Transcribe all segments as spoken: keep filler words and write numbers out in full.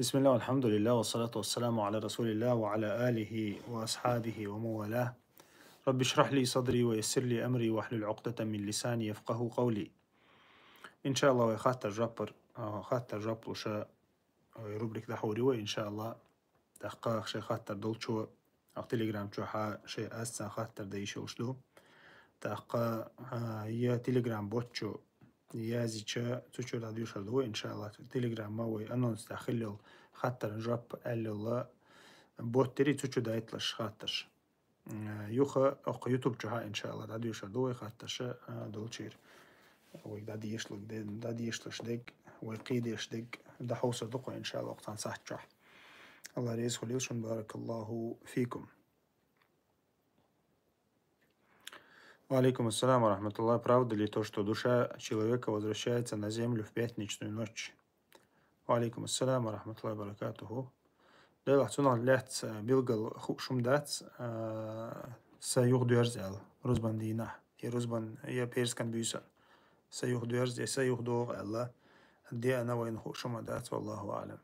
بسم الله والحمد لله والصلاة والسلام على رسول الله وعلى آله وأصحابه ومن والاه. رب اشرح لي صدري ويسر لي أمري واحلل عقدة من لساني يفقهوا قولي. إن شاء الله, вай хаттар-жоаппар, а, хаттар-жоап луш, вай рубрика дӀахьур ю вай, إن شاء الله. ТӀаккха шоай хаттар долчо, а, Telegram чухьа шоай аз цхьа хаттар дайта йиш йолуш ду. ТӀаккха, а, е Telegram бот чу язйича, цу чуьра дӀадоьшур ду вай, إن شاء الله. Telegram-ма вай анонс тӀехь хилла йолу хаттаран жоп аьлла йолу бот дерий, цу чу дайталаш хаттарш. М, юха оккха YouTube чухьа, إن شاء الله, дӀадоьшур ду вай хаттарш, а, долчуьра. Вай дӀадешалуш де-, дӀадешалуш дерг, вай кхийдеш дерг дӀахьовсур ду-кх вай, إن شاء الله, оккха цхьана сахьт чохь. АллахӀ реза хуьлийла шуна, баракаллаху фикум. وعليكم السلام ورحمة الله. Правда ли то, что душа человека возвращается на землю в пятничную ночь? وعليكم السلام ورحمة الله وبركاته. Делахь, цунах лаьцна билггал хууш хӀума дац, а, са юхадоьрзу аьлла, рузбан дийнахь, я рузбан, я пӀераскан буьйсанна. Са юхадоьрзу, я са юхадогӀу аьлла, деана вайна хууш хӀума дац, والله أعلم.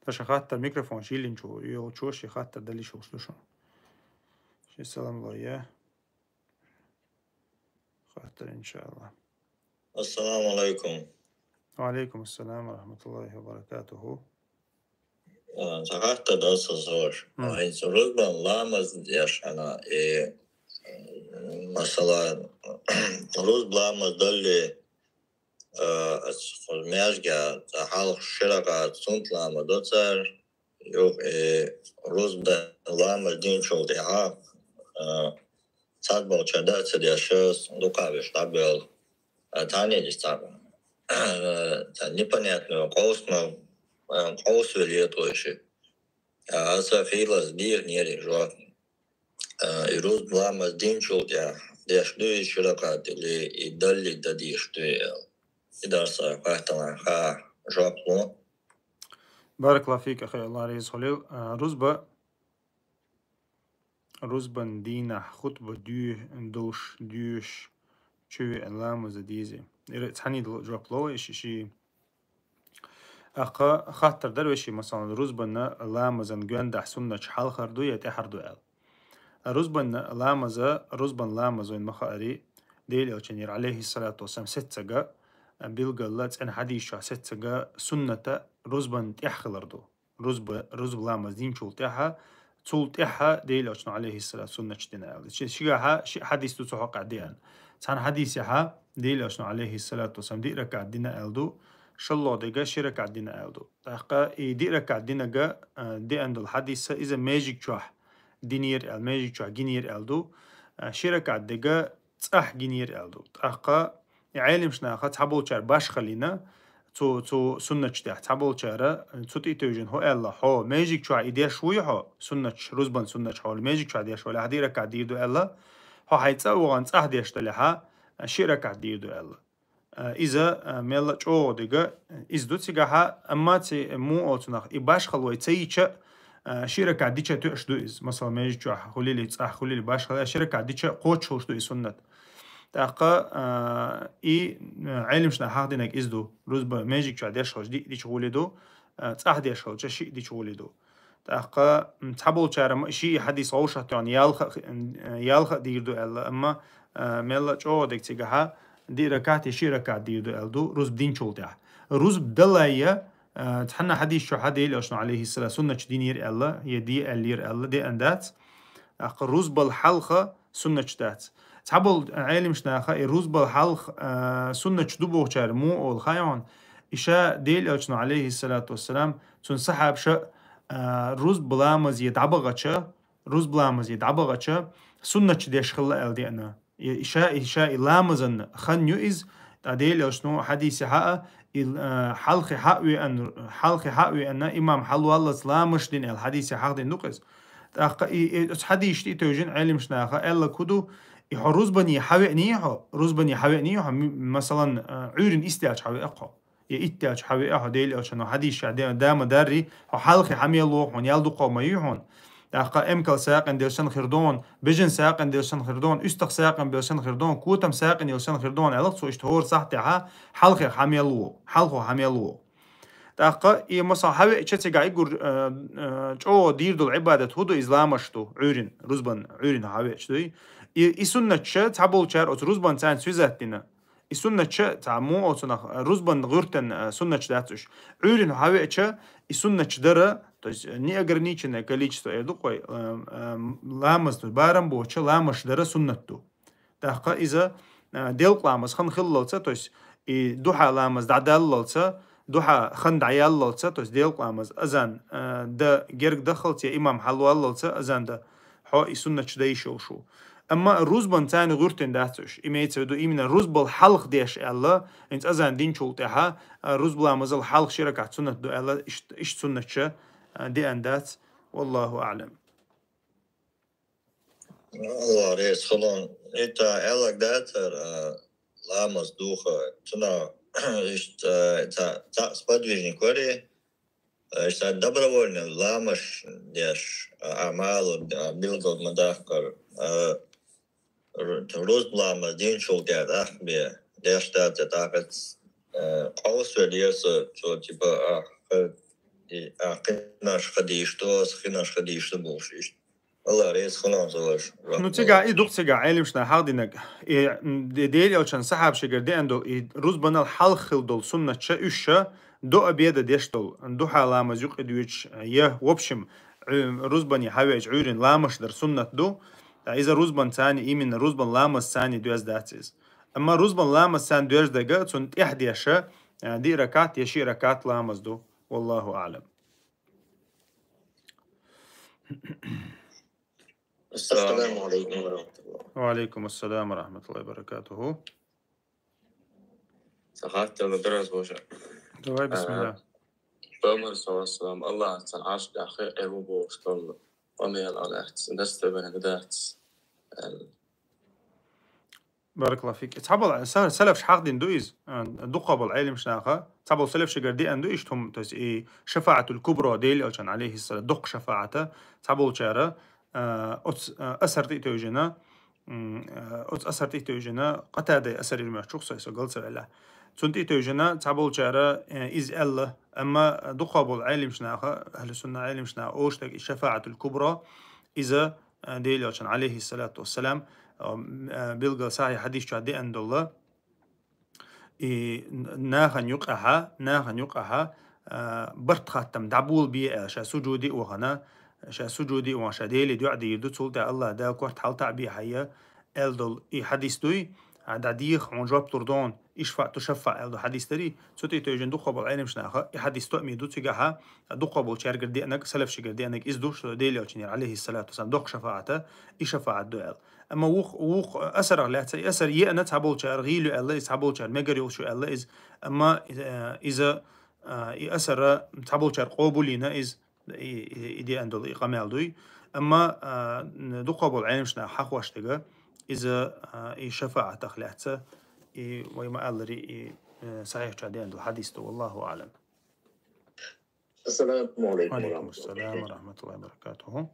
Ткъа шайн хаттар микрофон йиллинчу йолчо шен хаттар дала йиш йолуш ду шуна. Шен салам ло я. Хаттар, إن شاء الله. السلام عليكم. وعليكم السلام ورحمة الله وبركاته. А, цхьа хаттар ду сан, Саш. М. А, хӀинца рузбан ламаз деш хьана, и, м, масала, рузбан ламаз далале, а, оцу маьждиге цхьа хьалха ши ракаӀат суннат ламаз до цара, юха, э, рузбан ламаз динчул тӀаьхьа, а, цхьаболчара дан а ца деш, дукха веш дӀабоьлху. А, цхьаьна деш цхьаъ, а, цхьа непонятно, къовсам, а, къовсавелла тхо ши. А, аса хиларца дехнера жоп. А, и рузбан ламаз динчул тӀаьхьа деш дуй ши ракаӀат или, и далале дан дезаш дуй аьлла. И дар сан хаттарна хаа жоп ло. Баракаллаху фик, ахи, АллахӀ реза хуьлийла. А, рузба, рузбан дийнахь хутба дуьйш, долуш, дуьйш, чу веана ламаз дан дезий? Ира цхьаьна долу жоп ло вай ши, ши. Аккха хаттар дара вешин, масалан, рузбанан ламазан гондахь суннаташ хьалхара ду я тӀаьхьара ду аьлла. Рузбанан ламаза, рузбан ламаз вайна ма хаарий, Делан Элчанера, алейхиссалату вассалам, сеццага, билггала цӀена хьадис чохь сеццага сунната рузбан тӀехь хилар ду. Рузба, рузба ламаз динчул тӀаьхьа, цул тӀаьхьа Делан Элчано, алейхиссалату, суннаташ дина аьлла. Ши-, шигахьа ши хьадис ду цу хьокъехь деана. Цхьана хьадисехьа Делан Элчано, алейхиссалату вассалам, диъ ракаӀат дина аьлла ду, шолгӀа дега ши ракаӀат дина аьлла ду. ТӀаккха и диъ ракаӀат динага, а, деана долу хьадис, иза межиг чохь динера аьлла, межиг чохь гинера аьлла ду, а, ши ракаӀат дега цӀахь гинера аьлла ду. ТӀаккха и Ӏелимаш наха цхьаболчара башхаллина, цу, цу суннаташ тӀехь цхьаболчара, цу тӀе а тевжина, хӀо аьлла, хьо межиг чохь и деш вуй хьо, суннаташ, рузбан суннаташ хьо, межиг чохь деш валахь, диъ ракаӀат дийр ду аьлла, хьо хьайн цӀа а вахана цӀахь деш далахьа, ши ракаӀат дийр ду аьлла. А, иза, а, мелла а чӀогӀа дега, иза ду цигахьа, амма ци муха оцунах, и башхалла вай ца йича, а, ши ракаӀат дича тоьаш ду иза. Масала, межиг чохь хуьлийла, цӀахь хуьлийла башхалла, ши ракаӀат дича кхочушхуьлуш ду и суннат. ТӀаккха, а, и, а, Ӏелимаш наха хьахдинарг иза ду. Рузба межиг чохь деш хилча диъ дича гӀоле ду, а, цӀахь деш хилча шиъ дича гӀоле ду. ТӀаккха, м, цхьаболчара ма-, ши хьадис вовшахтоьхна ялха а, м, ялха а дийр ду аьлла, амма, а, мелла а чӀогӀа дега цигахьа диъ ракаӀат я ши ракаӀат дийр ду аьлла ду, рузба динчул тӀехь. Рузба далайя, а, цхьана хьадис чохьа Делан Элчано, алейхиссалам, суннаташ динера аьлла, я де аьллера аьлла, деана дац. ТӀаккха рузбал хьалха суннаташ дац. Цхьаболу Ӏелимаш наха и рузбал хьалха, а, суннаташ ду бохучара муха олу хаьий хьуна, и ша Делан Элчано, алейхиссалату вассалам, цуьнан сахьабаша, а, рузба ламазе дӀабахача, рузба ламазе дӀабахача, суннаташ деш хилла аьлла деана. И, и ша, и ша и ламазан хан ю иза, ткъа Делан Элчано хьадисехьа а, и, а, хьалхе хьа а веана, хьалхе хьа а веана, имам хьалваллалц ламазаш дина аьлла хьадисехьа хьахдина ду-кх иза. ТӀаккха и, и, оцу хьадисашна тӀе а тевжина Ӏелимаш наха аьлларг хӀун ду, и хьо рузбане хьавеаний хьо, рузбане хьавеаний хьо, м-, масалан, а, Ӏуьйранна исттаьлча хьавеа-кх хьо. Я итт аьлча хьан веа хьо, Делан Элчано хьадисехь де-, да ма даррий, хьо хьалхе хьан мел вогӀу хьуна, ял дукха ма юй хьуна. ТӀаккха эмкал сакъин делшан хир дон, бежан сакъин делшан хир дон, уьстагӀ сакъин делшан хир дон, котам сакъин делшан хир дон, аьлла цо, иштта хӀора сахьтехьа хьалхе хьа мел ву, хьалхо хьа мел ву. ТӀаккха и, масала, хьавеача цига игур, э, э, чӀогӀа дийр долу Ӏибадат хӀу ду, иза ламаш ду, Ӏуьйрин, рузбан Ӏуьйрин хьавеача дуй. И, и суннатча цхьаболчар оцу рузбан царна связать дина. И суннатча, цхьа муо оцунах, рузбан гӀуьртан, э, суннатча дац уьш. Ӏуьйрин хьавеача, и суннатча дара, то есть, э, неограниченное количество, эр ду кхой, э, э, ламаз ду, барам боча ламаш дара суннат ду. ТӀаккха иза, а, делкъа ламаз хан хиллалца, то есть и духьа ламаз дӀадаллалца, духьа хан дӀаяллалца, то есть делкъа ламаз азан, а, да герг дахалца, я имам хьалваллалца азан да, хьо и суннатча да йиш йолуш ву. Амма рузбан царна гӀуьртина дац уьш. Имеется в виду, именно рузбал хьалха деш аьлла, хӀинца азан динчул тӀаьхьа, а, рузба ламазал хьалха ши ракаӀат суннат ду аьлла, ишт-, иштта суннатча, а, деана дац. Валлаху аӀлам. Аллах реза хуьлда. Ита аьлларг дацара, а, ламаз духа. Цунах иштта, а, ца-, цхьаъ сподвижник вари, а, иштта добровольно ламаш деш, а, амалу, а, билгал ма даккхара, а, ру-, рузба ламаз динчул тӀаьхьа бе, деш дац тӀаккха, а, къовсавелла яра со, цо, типа, а, ха-, и, а, кхинаш ха дийш ду, аса кхинаш ха дийш ду бохуш иштта. Аллах реза хуьлда цо. Ну, цига и дукха цига Ӏелимашна хьахдинарг. И, м, де-, Делан Элчан сахьабашкара деана долу, и рузбанал хьалха хилла долу суннатча уьш ша до обеда деш долу, духьа ламаз юкъа доьдуш, я, в общем, Ӏу-, рузбане хьавеача Ӏуьйрин ламаш дар суннат ду. Ткъа иза рузбан царна, именно рузбан ламаз царна доьзна дац иза. Амма рузбан ламаз царна доьзна дага, цунна тӀаьхьа деша, а, диъ ракаӀат я шиъ ракаӀат ламаз ду. Валлаху аӀлам. السلام عليكم ورحمة الله. Ва алейкум ассалам ва рахматуллахи ва баракатуху. Сахаттала дураз божа. Давай, бисмилла. Пайхамар саллаллаху алейхи ва саллям, Аллах цан арш дахе эру бо стол. Памел алахц, дастабана гдац. Баракаллаху фик. Цхьабол са-, салафш хьахдин ду из, а, дукхабол Ӏелимшнаха. Цхьабол салафшигара деана ду иштта хӀума, то есть и шафаатул кубра, Делан Элчан, алейхиссалам, дукха шафаата. Цхьаболчара, а, оц, а, асар тӀе тевжина, м, а, оц асар тӀе тевжина, Къатадай асар ирмеш чух сой со галца велла. Цун тӀе тевжина, цхьаболчара, э, из аьлла, амма дукхабол Ӏелимшнаха, ахлу сунна Ӏелимшнаха, оштаг и шафаатул кубра, иза, а, Делан Элчан, алейхиссалату вассалам, а, м, а, билгал сахьихь хьадис чохь деана долла. И н-, нахана юкъахьа, нахана юкъахьа, а, барт хаттам дӀабула бе аьлла, ша сужуди а вахана, ша сужуди а вахана, ша Деле дуьа дийр ду, цул тӀаьхьа Аллах Дала корта хьалтаӀ бе хьайя, аьлла долу и хьадис дуй, а, дӀадеха, хьуна жоп лур дон, ишфаъ ту шаффаъ аьлла долу хьадис дарий, цу тӀе тевжина дукхабол Ӏелимшнаха, и хьадис тоъми ду, цигахьа дукхаболчаьргара деанаг, салафшигара деанаг из ду, шо Делан Элчанера, алейхиссалату вассалам, доккха шафаата, и шафаат ду аьлла. Амма вух-, вух-, асарах лаьцна, и асар еана цхьаболчара гӀийла ю аьлла, иза цхьаболчара мегар йолуш ю аьлла, иза, амма, э, иза, э, и асара цхьаболчара къобулйина, иза, и, и, и деана долу и къамел дуй. Амма, а, н-, дукхабол Ӏелимшна хьахош дага, иза, а, и шафаатах лаьцна, и вай ма-аллари, и, э, сахьихьча деана долу хьадис ду, валлаху аӀлам. السلام عليكم ورحمة الله وبركاته.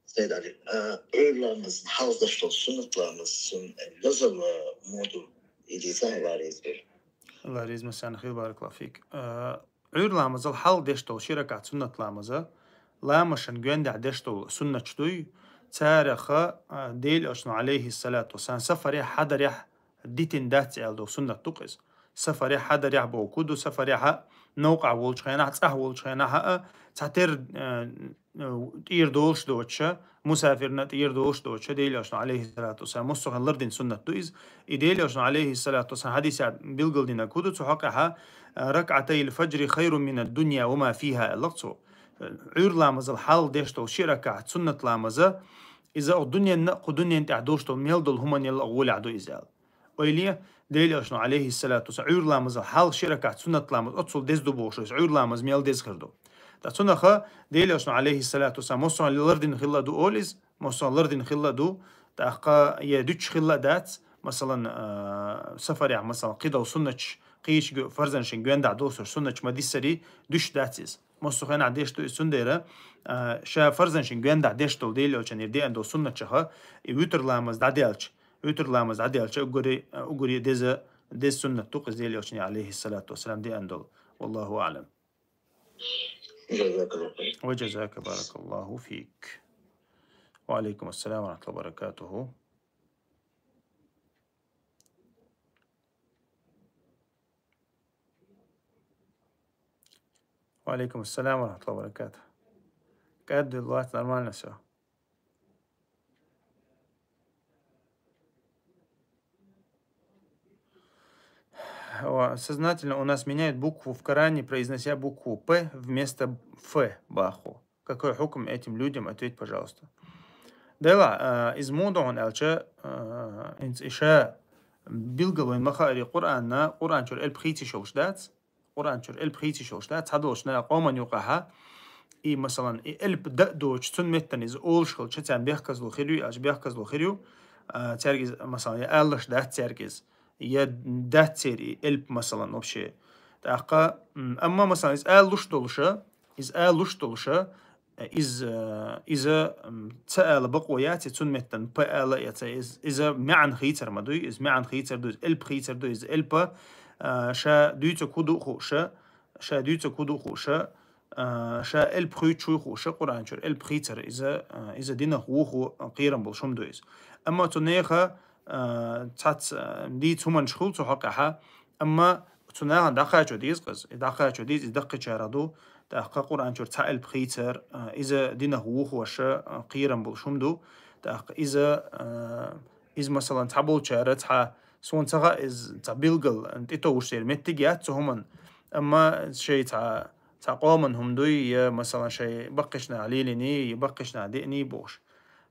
Сайд Али, а, Ӏуьйр ламаз, хьалдаш долу суннат ламаз, сун, лазал, а, моду, или сан ларезбер? Ларезма сан хил, баракаллаху фик. А, Ӏуьйр ламазал хьал деш долу ши ракаӀат суннат ламаза, ламашан гоьндахь деш долу суннаташ дуй, цараха, а, Делан Элчано, алейхиссалату вассалам, сафарехь, хьадарехь дитина дац аьлла долу суннат ду-кх иза. Сафарехь, хьадарехь боху ду, сафарехь а, новкъахь волчу хенахь, цӀахь волчу хенахь а, цхьатера, а, тӀера долуш доцуша, мусафирна тӀера долуш доцуша, Делан Элчано, алейхиссалату вассалам, массо а хенахь лардина суннат ду иза. И Делан Элчано, алейхиссалату вассалам, хьадисехь билгалдинарг хӀу ду, цу хьокъехьа, «ركعتي الفجر خير من الدنيا وما فيها», аьлла-кх цо. Ӏуьйр ламазал хьал деш долу ши ракаӀат суннат ламаза, иза оха дуьненна а, кху дуьнен тӀехь долуш долу мел долу хӀуманел а гӀолехь ду иза аьлла. Ойле, Делан Элчано, алейхиссалату вассалам, Ӏуьйр ламазал хьалха ши ракаӀат суннат ламаз оццул деза ду бохуш, иза Ӏуьйр ламаз мел деза хир ду. Ткъа цунах Делан Элчано, алейхиссалату вассалам, массо а лардина хилла ду олу иза, массо а лардина хилла ду, тӀаккха я дуьтуш хилла а дац, масалан, а, сафарехь, масалан, кхидолу суннаташ, кхечу фарзанашна гоьндахь долуш суннаташ ма диссари, дуьтуш дац иза. Массо хенахь деш ду иза, цундела, а, ша фарзан шин гвенда деш долу Делан Элчанера деана долу суннатчаха, и витр ламаз дӀаделча, витр ламаз дӀаделча, угури, а, угури деза, деза суннат ду-кх иза Делан Элчанера, алейхиссалату вассалам, деана долу. Валлаху а'лам. Ва жазака баракаллаху фик. Ва алейкум ассалам ва рахматуллахи ва баракатуху. Ва алейкум ассалам ва рахматуллахи ва баракатух. Каддуллах, нормально всё. Ва-, сознательно у нас меняют букву в Коране, произнося букву «П» вместо «Ф», баху. Какой хукм этим людям? Ответь, пожалуйста. Дела, а, иза муха ду хьуна аьлча, а, хӀинца иша билгал вайн ма хаари Къуръанна, Къуръан чуьра элп хийца йиш йолуш дац. Къуръан чуьра элп хийца йиш йолуш дац. Цхьадолчу наха къоман юкъахьа, и, масалан, и элп дан а доцуш, цунна меттана иза олуш хилча, царна бехказло хир ю, аьлча бехказло хир ю, а, цаьрга иза, масалан, я алалуш дац цаьрга иза, я дац церан и элп, масалан, вообще. ТӀаккха, м, амма, масалан, иза алалуш долуша, иза алалуш долуша, иза, иза, м, ца ала бакъо яц, я цунна меттана «П» ала, я ца, иза, иза маьӀна хийцар ма дуй, иза маьӀна хийцар ду, иза элп хийцар ду, иза элпа, а, ша дуьйцург хӀун ду хууша, ша дуьйцург хӀун ду хууша, а, ша элп хуьйцуш вуй хууша, Къуръан чуьра элп хийцар, иза, а, иза динах вухо кхерам болуш хӀума ду иза. Амма цу нехан, а, цхьацца, а, дийца хӀуманаш хуьлу цу хьокъехьа, амма цу нахана дӀакхачо деза-кх иза, и дӀакхачо деза, иза даккхийчарах ду, тӀаккха Къуръан чуьра цхьа элп хийцар, а, иза динах вухоша, а, кхерам болуш хӀума ду, тӀаккха иза, а, иза, масалан, цхьаболчара цхьа, суна ца хаьа, иза цхьа билггал тӀетовжуш церан меттиг яц цу хӀуманна, амма шайн цхьа, цхьа къоман хӀума дуй, я, масалан, шайн баккхийчу наха лелийний, я баккхийчу наха деаний бохуш,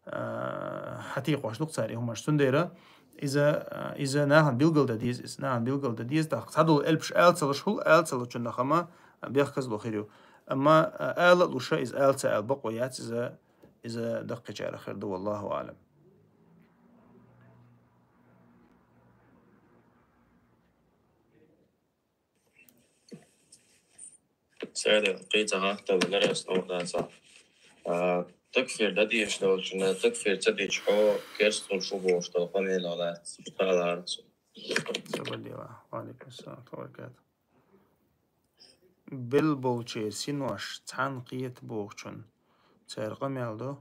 а, хьатийкхош ду-кх цара и хӀуманаш. Цундела иза, а, иза нахана билгал дан деза, иза нахана билгал дан деза, тӀаккха цхьадолу элпаш ала ца луш хуьлу, ала ца лучунна хама бехказло хир ю. Амма, а, ала а луша, иза ала ца ала бакъо яц, иза, иза даккхийчарах хир ду, валлаху аӀлам. Сайда, кхин а цхьа хаттар дара ас новкъа дац. А, такфир дан дезаш долчунна, такфир ца дича хьо керста хуьлуш ву бохуш долу къамел а лаьцна, ца лаьцна. Сабадила. Ва алейкум ассалам ва баракатух. Белла болчеран синош цхьаьна кхета бохучун церан къамел ду.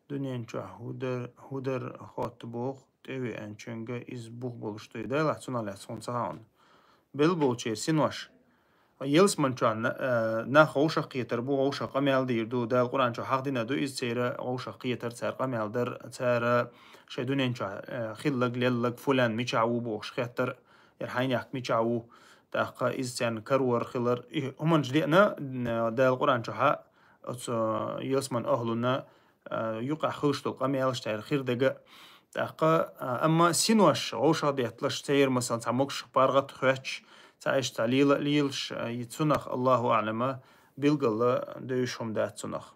Дуьнен чохь хӀу дар, хӀу дар хотту боху, тӀевеанчуьнга иза бух болуш ду. Делахь цунах лаьцна хӀума ца хаьа хьуна. Белла болчеран синош. Ялсаман чохь на-, э, нах вовшах кхетар бу, вовшах къамел дийр ду. Дала Къуръан чохь хьахдина ду иза церан вовшах кхетар, цара къамел дар, цара шайн дуьнен чохь, э, хиллаг, леллаг, фулан мичахь ву бохуш хеттар, яра хьайнехк мичахь ву, тӀаккха иза царна карор хилар. И хӀуманаш деана, э, Дала Къуръан чохьа оцу ялсаман ахлуна, а, юкъахь хуьлуш долу къамелаш цара хир дага. ТӀаккха, а, амма синош вовшах детталаш, церан, масалан, цхьа могуш паргӀат а хоьттуш, цхьа иштта цхьа лела а лелаш, а, и цунах, Аллаху аӀлама, билггала девзаш хӀума дац цунах.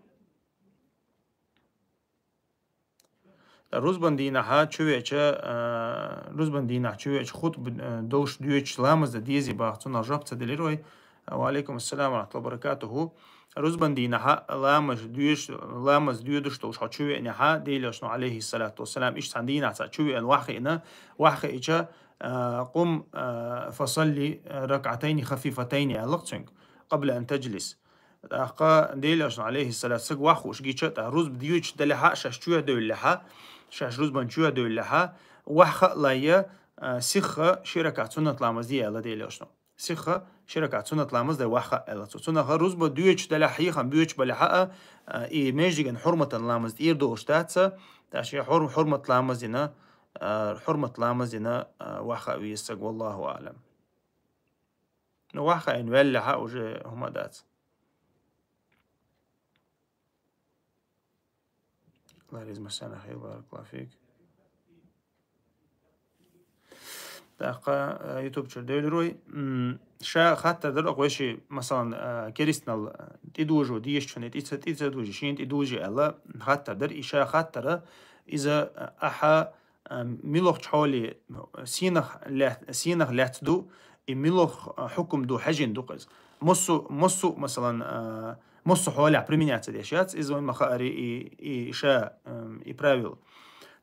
Рузбан дийнахьа чувеча, а, рузбан дийнахь чувеча хутба, а, долуш доьдуш ламаз дан дезий баха, цунах жоп ца делира вай. Ва алейкум ассалам ва рахматуллахи ва баракатуху. Рузбан дийнахьа ламаз доьдуш, ламаз доьдуш долуш хьо чувеънехьа, Делан Элчано, алейхиссалату вассалам, иштта цхьана дийнахь цхьа чувеъна вахьиъна, вахьиъча, а, къум, а, фасалли ракъатайни хафифатайни аьлла-кх цуьнга, къабла ан таджлис. ТӀаккха Делан Элчано, алейхиссалату, саг вахь хууш гича, тӀаккха рузба доьдуш далехьа, шаьш чоьхьа девллехьа, шаьш рузбан чоьхьа девллехьа, ваха хаалайя, а, сихха ши ракаӀат суннат ламаз де аьлла Делан Элчано. Сихха ши ракаӀат суннат ламаз дай ваха аьлла цо. Цунах рузба доьдуш далехь хьехам боьдуш балехьа а, а, и межиган хьурматан ламаз тӀера долуш дац, тӀаккха шен хьур-, хьурмат ламаз дина, а, хьурмат ламаз дина, а, ваха веза саг, валлаху аӀлам. Ну, ваха ин ваьллехьа уже хӀума дац. Аллах реза массарна хир, баракаллаху фик. ТӀаккха, а, YouTube чуьра девлира вай. М, ша хаттар дара, оха веши, масалан, а, керистанал, а, тӀедожо дезачунна тӀе ца, тӀе ца дожи, шена тӀедожи аьлла, хаттар дара. И ша хаттара, иза, а, ахьа, а, милохчу хьоле сенах лаьц-, сенах лаьцна ду, и милох, а, хьукум ду хьаьжина ду-кх иза. Массу, массу, масалан, а, массу хьолехь применяться деш яц, иза вайн ма хаари и, и ша, эм, и правил.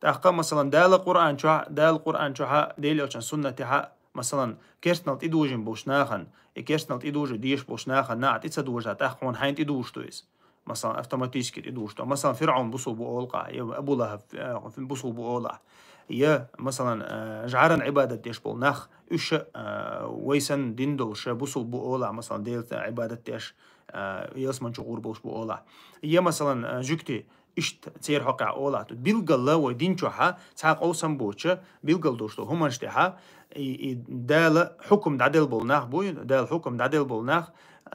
ТӀаккха, масалан, Дала Къуръан чохь, Дала Къуръан чохьа, Дела Элчан суннатехьа, масалан, керстанал тӀедужина болуш нахана, и керстанал тӀедужа деш болуш нахана, наӀа тӀе ца дужа, тӀаккха хьуна хьайна тӀедужаш ду иза. Масалан, автоматически тӀедужаш ду. Масалан, ФирӀаун бусул бу олу ахь, я Абу ЛахӀаб, э, бусул бу олу ахь. Я, масалан, э, жӀаран Ӏибадат деш болу нах, уьш, э, вай санна дин долуш, бусул бу олу ахь, масалан, Делан Ӏибадат деш, э, ялсамани чу гӀур болуш бу олу ахь. Я, масалан, э, жуьгти, иштта церан хьокъехь олу ахь. Билггала вай дин чохьа цхьа къовсам боцуш, билггала долуш долу хӀуманаш тӀехьа, и, и Дала хьукум дӀаделла болу нах буй, Дала хьукум дӀаделла болу нах,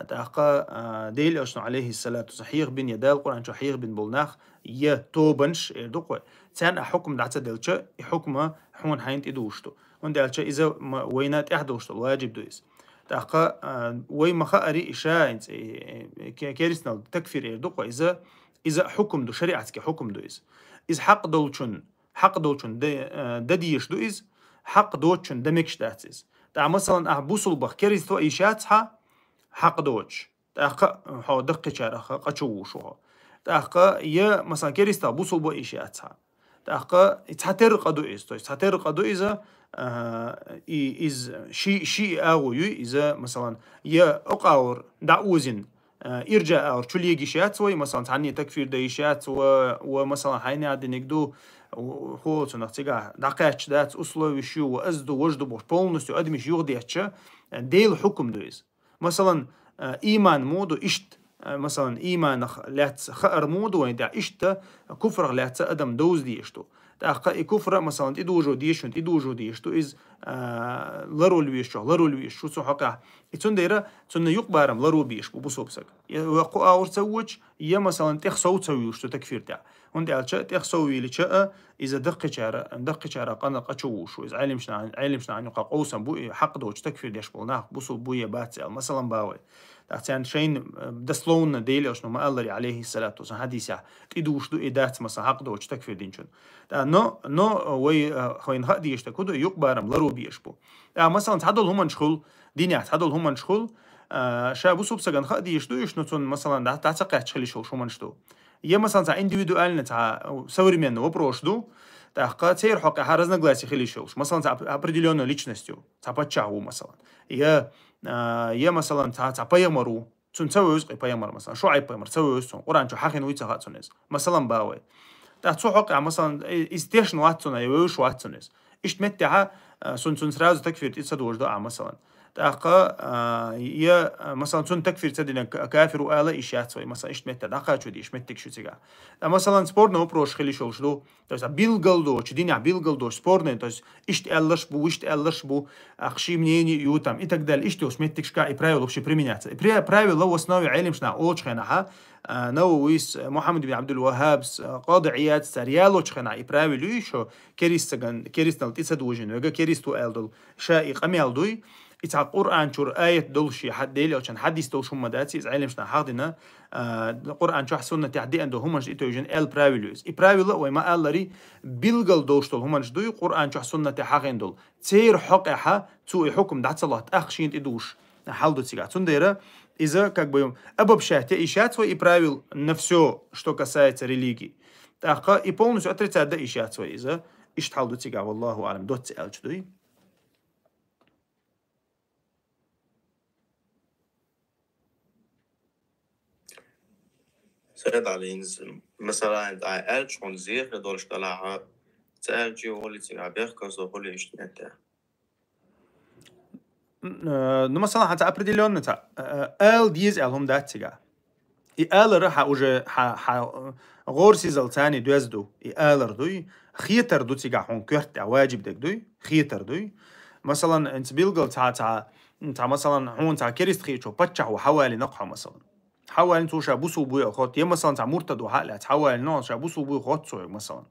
тӀаккха, а, Дела Элчано, алейхиссалату вассалам, хьехабина, я Дала Къуръан чу хьехабина болу нах, я тобанаш, эр ду кхой. Царна а хьукум дӀа ца делча, и хьукма хьуна хьайна тӀедужаш ду. ХӀунда аьлча иза ма-, вайна тӀехь долуш долу ваджиб ду иза. ТӀаккха, а, вай ма хаари и ша, и, и, и, ке-, керстанал такфир эр ду кхой, иза, иза хьукум ду, шариатский хьукум ду иза. Иза хьакъ долчун, хьакъ долчун де-, а, дан дезаш ду иза, хьакъ доцучун дан мегаш дац иза. ТӀаккха, масалан, ахь бусул баха кериста а йиш яц хьа, хьакъ доцуш. ТӀаккха хьо даккхийчарах къа чу вуш ву хьо. ТӀаккха я, масалан, керистах бусул бу йиш яц хьа. ТӀаккха и цхьатерра къа ду иза, то есть цхьатерра къа ду иза, а, и, иза ши, ши агӀо юй иза, масалан, я окъа агӀор дӀа озина, а, иржа агӀор чу легаш яц вай, масалан, цхьанне такфир дан йиш яц ва, ва, масалан, хьайна диниг ду, хӀо цунах цигахь дӀакхаьчча дац, условиш ю, ва аз ду, вож ду бохуш, полностью адамаш юхадеттача, Делан хьукум ду иза. Масалан, а, ийман муха ду иштта, а, масалан, ийманах лаьцна хаар муха ду вайн тӀехь, иштта куфрах лаьцна адам довза дезаш ду. ТӀаккха и куфра, масалан, тӀедужо дезаш, тӀедужо дезаш ду, иза, а, ларвала везачух, ларвала везаш ву цу хьокъехь. И цундела цунна юкъабарам ларво безаш бу бусулба саг. Я воккха агӀор ца вочу, я, масалан, тӀех сов ца вуьйлуш цу такфир тӀехь. ХӀунда аьлча тӀех сов вийлича а, иза даккхийчара, даккхийчара къа-, къа чу вуш ву. Иза Ӏелимаш нахана, Ӏелимаш нахана юкъа къовсам бу, и хьакъ доцуш такфир деш болу нах бусул бу я бац аьлла, масалан, бан вай. ТӀаккха царна шайна, э, дословно Дела Элчано ма-аллара, алейхиссалату вассалам, хьадисехь, тӀедужаш ду и дац, масалан, хьакъ доцуш такфир динчун. ТӀаккха, но, но, вай, э, вайна хаа дезаш дерг хӀун ду, юкъабарам ларво безаш бу. ТӀаккха, масалан, цхьадолу хӀуманаш хуьлу, динехь цхьадолу хӀуманаш хуьлу, а, ша бусулба сагана хаа дезаш ду уьш, но цунна, масалан, дӀа-, дӀа ца кхаьчча хила йиш йолуш хӀуманаш ду. Я, масалан, цхьа индивидуальный, цхьа современный вопрос ду, тӀаккха церан хьокъехь разногласие хила йиш йолуш. Масалан, цхьа оп-, определённая личность ю, цхьа паччахь ву, масалан. Я, а, я, масалан, цхьа, цхьа пайхамар ву, цунна ца вевза кхин пайхамар, масалан, ШуӀайб пайхамар ца вевза цунна, Къуръан чу хьахина вуй ца хаьа цунна иза. Масалан, бан вай. ТӀаккха цу хьокъехь, масалан, и-, иза тешна вац цунна, я вевзаш вац цунна иза. Иштта меттехьа, а, цунна, цунна сразу такфир тӀе ца дожу ду ахь, масалан. ТӀаккха, а, я, а, масалан, цунна такфир ца дина, к-, кафир ву ала йиш яц вай, масалан, иштта меттехь дӀакхачо дезаш меттигаш ю цигахь. ТӀаккха, масалан, спорный вопрос хила йиш йолуш ду, то есть, а, билггала доцуш, динехь билггала доцуш, спорный, то есть, иштта аьлларш бу, вуьшта аьлларш бу, ахь ши мнение ю там и так далее, иштта йолуш меттигашка и правила вообще применяться. И пре-, правила в основе Ӏелимаш наха олучу хенахьа, а, Нававис, Мухьаммад ибн Абдул-Ваххабс, а, Къади Ӏияд цара ялочу хенахь и правила ю, шо керист саган-, керистанал тӀе ца дожийна, вега керист ву аьлла долу, ша и къамел дуй, и цхьа Къуръан чуьра аят долуш, я хьа-, Дела Элчан хьадис долуш хӀума дац, иза Ӏелимаш наха хьахдина, а, Къуръан чохь суннатехь деана долу хӀуманаш и тевжина аьлла правила ю иза. И правила вай ма-аллара, билггала долуш долу хӀуманаш дуй, Къуръан чохь суннатехь хьахийна долу. Церан хьокъехьа цо и хьукум дӀа ца лохьу, тӀаккха шена тӀедужаш хьал ду цигахь. Цундела иза, как бы, обобщать йиш яц вай и правил на всё, что касается религии. ТӀаккха и полностью отрицать дан йиш яц вай иза. Иштта хьал ду цигахь, валлаху аълам, доцца аьлча дуй. Сайд Ӏали, хӀинца, масала, хӀинца ахь аьлча хьуна зехьа долуш делахь, ца аьлча а гӀоле цигахь бехказло хуьлу иштта меттехь. Н-, э, ну, масала, хьан ца определённо ца, э, ала деза аьлла хӀума дац цигахь. И алара хьан уже, хьан, хьан, э, гӀорасизал царна доьзна ду. И алар дуй, хетар ду цигахь хьуна коьрта тӀехь ваджиб дерг дуй, хетар дуй. Масалан, хӀинца билггала цхьа, цхьа, цхьа, масалан, хьуна цхьа керист хетачо паччахь ву хьавалина-кх хьо, масалан. Хьавалина цо ша бусул буй а хотту, я, масалан, цхьа муртад ву хьа а лаьцна, хьавалина цо ша бусул буй хотту цо, масалан.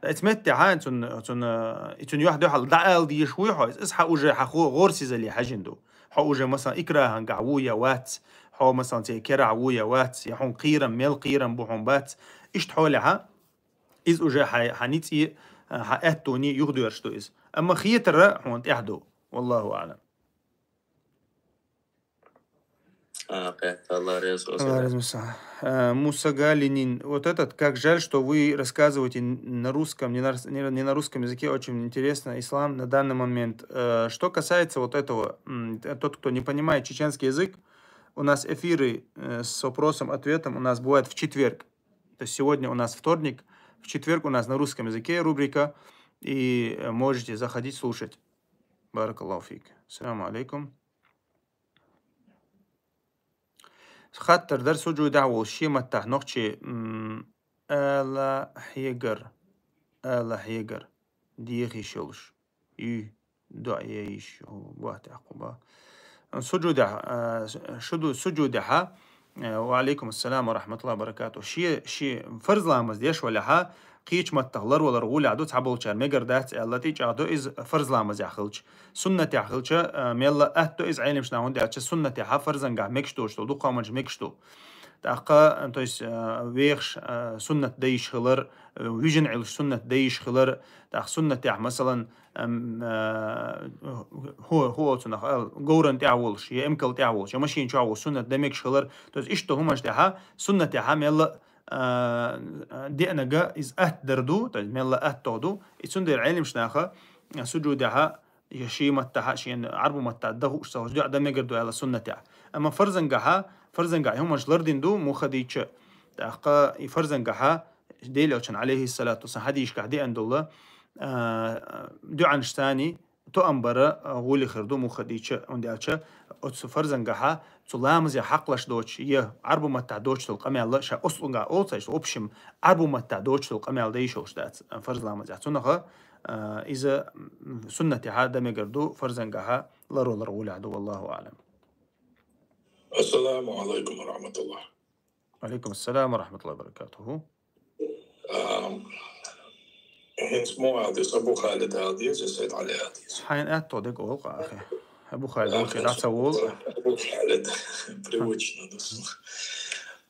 Ткъа эцу меттехь хьан цуьнан, цуьнан, и цуьнан юьхь-дуьхьал дӀаала дезаш вуй хьо, иза хьан уже хьан хо-, гӀорасизале хьаьжжина ду. Хьо уже, масалан, икрахьангахь ву я вац, хьо, масалан, церан керахь ву я вац, я хьуна кхерам, мел кхерам бу хьуна бац. Иштта хьолехьа, иза уже хьан, хьан ницкъе, хьан аьттоне юхадоьрзуш ду иза. Амма хетара хьуна тӀехь ду. Валлаху аълам. А, окей. Аллах реза хуса. Аллах реза хуса. Э, Муса Галинин, вот этот, как жаль, что вы рассказываете н- на русском, не на, рас- не, не на русском языке, очень интересно, ислам на данный момент. Э, что касается вот этого, м, т- тот, кто не понимает чеченский язык, у нас эфиры э, с вопросом-ответом у нас бывают в четверг. То есть сегодня у нас вторник, в четверг у нас на русском языке рубрика, и э, можете заходить слушать. Баракаллаху фик. Саламу алейкум. Хаттар дар сужудехь волуш шен маттахь нохчий, м, ала хьегар, ала хьегар, дехийш йолуш. И, дуьа йийш, бохь тӀаккха ба. Сужудехь, а, шу ду-, сужудехьа, а, ва алейкум ассалам ва рахматуллахи ва баракатух. Шен, шен фарз ламаз деш валехьа, кхечу маттах ларвалар гӀолехь ду, цхьаболчара мегар дац аьлла, тӀечӀагӀдо иза фарз ламазехь хилча. Суннатехь хилча, а, мелла атто иза Ӏеламчу нахана, хӀунда аьлча суннатехьа фарзангахь мегаш доцуш долу дукха хӀуманаш мегаш ду. ТӀаккха, то есть, а, вехаш, а, суннат дайиш хилар, а, вижина Ӏилуш суннат дайиш хилар, тӀаккха суннатехь, масалан, ам, а, хӀу-, хӀу оцунах аьлла, говран тӀехь волуш, я эмкал тӀехь волуш, я машина чохь волуш суннат дан мегаш хилар. То есть иштта хӀуманаш тӀехьа, суннатехьа мелла а, деанага иза атта дар ду, то есть мелла атта ду. И цундела Ӏеламчу наха, а, сужудехьа, я шен маттахьа, шен Ӏарбу маттахь дан хууш ца хууш, дуьа дан мегар ду аьлла суннатехь. Амма фарзангахьа, фарзангахь хӀуманаш лардина ду, муха дийча. ТӀаккха и фарзангахьа, Делан Элчан, алейхиссалату вассалам, хьадисашкахь деана долу, а, дуьанаш царний, тоам бара, а, гӀоли хир ду, муха дийча, хӀунда аьлча оцу фарзангахьа, цу ламазе хьакхалаш доцуш, я Ӏарбу маттахь доцуш долу къамел ша оцлунгахь олу ца, в общем, Ӏарбу маттахь доцуш долу къамел дайш йолуш дац, а, фарз ламазехь. Цунах, а, иза, м, суннатехьа дан мегар ду, фарзангахьа ларвалар гӀолехь ду, валлаху аълам. Ассаламу алейкум ва рахматуллах. Алейкум ассалам ва рахматуллахи ва баракатуху. Ам, хӀинца муха аьлла деза, Абу Халид аьлла деза, я Сайд Али аьлла деза? Хьайна атто дерг олу-кх, ахи. Абу Халид, а, вовче дӀа ца волу. Абу Халид, привычно,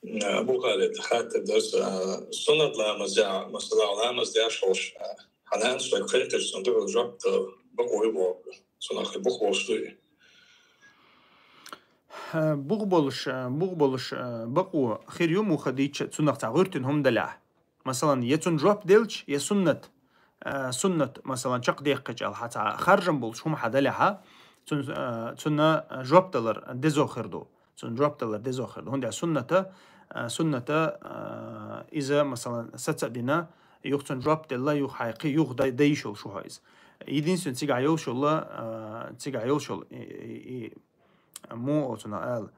да. Абу Халид, хаттар дара сан, суннат ламазехь, масала, ламаз деш волуш, а, хьан нанас вай кхайкхича, цунна дуьхьал жоп дала бакъо ю боху, цунах бух болуш дуй? Э, бух болуш, э, бух болуш, э, бакъо хир ю, муха дийча, цунах цхьа гӀуьртина хӀума далехь. Масалан, я цунна жоп делча, я суннат, э, суннат, масалан, чекхдеккхича аьлла, хьан цхьа харжам болуш хӀума хьан далехьа, цун-, э, цунна жоп далар дезо хир ду. Цунна жоп далар дезо хир ду. ХӀунда аьлча сунната, э, сунната, э, иза, масалан, саца а бина, юха цунна жоп делла, юха хьайн кхин юха дай-, дайш йолуш ву хьо иза. Единственное, цигахь йолуш йолу, э, цигахь йолуш йолу, и, и, и, муха оцунах аьлла.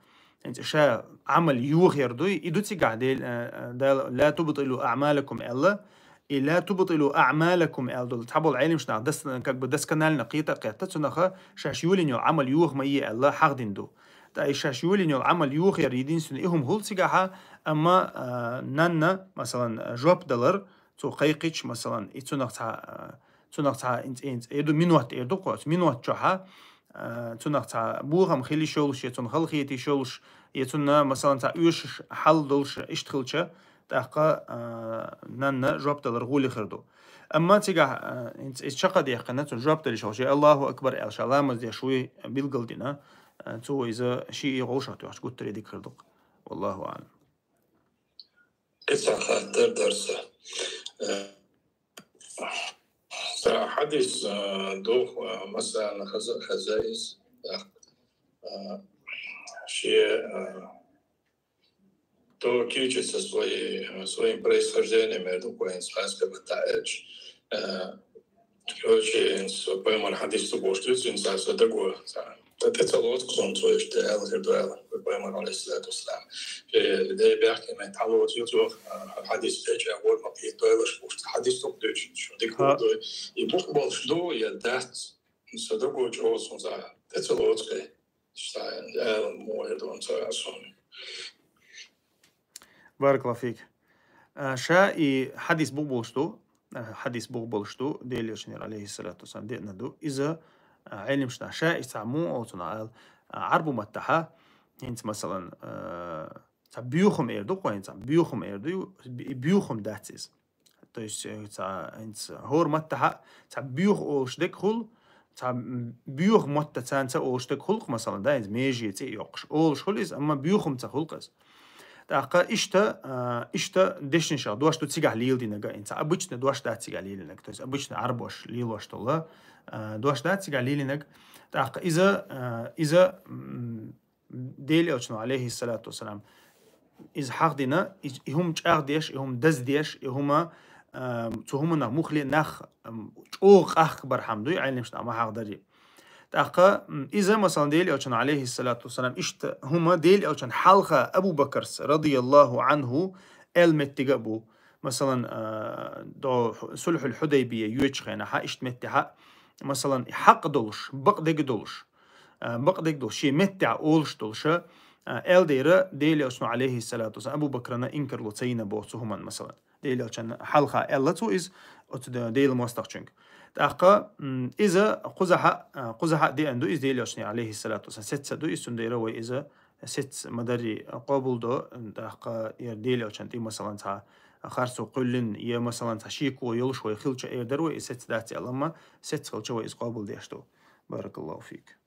ХӀинца ша Ӏамал йохаяр дуй, и ду цигахь Дел-, э, э, Дала, «Ла тубтилу аъмалакум» аьлла, и «Ла тубтилу аъмалакум» аьлла долу. Цхьаболу Ӏеламчу нах дас-, как бы досконально кхета а кхетта, цунаха шаьш йолийна йолу Ӏамал йоха ма е аьлла, хьахдина ду. Ткъа и шаьш йолийна йолу Ӏамал йохаяр единственный и хӀума хуьлу цигахьа, амма, а, нанна, масалан, жоп далар, цо кхайкхича, масалан, и цунах цхьа, а, цунах цхьа инц-, инц-, эр ду, минот эр ду кхо, оцу минот чохьа, а, цунах цхьа бохам хила йиш йолуш, я цунна халахета йиш йолуш, я цунна, масалан, цхьа оьшуш хьал долуш, иштта хилча, тӀаккха, а, нанна жоп далар гӀоле хир ду. Амма цигахь, а, инц-, иза чекхдехкина, цунна жоп далийш йолуш, я «Аллаху акбар» аьлла, ша ламаз деш вуй билгалдина, а, цо иза шиъ гӀовшах тоьхча гуттар а дика хир ду-кх. Валлаху аълам. Кхин цхьа хаттар дара сан. Э, цхьа хьадис, э, духу, э, масала хаза, хаза иза, э, э, шен, э, то кича со своей, э, своим происхождением, я думаю, сказка Батаевич. Э, короче, со пайхамар хьадис ду бохуш дуьйцу, цхьа со дагор, цхьа. Ткъа тӀе ца лоцу суна цо иштта аьлла хир ду аьлла, вай пайхамар, алейхиссалату вассалам. Э, Дей бехке меттахь лоцу ю цо, э, хьадис тӀечӀагӀ вора ма кхета дойлаш бохуш, цхьа хьадис ду-кх дуьйцу, шу дика хӀа. Хир ду. И бух болуш ду, я дац, со дагор чӀогӀа суна цхьа тӀе ца лоцу кхин. Ша аьлла муха эр ду цара суна. Баракаллаху фик. А, ша и хьадис бух болуш ду, а, хьадис бух болуш ду, Делан Элчанера, алейхиссалату вассалам, деана ду. Иза, а, Ӏеламчу наха ша и цхьа муха оцунах аьлла, а, Ӏарбу маттахьа, хӀинца, масалан, а, цхьа боьхам эр ду, кхо хӀинца боьхам эр ду, и боьхам дац иза. То есть, э, цхьа, хӀинца хӀора маттахьа, цхьа боьха олуш дерг хуьлу, цхьа, м, боьха мотт царна ца олуш дерг хуьлу-кх, масалан, да, иза меже цӀе а йоккхуш. Олуш хуьлу иза, амма боьха хӀума ца хуьлу-кх иза. ТӀаккха иштта, а, иштта дешнашах дош ду цигахь леладинарг, а, цхьа обычный дош дац цигахь лелийнарг, то есть обычный Ӏарбоша лелош долу, а, дош дац цигахь лелийнарг. ТӀаккха иза, а, иза, м, Делан Элчано, алейхиссалату вассалам, иза хьахдина, и, и хӀума чӀагӀдеш, и хӀума даздеш, и хӀума, а, цу хӀуманах муххале нах, ам, чӀогӀа къахкабархьама дуй, Ӏелимаш дӀа ма хьахдарий. ТӀаккха, м, иза, масалан, Делан Элчано, алейхиссалату вассалам, иштта хӀума Делан Элчанна хьалха Абу Бакарс, радияллаху анху, аьлла меттиг а бу. Масалан, а, до Сулхьул Худайбия йоьчу хенахь, иштта меттехь, масалан, хьакъ долуш, бакъдерг долуш, а, бакъдерг долуш, шен меттехь олуш долуш, а, аьлла дера, Делан Элчано, алейхиссалату вассалам, Абу Бакрана инкарло ца йина боху цу хӀуманна, масалан. Делан Элчанна хьалха аьлла цо иза оцу де-, Делан мостагӀчуьнга. ТӀаккха, м, иза кхузахьа, а, кхузахьа а деана ду иза Делан Элчане, алейхиссалату вассалам, сецца ду иза, цундела вай иза сецца ма-дарри къобалдо, тӀаккха яра Делан Элчанна тӀе, масалан, цхьа харцо кхуьллина, я, масалан, цхьа шеко йолуш вай хилча, эр дара вай, иза сецца дац аьлла, амма сецца хилча, вай иза къобалдеш ду. Баракаллаху фик.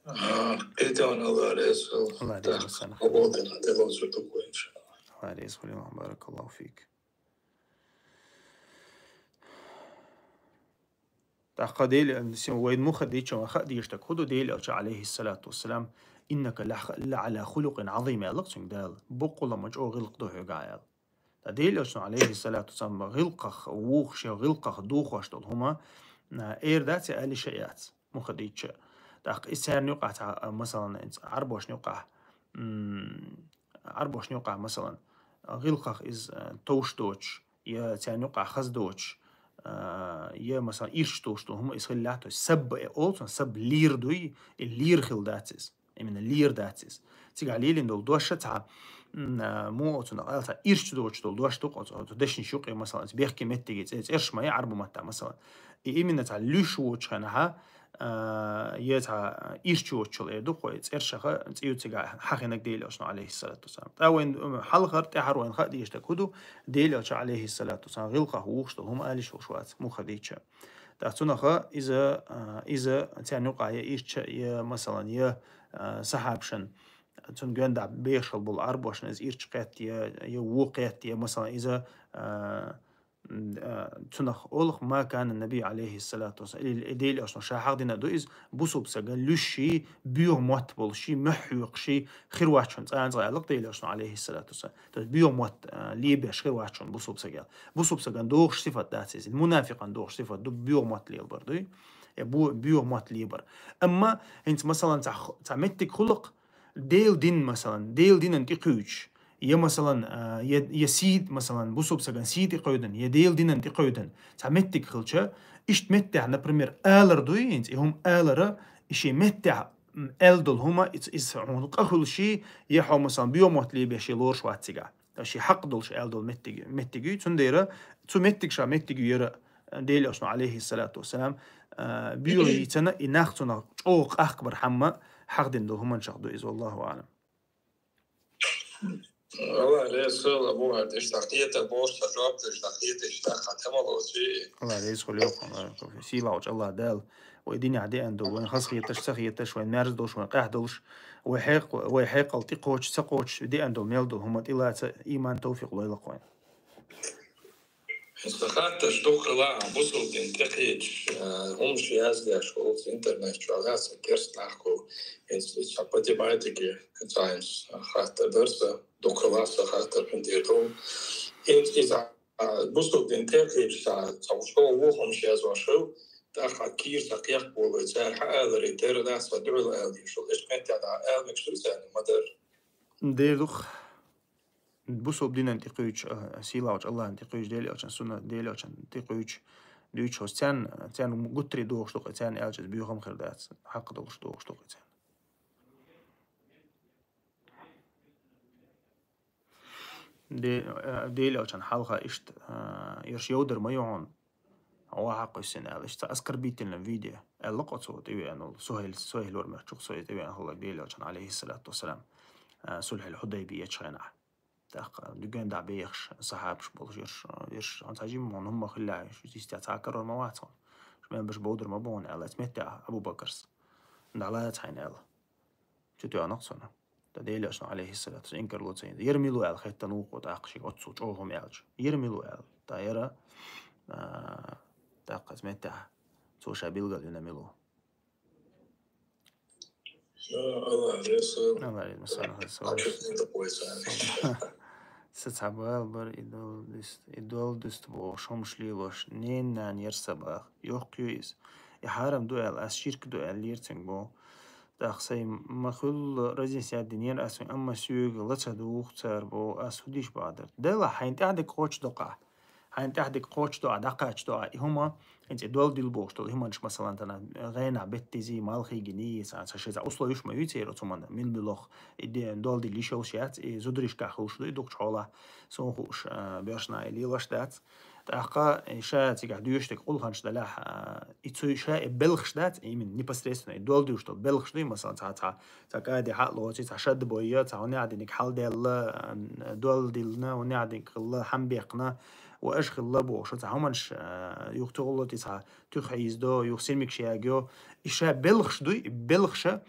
А, кхетон, Алла реза хуьлда. Алла реза хуьлда. ТӀаккха къобалдина тӀелоцур ду-кх вай, иншаллахӀ. Алла реза хуьлда, баракаллаху фик. ТӀаккха Дела, сен вайн муха дийча, вайн хаа дийшатаг хӀун ду, Делан Элча, алейхиссалату вассалам, «Иннака ла, ла Ӏала хулукъин Ӏазим», аьлла-кх цуьнга Дала, боккъала ма чӀогӀа гӀиллакх ду хьоьгахь аьлла. Ткъа Делан Элчано, алейхиссалату вассалам, гӀиллакхах вухуш, я гӀиллакхах духуш долу хӀума, а, эр дац я аьлла, ша яц, муха дийча. ТӀаккха иза царна юкъахь цхьа, а, масалан, иза Ӏарбошна юкъахь, м, Ӏарбошна юкъахь, масалан, гӀиллакхах иза, а, товш доцуш, я царна юкъахь хаза доцуш, а, я, масалан, ирча доцуш долу хӀума иза хилла, то есть саб а олу цунах, саб лийр дуй, и лийр хилла дац иза. Именно лийр дац иза. Цигахь лелийна долу дош а цхьа, м, а, муха оцунах аьлла, цхьа ирча доцуш долу дош ду-кх оцу, оцу дешнаш юкъе, масалан, иза бехке меттиге цӀе-, цӀерш ма ю Ӏарбу маттахь, масалан. И именно цхьа луьйш воцуш хенахь, а, я цхьа ирча воцучул эр ду-кх вай, цӀершаха цӀе ю цигахь хьахийнарг Делан Элчано, алейхиссалату вассалам. Ткъа вайн, м, хьалхара, тӀаьхьара вайн хаа дийшатаг хӀун ду, Делан Элча, алейхиссалату вассалам, гӀиллакхах вухуш долу хӀума аьлла йиш йолуш вац, муха дийча. ТӀаккха цунах иза, а, иза царна юкъахь я ирча, я, масалан, я, а, сахьабашна, цунна гондахь бехаш болу Ӏарбошна иза ирча кхетта, я, я вон кхетта, я, масалан, иза, а, м, а, цунах олу-кх: «Ма кана Наби, алейхиссалату вассалам», или Делан Элчано ша хьахдина ду иза, бусалба стага луьйш, боьха мотт болуш, мохь хьоькхуш хир вац хьуна цкъа а, цкъа а аьлла-кх Делан Элчано, алейхиссалату вассалам. То есть боьха мотт, а, лебеш хир вац хьуна бусалба стага аьлла. Бусалба стагана догӀуш сифат дац иза. Мунафикъан догӀуш сифат ду боьха мотт лелабар дуй. Я бо-, боьха мотт лебар. Амма хӀинца, масалан, цхьа, цхьа меттиг хуьлу-кх, Делан дин, масалан, Делан динан тӀекхуьучуш, я, масалан, а, я, я сий, масалан, бусалба стагана сий тӀекхуьйдан, я Делан динан тӀекхуьйдан цхьа меттиг хилча, иштта меттехь, например, алар дуй хӀинца, и хӀума алара, и шен меттехь, м, аьлла долу хӀума, иза, иза хьуна къа хуьлуш, я хьо, масалан, боьха мотт лебеш лоруш вац цигахь. Шен хьакъ долуш аьлла долу меттиг, меттиг ю, цундела цу меттигашха меттиг ю яра, Делан Элчано, алейхиссалату вассалам, а, боьха йийцина, и нах цунах чӀогӀа къахкабархьама хьахдина долу хӀуманашах ду иза, валлаху аӀлам. Алла реза хуьлда, Абу Хьард, иштта кхета бохуш, сан жоп дерш, сан кхеташ, тӀаккха тӀе ма лоций. Алла реза хуьлда, сийлахьчу Аллах Дала вай динехь деана долу, вайн хазахеташ, цахеташ, вайн маьрза долуш, вайн къаьхьа долуш, вай хьекъ-, вай хьекъал тӀекхочуш, ца кхочуш, деана долу, мел долу хӀума тӀелаца, иман, товфикъ лойла-кх вайна. Сан хаттарш дукха хилла, бусалба дин тӀекхечу, а, хӀуманаш яздеш волу, интернет чохь яц, керста нах бу. ХӀинца иза по тематике, хӀинца хаттар дара сан, дукха хилла сан хаттар хӀинца тӀера ду. ХӀинца иза, а, бусалба дин тӀекхечу сан, сан вуьшта вон хӀуманаш яздеш хилла, тӀаккха кийра сан кхехкаболу, цара хьан аларе, тера нах сан дуьхьал ала дезаш хилла, иштта меттехь дӀа ала мегаш ду царна, ма-дарра. Дера ду-кх. Бусалба динан тӀекхуьйчу, а, сийлахьчу Аллахьан тӀекхуьйчу, Делан Элчан суннат, Делан Элчан тӀекхуьйчу дуьйцуш хӀума царна, царна гуттаре догӀуш ду-кх, царна аьлча иза боьха хӀума хир дац, хьакъ долуш догӀуш ду-кх царна. Де-, а, Делан Элчан хьалха иштта, а, ерш йовдар ма ю хьуна. Ва хьакъ йисина аьлла, иштта оскорбительном виде аьлла-кх оцо тӀевеана волу Сухьайл, Сухьайл вара моьттуш-кх, со иза тӀевеана хилларг Делан Элчан, алейхиссалату вассалам, а, Сулхьул Худайбия ечу хенахь. ТӀаккха дуьгенна дӀа бехаш, сахьабаш болуш ерш, ерш, хьуна ца жимма хӀума хӀумма хилла, уьш истя цхьа а карор ма вац хьуна. Уьш мел беш бовдар ма бу хьуна аьлла, цу метте Абу Бакарс. ДӀалаца хьайна аьлла. Чу тоьхнакх цунна. Ткъа Делан Элчано, алейхиссалату вассалам, инкар ло цунна. Яр милу аьлла хетта нувкъо тӀаккха шийга оццул чӀогӀа хӀума аьлча. Яр милу аьлла. ТӀаккха яра, а, тӀаккха цу метте цо ша билгал йина милу. Аллах реза. Аллах реза, масала, хаза. Са цхьа бала бар, и дола дуста, и дола дуста бохуш, хӀумаш лелош, ненан-нанан яр са баха. Йоккха ю иза. И хьарам ду аьлла, ас ширк ду аьлла, лерцинг боху. ТӀаккха сайн ма хуьллу разъяснять динера ас вайн, амма соьга ла ца дугӀу цара боху, ас хӀу дийш бахьа дара. Делахь, хьайна тӀаьхьа дика кхочу докъахь. Хьайна тӀаьхьа дика кхочу докъахь, дӀакхачу докъахь, и хӀума, хӀинца и дола дилла бохуш долу хӀуманаш, масалан, тана гӀенах беттизи, мал хийгини, ца, ца, ша, ца, условиш ма ю церан цу хӀуманна, мила-мила лох, и де-, дола дилла йиш йолуш яц, и зударишкахь хуьлуш ду, и дукхачу хьолахь, суна хууш, а, боьршна и лелош дац. ТӀаккха, и ша цигахь доьшург къулханаш далахь, а, и цу ша и белхаш дац, именно непосредственно и дола дуьйш долу белхаш дуй, масалан, цхьа, цхьа, цхьа кӀади хьа а лоций, цхьа шад бойя, цхьа хӀунех диниг хьалделла, а, дола диллина, хӀунех диниг хилла, хьан беккхина, ва аша хилла бохуш, цхьа хӀуманаш, а, юха тугӀалло ти цхьа туьха хьийзадо, юха сирмикаш ягайо. И ша белхаш дуй, и белхаша,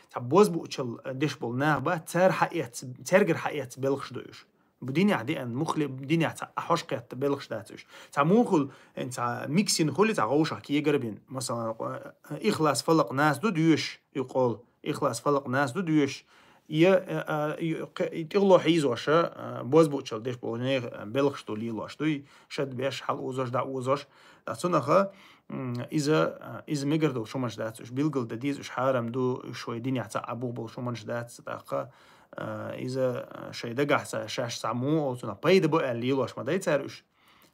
цхьа бозбуучал деш болу нах бац, цара хьаэц, цаьргара хьаэц белхаш ду уьш. Бу динехь деана, муххале динехь цхьа а хьош кхетта белхаш дац уьш. Цхьа муххал, э, цхьа миксина хуьлу, цхьа гӀовшах кегара бина. Масалан, э, Ихлас, Фалакъ, Нас ду доьшуш, и къол. Ихлас, Фалакъ, Нас ду доьшуш. Я, э, э, и, кхе-, и тӀехула хьийзоша, э, бозбуучал деш болу нехан, э, белхаш ду лелош дуй, шад беш, хьал озош, дӀа озош. Ткъа цунаха, м, иза, э, иза мегар долуш хӀуманаш дац уьш, билгал дан деза уьш, хьарам ду уьш, вай динехь цхьа а бух болуш хӀуманаш дац, тӀаккха, а, иза, а, шайн дагахь ца, шаьш цхьа муха олу цунах пайда бо аьлла лелош ма дай цара уьш.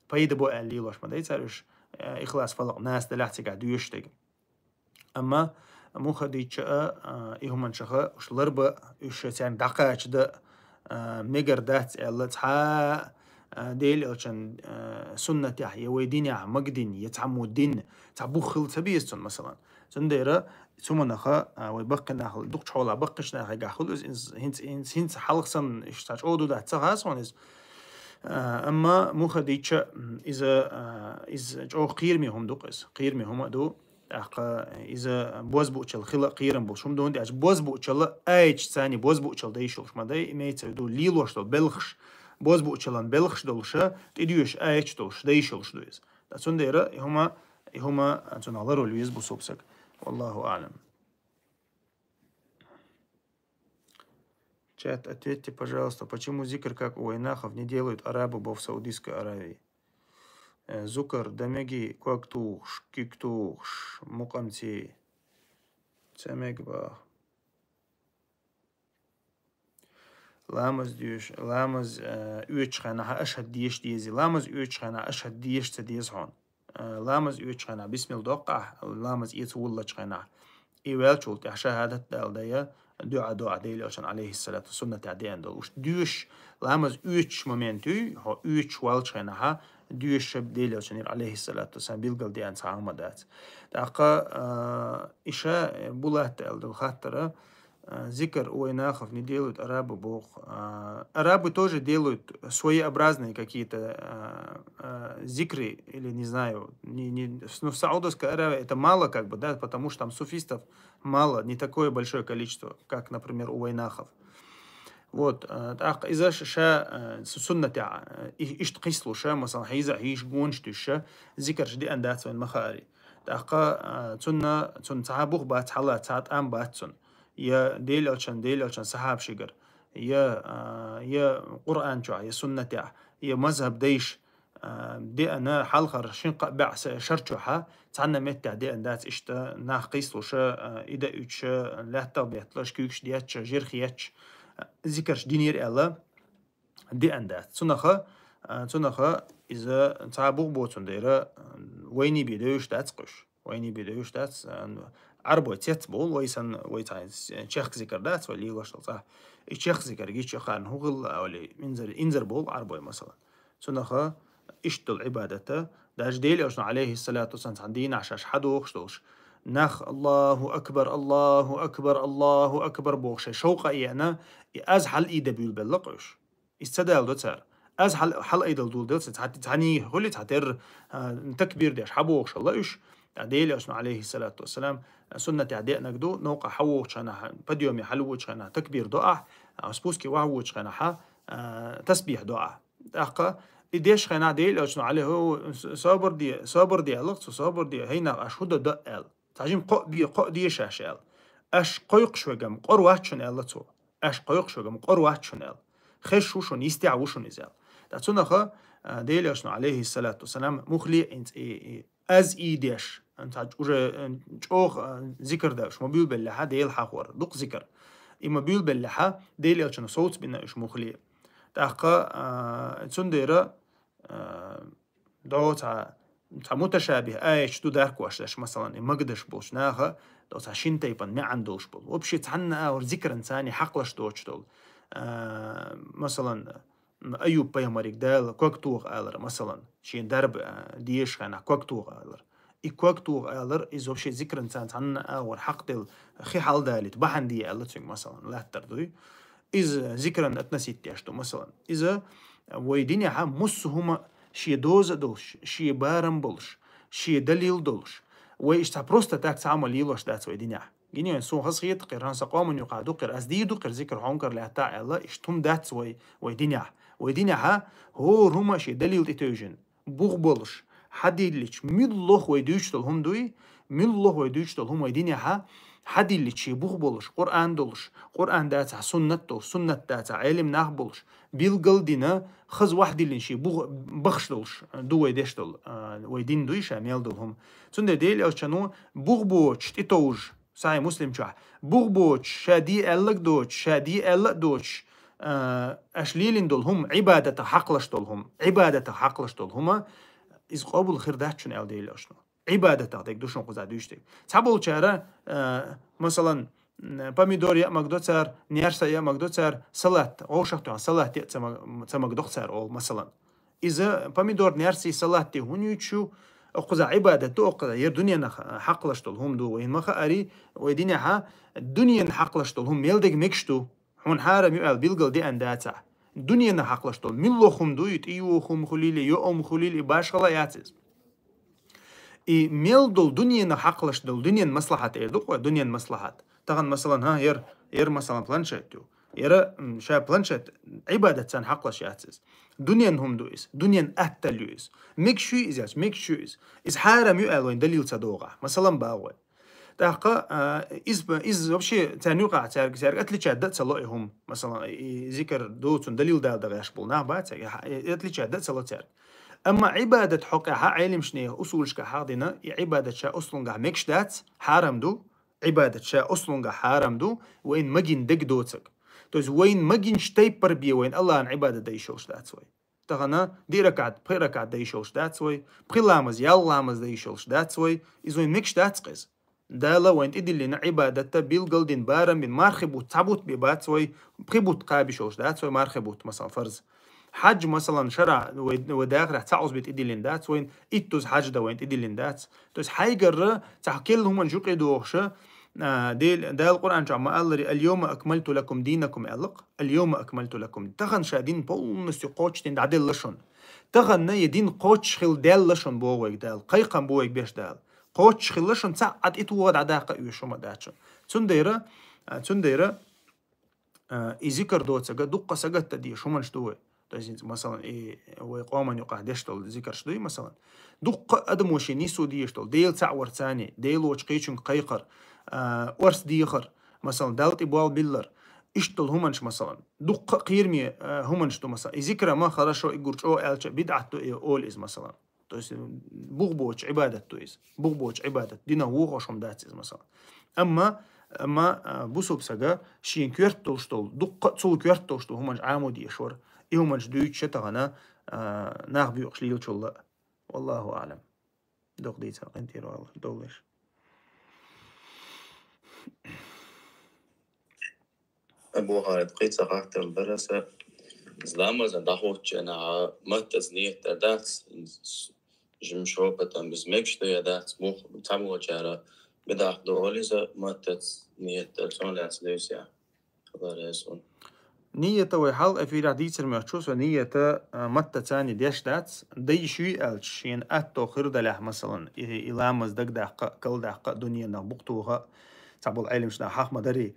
Пайда бо аьлла лелош ма дай цара уьш. А, Ихлас, Фалакъ, Нас далахь цигахь доьшуш дерг. Амма муха дийча а, а, и хӀуманашха уьш ларба, уьш царна дӀакхача дан, а, мегар дац аьлла, цхьа, а, Делан Элчан, а, суннатехь, я вай динехь магадина, я цхьаммо дина, цхьа бух хила ца беза цунна, масалан. Цундела цу хӀуманаха, а, вай баккхий нах, дукхачу хьолахь баккхийчу нахехь хуьлу иза, иза хӀинца, хӀинца, хӀинца хьалха санна, иштта цхьа чӀогӀа ду дац ца хаьа суна иза. А, амма муха дийча, м, иза, а, иза чӀогӀа кхераме хӀума ду-кх иза. Кхераме хӀума а ду. ТӀаккха иза бозбуучал хила а кхерам болуш хӀума ду, хӀунда аьлча бозбуучал аьлча царна бозбуучал дай йиш йолуш ма дай, имеется в виду, лелош долу белхаш, бозбуучалан белхаш долуша, тӀедоьшуш аьлча долуш, дай йиш йолуш ду иза. Ткъа цундела и хӀума, и хӀума цунах ларвала веза бусалба саг. Валлаху аълам. Чат, ответьте, пожалуйста, почему зикр, как у вайнахов, не делают арабы бо в Саудовской Аравии? Э, зукар, да меги, куьг тухуш, куьг тухуш, мукъамций. Ца мега баха. Ламаз доьш-, ламаз, э, оьцучу хенахь ашхӀад деша дезий? Ламаз оьцучу хенахь ашхӀад деша ца деза хьуна. Э, ламаз оьцучу хенахь бисмилла доккху ахь, ламаз эца воллучу хенахь. И ваьллачул тӀаьхьа шахӀадат дала дайа, дуьа до ахь Делан Элчан, алейхиссалату, суннатехь деана долу. Уьш доьшуш, ламаз оьцучу момент юй, хьо оьцуш волчу хенахьа, доьшуш Делан Элчанера, алейхиссалату вассалам, билгал деана цхьа хӀума дац. ТӀаккха, а, иша, э, бу латта аьлла долу хаттара, а, зикр у вайнахов не делают, арабы боху. А, арабы тоже делают своеобразные какие-то, а, а, зикры, или, не знаю, не, не, ну, в Саудовской Аравии это мало, как бы, да, потому что там суфистов мало, не такое большое количество, как, например, у вайнахов. Вот, а, тӀаккха иза ша, ша, а, су-, суннатехь, а, и-, иштта кхийсалуш, масалан, хьийза а хьийзаш, гонаш туьйсуш, зикарш деана дац вайн ма хаари. ТӀаккха, а, цунна, цунна цхьа бух бац хьала, цхьа тӀам бац цунна. Я Делан Элчан, Делан Элчан сахьабашигара, я, а, я Къуръан чохь, я суннатехь, я мазхӀаб дайша, а, деана хьалхара шин-кхаа бӀе са-, шар чохьа, цхьанна меттехь деана дац иштта нах кхийсалуша, а, и даийтуша, лаьттах бетталаш, куьйгаш детташ, жерх етташ, а, зикарш динера аьлла, деана дац. Цунаха, а, цунаха иза цхьа бух боцун дера, а, вайнийн бен девзаш дац кхуьш. Вайнийн бен девзаш дац, а, Ӏарбой цец бовлу, вай санна, вай цхьа чехка зикар дац, вай лелош долу цхьа. И чехка зикар гича, кхарна хӀун хилла, а, олий, инзар, инзар бовлу Ӏарбой, масалан. Цунаха иштта долу Ӏибадата, даже Делан Элчано, алейхиссалату вассалам, цхьана дийнахь шаьш хьадохуш долуш, нах «Аллаху акбар, Аллаху акбар, Аллаху акбар» бохуш, шайн шовкъа а еана, и аз хьал ийда буьйлабелла кхуьш. Иза ца даладо цара. Аз хьал-, хьал айдал дуладелла цара. Цхьа-, цхьаьний хуьлий, цхьатерра, а, такбир деш, хьабохуш хилла уьш. ТӀаккха Делан Элчано, алейхиссалату вассалам, суннатехь деанарг ду, новкъа хьавоьдучу хенахь, подъёме хьалвоьдучу хенахь такбир до ахь, а, спуске вахьавоьдучу хенахь, а, тасбихь до ахь. ТӀаккха и деш хенахь Делан Элчано, алейхи, собар де, собар де, аьлла цо, собар де, хӀай нах, аш хӀун до, до аьлла. Цхьа жимма кхоъ де, кхоъ де шаьш аьлла. Аш кхойкхуш верг-м къора вац шуна аьлла цо. Аш кхойкхуш верг-м къора вац шуна аьлла. Хезаш ву шуна, йистехь ву шуна иза аьлла. ТӀаккха цунах, а, Делан Элчано, алейхиссалату вассалам, мухле инц и, и, аз и деш, цхьа уже, а, чӀогӀа, а, зикр дан уьш ма буьйлабеллехь, Дела хьахор, дукха зикр. И ма буьйлабеллехь, Делан Элчано совцабина уьш мухле. ТӀаккха, а, цундела, а, дӀо цхьа, цхьа муташабихь аяташ ду даркош деш, масалан, и магадеш болчу наха, дӀо цхьа шина тайпана маьӀна долуш болу. Вообще цхьанна а агӀор зикранца хьакхалаш доцуш долу. А, масалан, Аюб-пайхамариг Дала ког тоха алара, масалан, шен дарба, а, дезачу хенахь ког тоха алара. И ког тоха алар, иза вообще зикранца цхьанна а агӀор хьакхаделла, хи хьалдалийта бахьана де аьлла цуьнга, масалан, латтар дуй. Иза зикран относить деш ду, масалан. Иза вай динехь массо а хӀума шен доза а долуш, шен барам болуш, шен далил долуш. Вай иштта просто так цхьа хӀума лелош дац вай динехь. Гинен, суна хазахета кхера, хӀан сан къоман юкъахь ду кхера, ас дийр ду кхера зикр хьуна кара лаьтта аьлла, иштта хӀума дац вай, вай динехь. Вай динехь хӀора хӀума шен далил тӀетевжина, бух болуш, хьадиллича, муьлхха вай дуьйцуш долу хӀума дуй, муьлхха вай дуьйцуш долу хӀума вай динехь хьадиллича, шен бух болуш, Къуръан долуш, Къуръан дацахь суннат долуш, суннат дацахь Ӏелам нах болуш, билгал дина, хаза вахьдиллина шен бух бахаш долуш ду вай деш долу, а, вай дин дуй ша мел долу хӀума. Цундела Делан Элчано бух боцуш тӀетовжа, Сахьихь Муслим чохь, бух боцуш, ша де аьлларг доцуш, ша де аьлла а доцуш, а, аш лелийна долу хӀума, Ӏибадатах хьакхалаш долу хӀума, Ӏибадатах хьакхалаш долу хӀума, иза къобал хир дац шуна аьлла Делан Элчано. Ӏибадатах дерг ду шуна кхузахь дуьйцуш дерг. Цхьаболчара, а, масалан, м, помидор яа магадо цара, нерса яа магадо цара, салат, вовшах тоьхна салат яа ца маг-, ца магадо цара олу, масалан. Иза помидор, нерса, салат де хӀунда юьйцуш ю? Окхуза Ӏибадат ду, окхуза яра дуьненах хьакхалаш долу хӀума ду. Вайна ма хаари, вай динехь дуьненах хьакхалаш долу хӀума мел дерг мегаш ду. Хьуна хьарам ю аьлла билгал деана дацахь. Дуьненах хьакхалаш долу муьлхха хӀума ду, и тӀеюху хӀума хуьлийла, йоу хӀума хуьлийла, и башхала яц иза. И мел долу дуьненах хьакхалаш долу, дуьненан маслахьат эр ду-кх вай, дуьненан маслахьат. Тахана, масалан, хӀан, яра, яра, масалан, планшет ю. Яра, м, ша планшет, Ӏибадат царна хьакхалаш яц иза. Дуьненан хӀума ду иза, дуьненан аттал ю иза. Мегаш ю иза яц, мегаш ю иза. Иза хьарам ю аьлла вайна далил ца догӀахь, масалан, боху вай. ТӀаккха, а, иза, иза вообще царна юкъахь цаьрга, цаьрга отличать дан а ца ло и хӀума. Масалан, и зикр ду, цунна далил дала дан гӀерташ болу нах бац цаьрга, и хьа-, и отличать дан а ца ло цаьрга. Амма Ӏибадат хьокъехь Ӏелимаш нехан усулашкахь хьахдина, и Ӏибадат ша ослунгахь мегаш дац, хьарам ду, Ӏибадат ша ослунгахь хьарам ду, вайна магийна дерг доцург. То есть вайна магийначу тайпара бен вайна Аллахьна Ӏибадат дан йиш йолуш дац вай. Тахана диъ ракаӀат, пхи ракаӀат дан йиш йолуш дац вай, пхи ламаз, ялх ламаз дан йиш йолуш дац вай, иза вайна мегаш дац-кх иза. Дала вайна тӀедиллина Ӏибадатта билгал дина, барам бина, мархи бутт, цхьа бутт бен бац вай, пхи бутт кхаба йиш йолуш дац вай, мархи бутт, масалан, фарз. Хьаьж, масалан, шарахь вай, вай дахарехь цхьа Ӏузбе тӀедиллина дац вайна, итт дуза хьаьж дан вайна тӀедиллина дац. То есть хьайгарра цхьа керла хӀуманаш юкъе дохуша, а, Дел-, Дала Къуръан чохь ма-аллара: «Аль-йома акмальту лакум динакум», аьлла-кх. «Аль-йома акмальту лакум». Тахана ша дин полностью кхочушдина дӀаделла шуна. Тахана я дин кхочуш хилла даьлла шуна боху вайга Дала. Кхайкхам бу вайга беш Дала. Кхочуш хилла шуна, цхьа а тӀетоха дӀадаккха а оьшуш хӀума дац шуна. Цундела, а, цундела, а, и зикр доцург дуккха сагатдан дезаш хӀуманаш ду вай. То есть, масалан, и вай къоман юкъахь деш долу зикарш дуй, масалан. Дуккха а адамо шен нийсо дезаш долу, Дела цхьаъ вар царний, Делочу кхечуьнга кхайкхар, а, орца дехар, масалан, Далла тӀе болх биллар. Иштта долу хӀуманаш, масалан. Дуккха а кхераме, а, хӀуманаш ду, масалан. И зикр ма хорошо, и гур чӀогӀа аьлча, бидӀат ду, и олу иза, масалан. То есть, м, бух боцу Ӏибадат ду иза. Бух боцу Ӏибадат. Динах вохуш хӀума дац иза, масалан. Амма, амма, а, бусулба сага шен коьрта долуш долу, дуккха а цул коьрта долуш долу хӀуманаш Ӏамо дезаш вара. И хӀуманаш дуьйцуша тахана, а, нах буьйцуш лелачул а. Валлаху аълам. Докъа дийцар къинтӀера вала, довлеш. Абу Халид, кхин цхьа хаттар дара аса. Ламаза дӀахӀуттучу хенахь маттаца ниет дар дац, жимма шепотом, иза мегаш ду я дац, муха цхьаболчара бидӀат ду олу иза маттаца ниет дар, цунах лаьцна дуьйцу я. Хабар яц хьуна. Нийята вай хьал эфирах дийцар моьтту, со нийята, а, маттаца деш дац, дай шуй аьлча, шена атто хир далехь, масалан, и, и ламаз дагдаккха, калдаккха, дуненах бухтуха, цхьаболу Ӏелимаш нах хьахма дарий.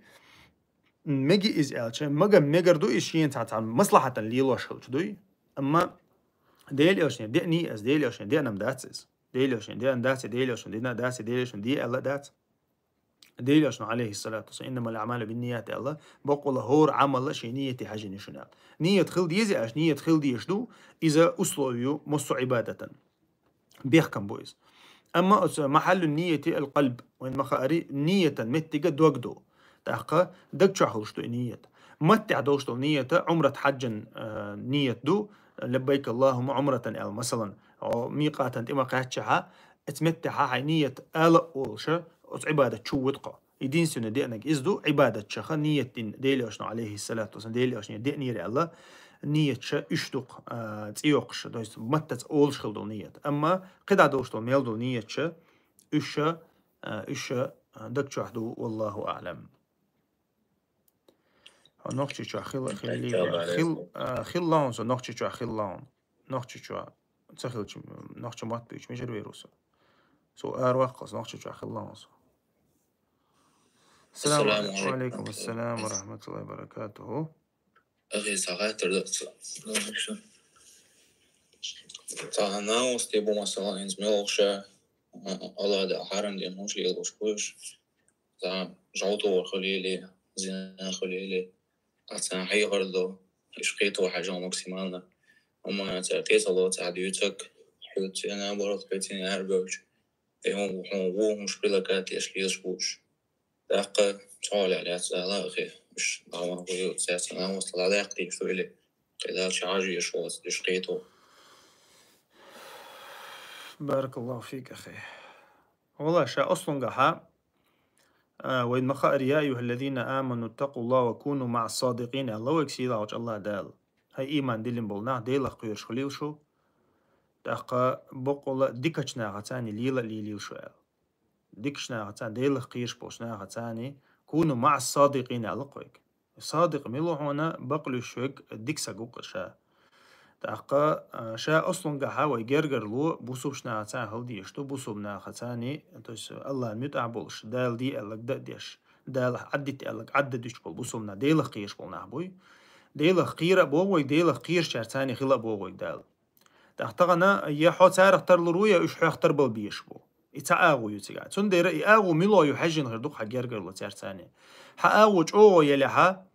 Меги иза аьлча, мага мегар ду иза шена цхьа, цхьа маслахьатан лелош хилча дуй. Амма Дела элчане деъний аса, Дела элчане деънам дац иза. Дела элчане деъна дац, Дела элчане дина дац, Дела элчане де аьлла дац. Дела элчано, алейхиссалату вассалам, «Иннамал аъмалу бинният», аьлла, боккъала хӀора Ӏамал шен нийяте хьаьжжина ю шуна аьлла. Нийят хила деза аьлча, нийят хила дезаш ду, иза условие ю массо Ӏибадатан. Бехкам бу иза. Амма оцу «Махьаллу нийяти ал-къалб», вайн ма хаари, нийятан меттига дог ду. ТӀаккха даг чохь хуьлуш ду и нийят. Маттехь долуш долу нийята Ӏумрат хьаьжжан, а, нийят ду, «Лаббайк Аллахумма Ӏумратан», аьлла, масалан, о, микъатан тӀе ма кхаьччахьа, Эцу меттехьа хьайн нийят ала а олуша, оцу Ӏибадат чу вуьту кхо. Единственный деанарг иза ду, Ӏибадат чаха нийят дина Дела элчано, алейхиссалату вассалам, Дела элчане деанера аьлла, нийят ша уьш ду-кх, а, цӀе йоккхуш, то есть маттаца олуш хила долу нийят. Амма кхидӀа долуш долу мел долу нийят ша, уьш ша, а, уьш ша, а, даг чохь ду, валлаху аълам. Хьо Нохчийчохь хила, хила, хила, а, хила лаун со, Нохчийчохь хила лаун. Нохчийчохь ца хилча, нохча мотт буьйцу мижар вер ву со. Со ара ваккхалц Нохчийчохь хила лаун со. Салам алейкум. Алейкум ассалам ва рахматуллахи ва баракатуху. Ахи, сагатар да ца. Ца наус те бу масала инс мелша. Аллах да харам дин хунш лелуш хуш. Цхьа жовтовар хуьлийли, зина хуьлийли, а цхьа хьехар ду, уьш кхетор хьажал максимально. Амма цара тӀе ца ло, цхьа дуьйцург, хьоьца, наоборот, хьоьца арабевлча, тӀе хьуна ву хӀума предлагать еш лезаш бу уьш. ТӀаккха цхьа лаьа лаьцна ала, ахи, уьш дӀаван хуьлийла, цаьрца цхьа намус ла даккха дийш ду или, кхидӀа чу хьажа еш вац, уьш кхетор. Баракаллаху фик, ахи. Валла, ша ослунгахьа, а, вайн ма хаара, «Я айюхаллазина аману ттакъуллаха ва куну маъас садикъин», аьлла вайга сийлахьчу Аллах Дала. ХӀай ийман диллина болу нах, Делах кхоьруш хуьлийла шу. ТӀаккха боккъала дикачу нахаца лела а лелийла шу аьлла. Дикачу нахаца, Делах кхоьруш болчу нахаца, «куну маъас садикъин», аьлла-кх вайга. Садикъ мила ву хьуна, бакълуьйш верг дика саг ву-кх ша. ТӀаккха, а, ша ослунгахьа вай гергарло бусулбачу нахаца хила дезаш ду, бусулба нахаца, то есть Аллахьна муьтӀахь болуш, Дала де аьлларг дан а деш, Дала Ӏаддита аьлларг Ӏадда дуьтуш болу бусулба нах, Делах кхоьруш болу нах буй. Делах кхера а боху вайга, Делах кхерачаьрца хила а боху вайга Дала. ТӀаккха тахана я хьо царах тарлур ву, я уьш хьоьх тарбала безаш бу. И цхьа агӀо ю цигахь. Цундела и агӀо мила ю хьаьжжина хир ду-кх хьан гергарло цаьрца. Хьан агӀо чӀогӀа елехьа,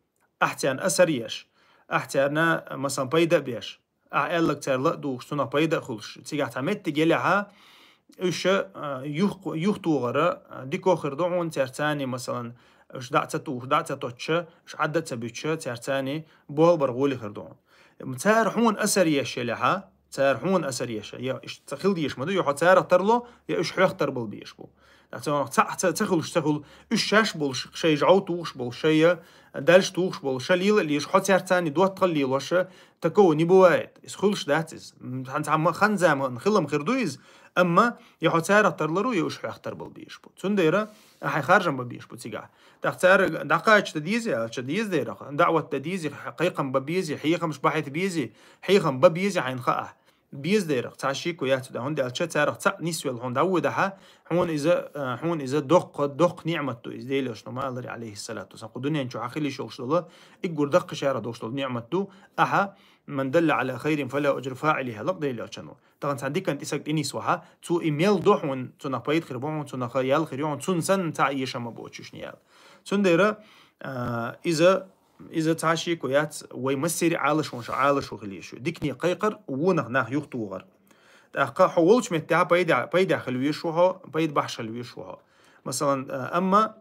ахь царна асар еш, ахь царна, масалан, пайда а беш, ахь аьлларг цара ла а дугӀуш, цунах пайда а хуьлуш, цигахь цхьа меттиг елехьа, уьш, а, юх-, юхатохара, а, дика хир ду хьуна цаьрца, масалан, уьш дӀа а ца тухуш, дӀа а ца тоттуш, уьш Ӏадда а ца буьтуш, цаьрца болх бар гӀоли хир ду хьуна. Цара хьуна асар еш елехьа, цара хьуна асар еш, я уьш ца хила дезаш ма ду, я хьо царах тарло, я уьш хьоьх тарбала безаш бу. Ткъа цунах цхьаъ ца, ца хуьлуш, ца хуьлу, уьш шаьш болуш, шайн жӀов тухуш болуш, шайн дальш тухуш болуш, ша лела а лелаш, хьо цаьрца доттагӀал лелош, такого не бывает. Иза хуьлуш дац иза. М, цхьа, цхьа ма-, хан-заман хилам хир ду иза, амма я хьо царах тарлур ву, я уьш хьоьх тарбала безаш бу. Цундела ахь хьайн харжам бан безаш бу цигахь. ТӀаккха цара дӀакхача дан деза аьлча, деза дерах, даӀват дан деза, кхайкхам бан беза, хьехамаш бахьийта беза, хьехам бан беза хьайна хаахь. Беза дерах, цхьа шеко яц цу тӀехь, хӀунда аьлча царах цхьаъ нисвелла хьуна дӀавоьдахьа, хьуна иза, а, хьуна иза доккха, доккха ниӀмат ду иза, Дела элчано ма аллара, алейхиссалату вассалам. Кху дуьнен чу хьан хила йиш йолуш долу, уггар даккха шарах долуш долу ниӀмат ду, ахьа, «Ман далла Ӏала хайрин фаляху ажру фаӀилихи», аьлла-кх Дела элчано. Тахана цхьана диканна тӀе саг тӀе нисвахьа, цо и мел до хьуна, цунах пайда хир бу хьуна, цунах ял хир ю хьуна, цунна санна цхьа а эшам ма боцуш ял. Цундела, а, иза, иза цхьа шеко яц, вай массери а Ӏалашонаш, Ӏалашо хила езаш ю. Дикане кхайкхар, вонах нах юхатохар. ТӀаккха хьо волчу меттехь пайда, пайда хила везаш ву хьо, пайда бахьаш хила везаш ву хьо. Масалан, а, амма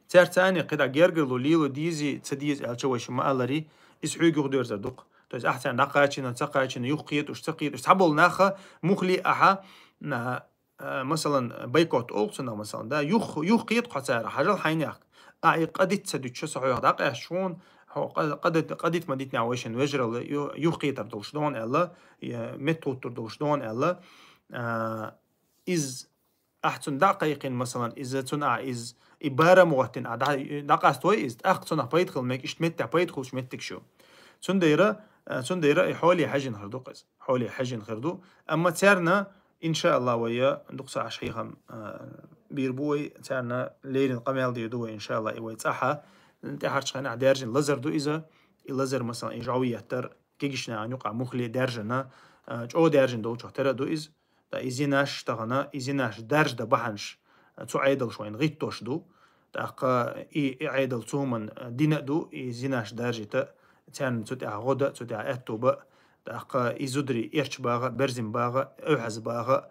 цаьрца кхидӀа гергарло лело дезий, ца дезий аьлча вайша ма аллара, иза хьоьга юхадоьрзур ду-кх. То есть ахь царна дӀакхачийна, ца кхачийна, юхакхеташ, ца кхеташ, цхьаболу наха муххале ахьа, а, а, масалан, бойкот олу цунах, масалан, да, юх-, юхакхета хьо царах, хьажал хьайнех. Ахь и къа дита ца дуьтуш, со хьоьх дӀакъаьсташ ву хьуна, хьо къа-, къа дита, къа дита ма дитинехь вайшинна вежаралла, ю-, юхакхетар долуш ду хьуна аьлла, я меттахӀуттур долуш ду хьуна аьлла, а, иза ахь цунна дӀа а кхайкхина, масалан, иза цунна ахь иза, И барам гӀоттина а дӀа-, дӀакъастой иза, тӀаккха цунах пайда хила мег, иштта меттехь пайда хулаш меттигаш ю. Цундайра, а, цундайра и хьоле хьаьжжина хир ду-кх иза. Хьоле хьаьжжина хир ду. Амма царна, иншааллахӀ, вай дукха сахьаш хьехам, а, бийр бу вай, царна леррина къамел дийр ду вай, иншааллахӀ, и вай цӀахьа, тӀаьхьарчу хенахь даьржина лазар ду иза. И лазар, масалан, и жӀов еттар, кегийчу нахана юкъахь муххале даьржина, а, чӀогӀа даьржина долчух тера а ду иза. Ткъа и зинаш тахана, и зинаш даржа дан бахьанаш, а, цу Ӏедалша вайна гӀиттош ду. ТӀаккха и, и Ӏедал цу хӀуманна, а, дина а ду, и зинаш даржийта, царна цу тӀехь гӀо дан, цу тӀехь аьтту бан. ТӀаккха и зударий эрча багӀа, берзина багӀа, эвхьаза багӀа,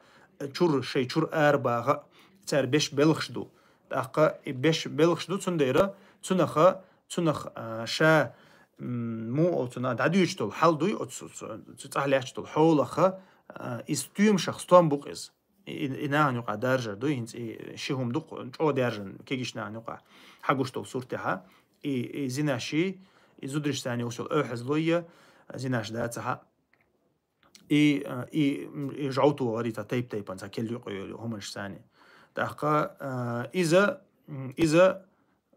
чур, шайн чура ара багӀа, цара беш белхаш ду. ТӀаккха и беш белхаш ду, цундайра цунаха, цунах, а, ша, м, муха оцу наха дӀадуьйцуш долу хьал дуй, оцу, цу, цу цӀахь лаьтташ долу хьолаха, а, иза стоьмашах стом бу-кх иза. И, и, и нахана юкъахь даржар дуй, хӀинца и ши хӀума ду-кх, чӀогӀа даьржина, кегийчу нахана юкъахь хьагуш долу суртехьа. И, и зинаший, и зударшца йолуш йолу эвхьазлой, зинаш дацахьа. И, а, и, м, и жӀовто гӀарита тайп-тайпана цхьа келла юкъа йолу хӀуманаш царна. ТӀаккха, а, иза, м, иза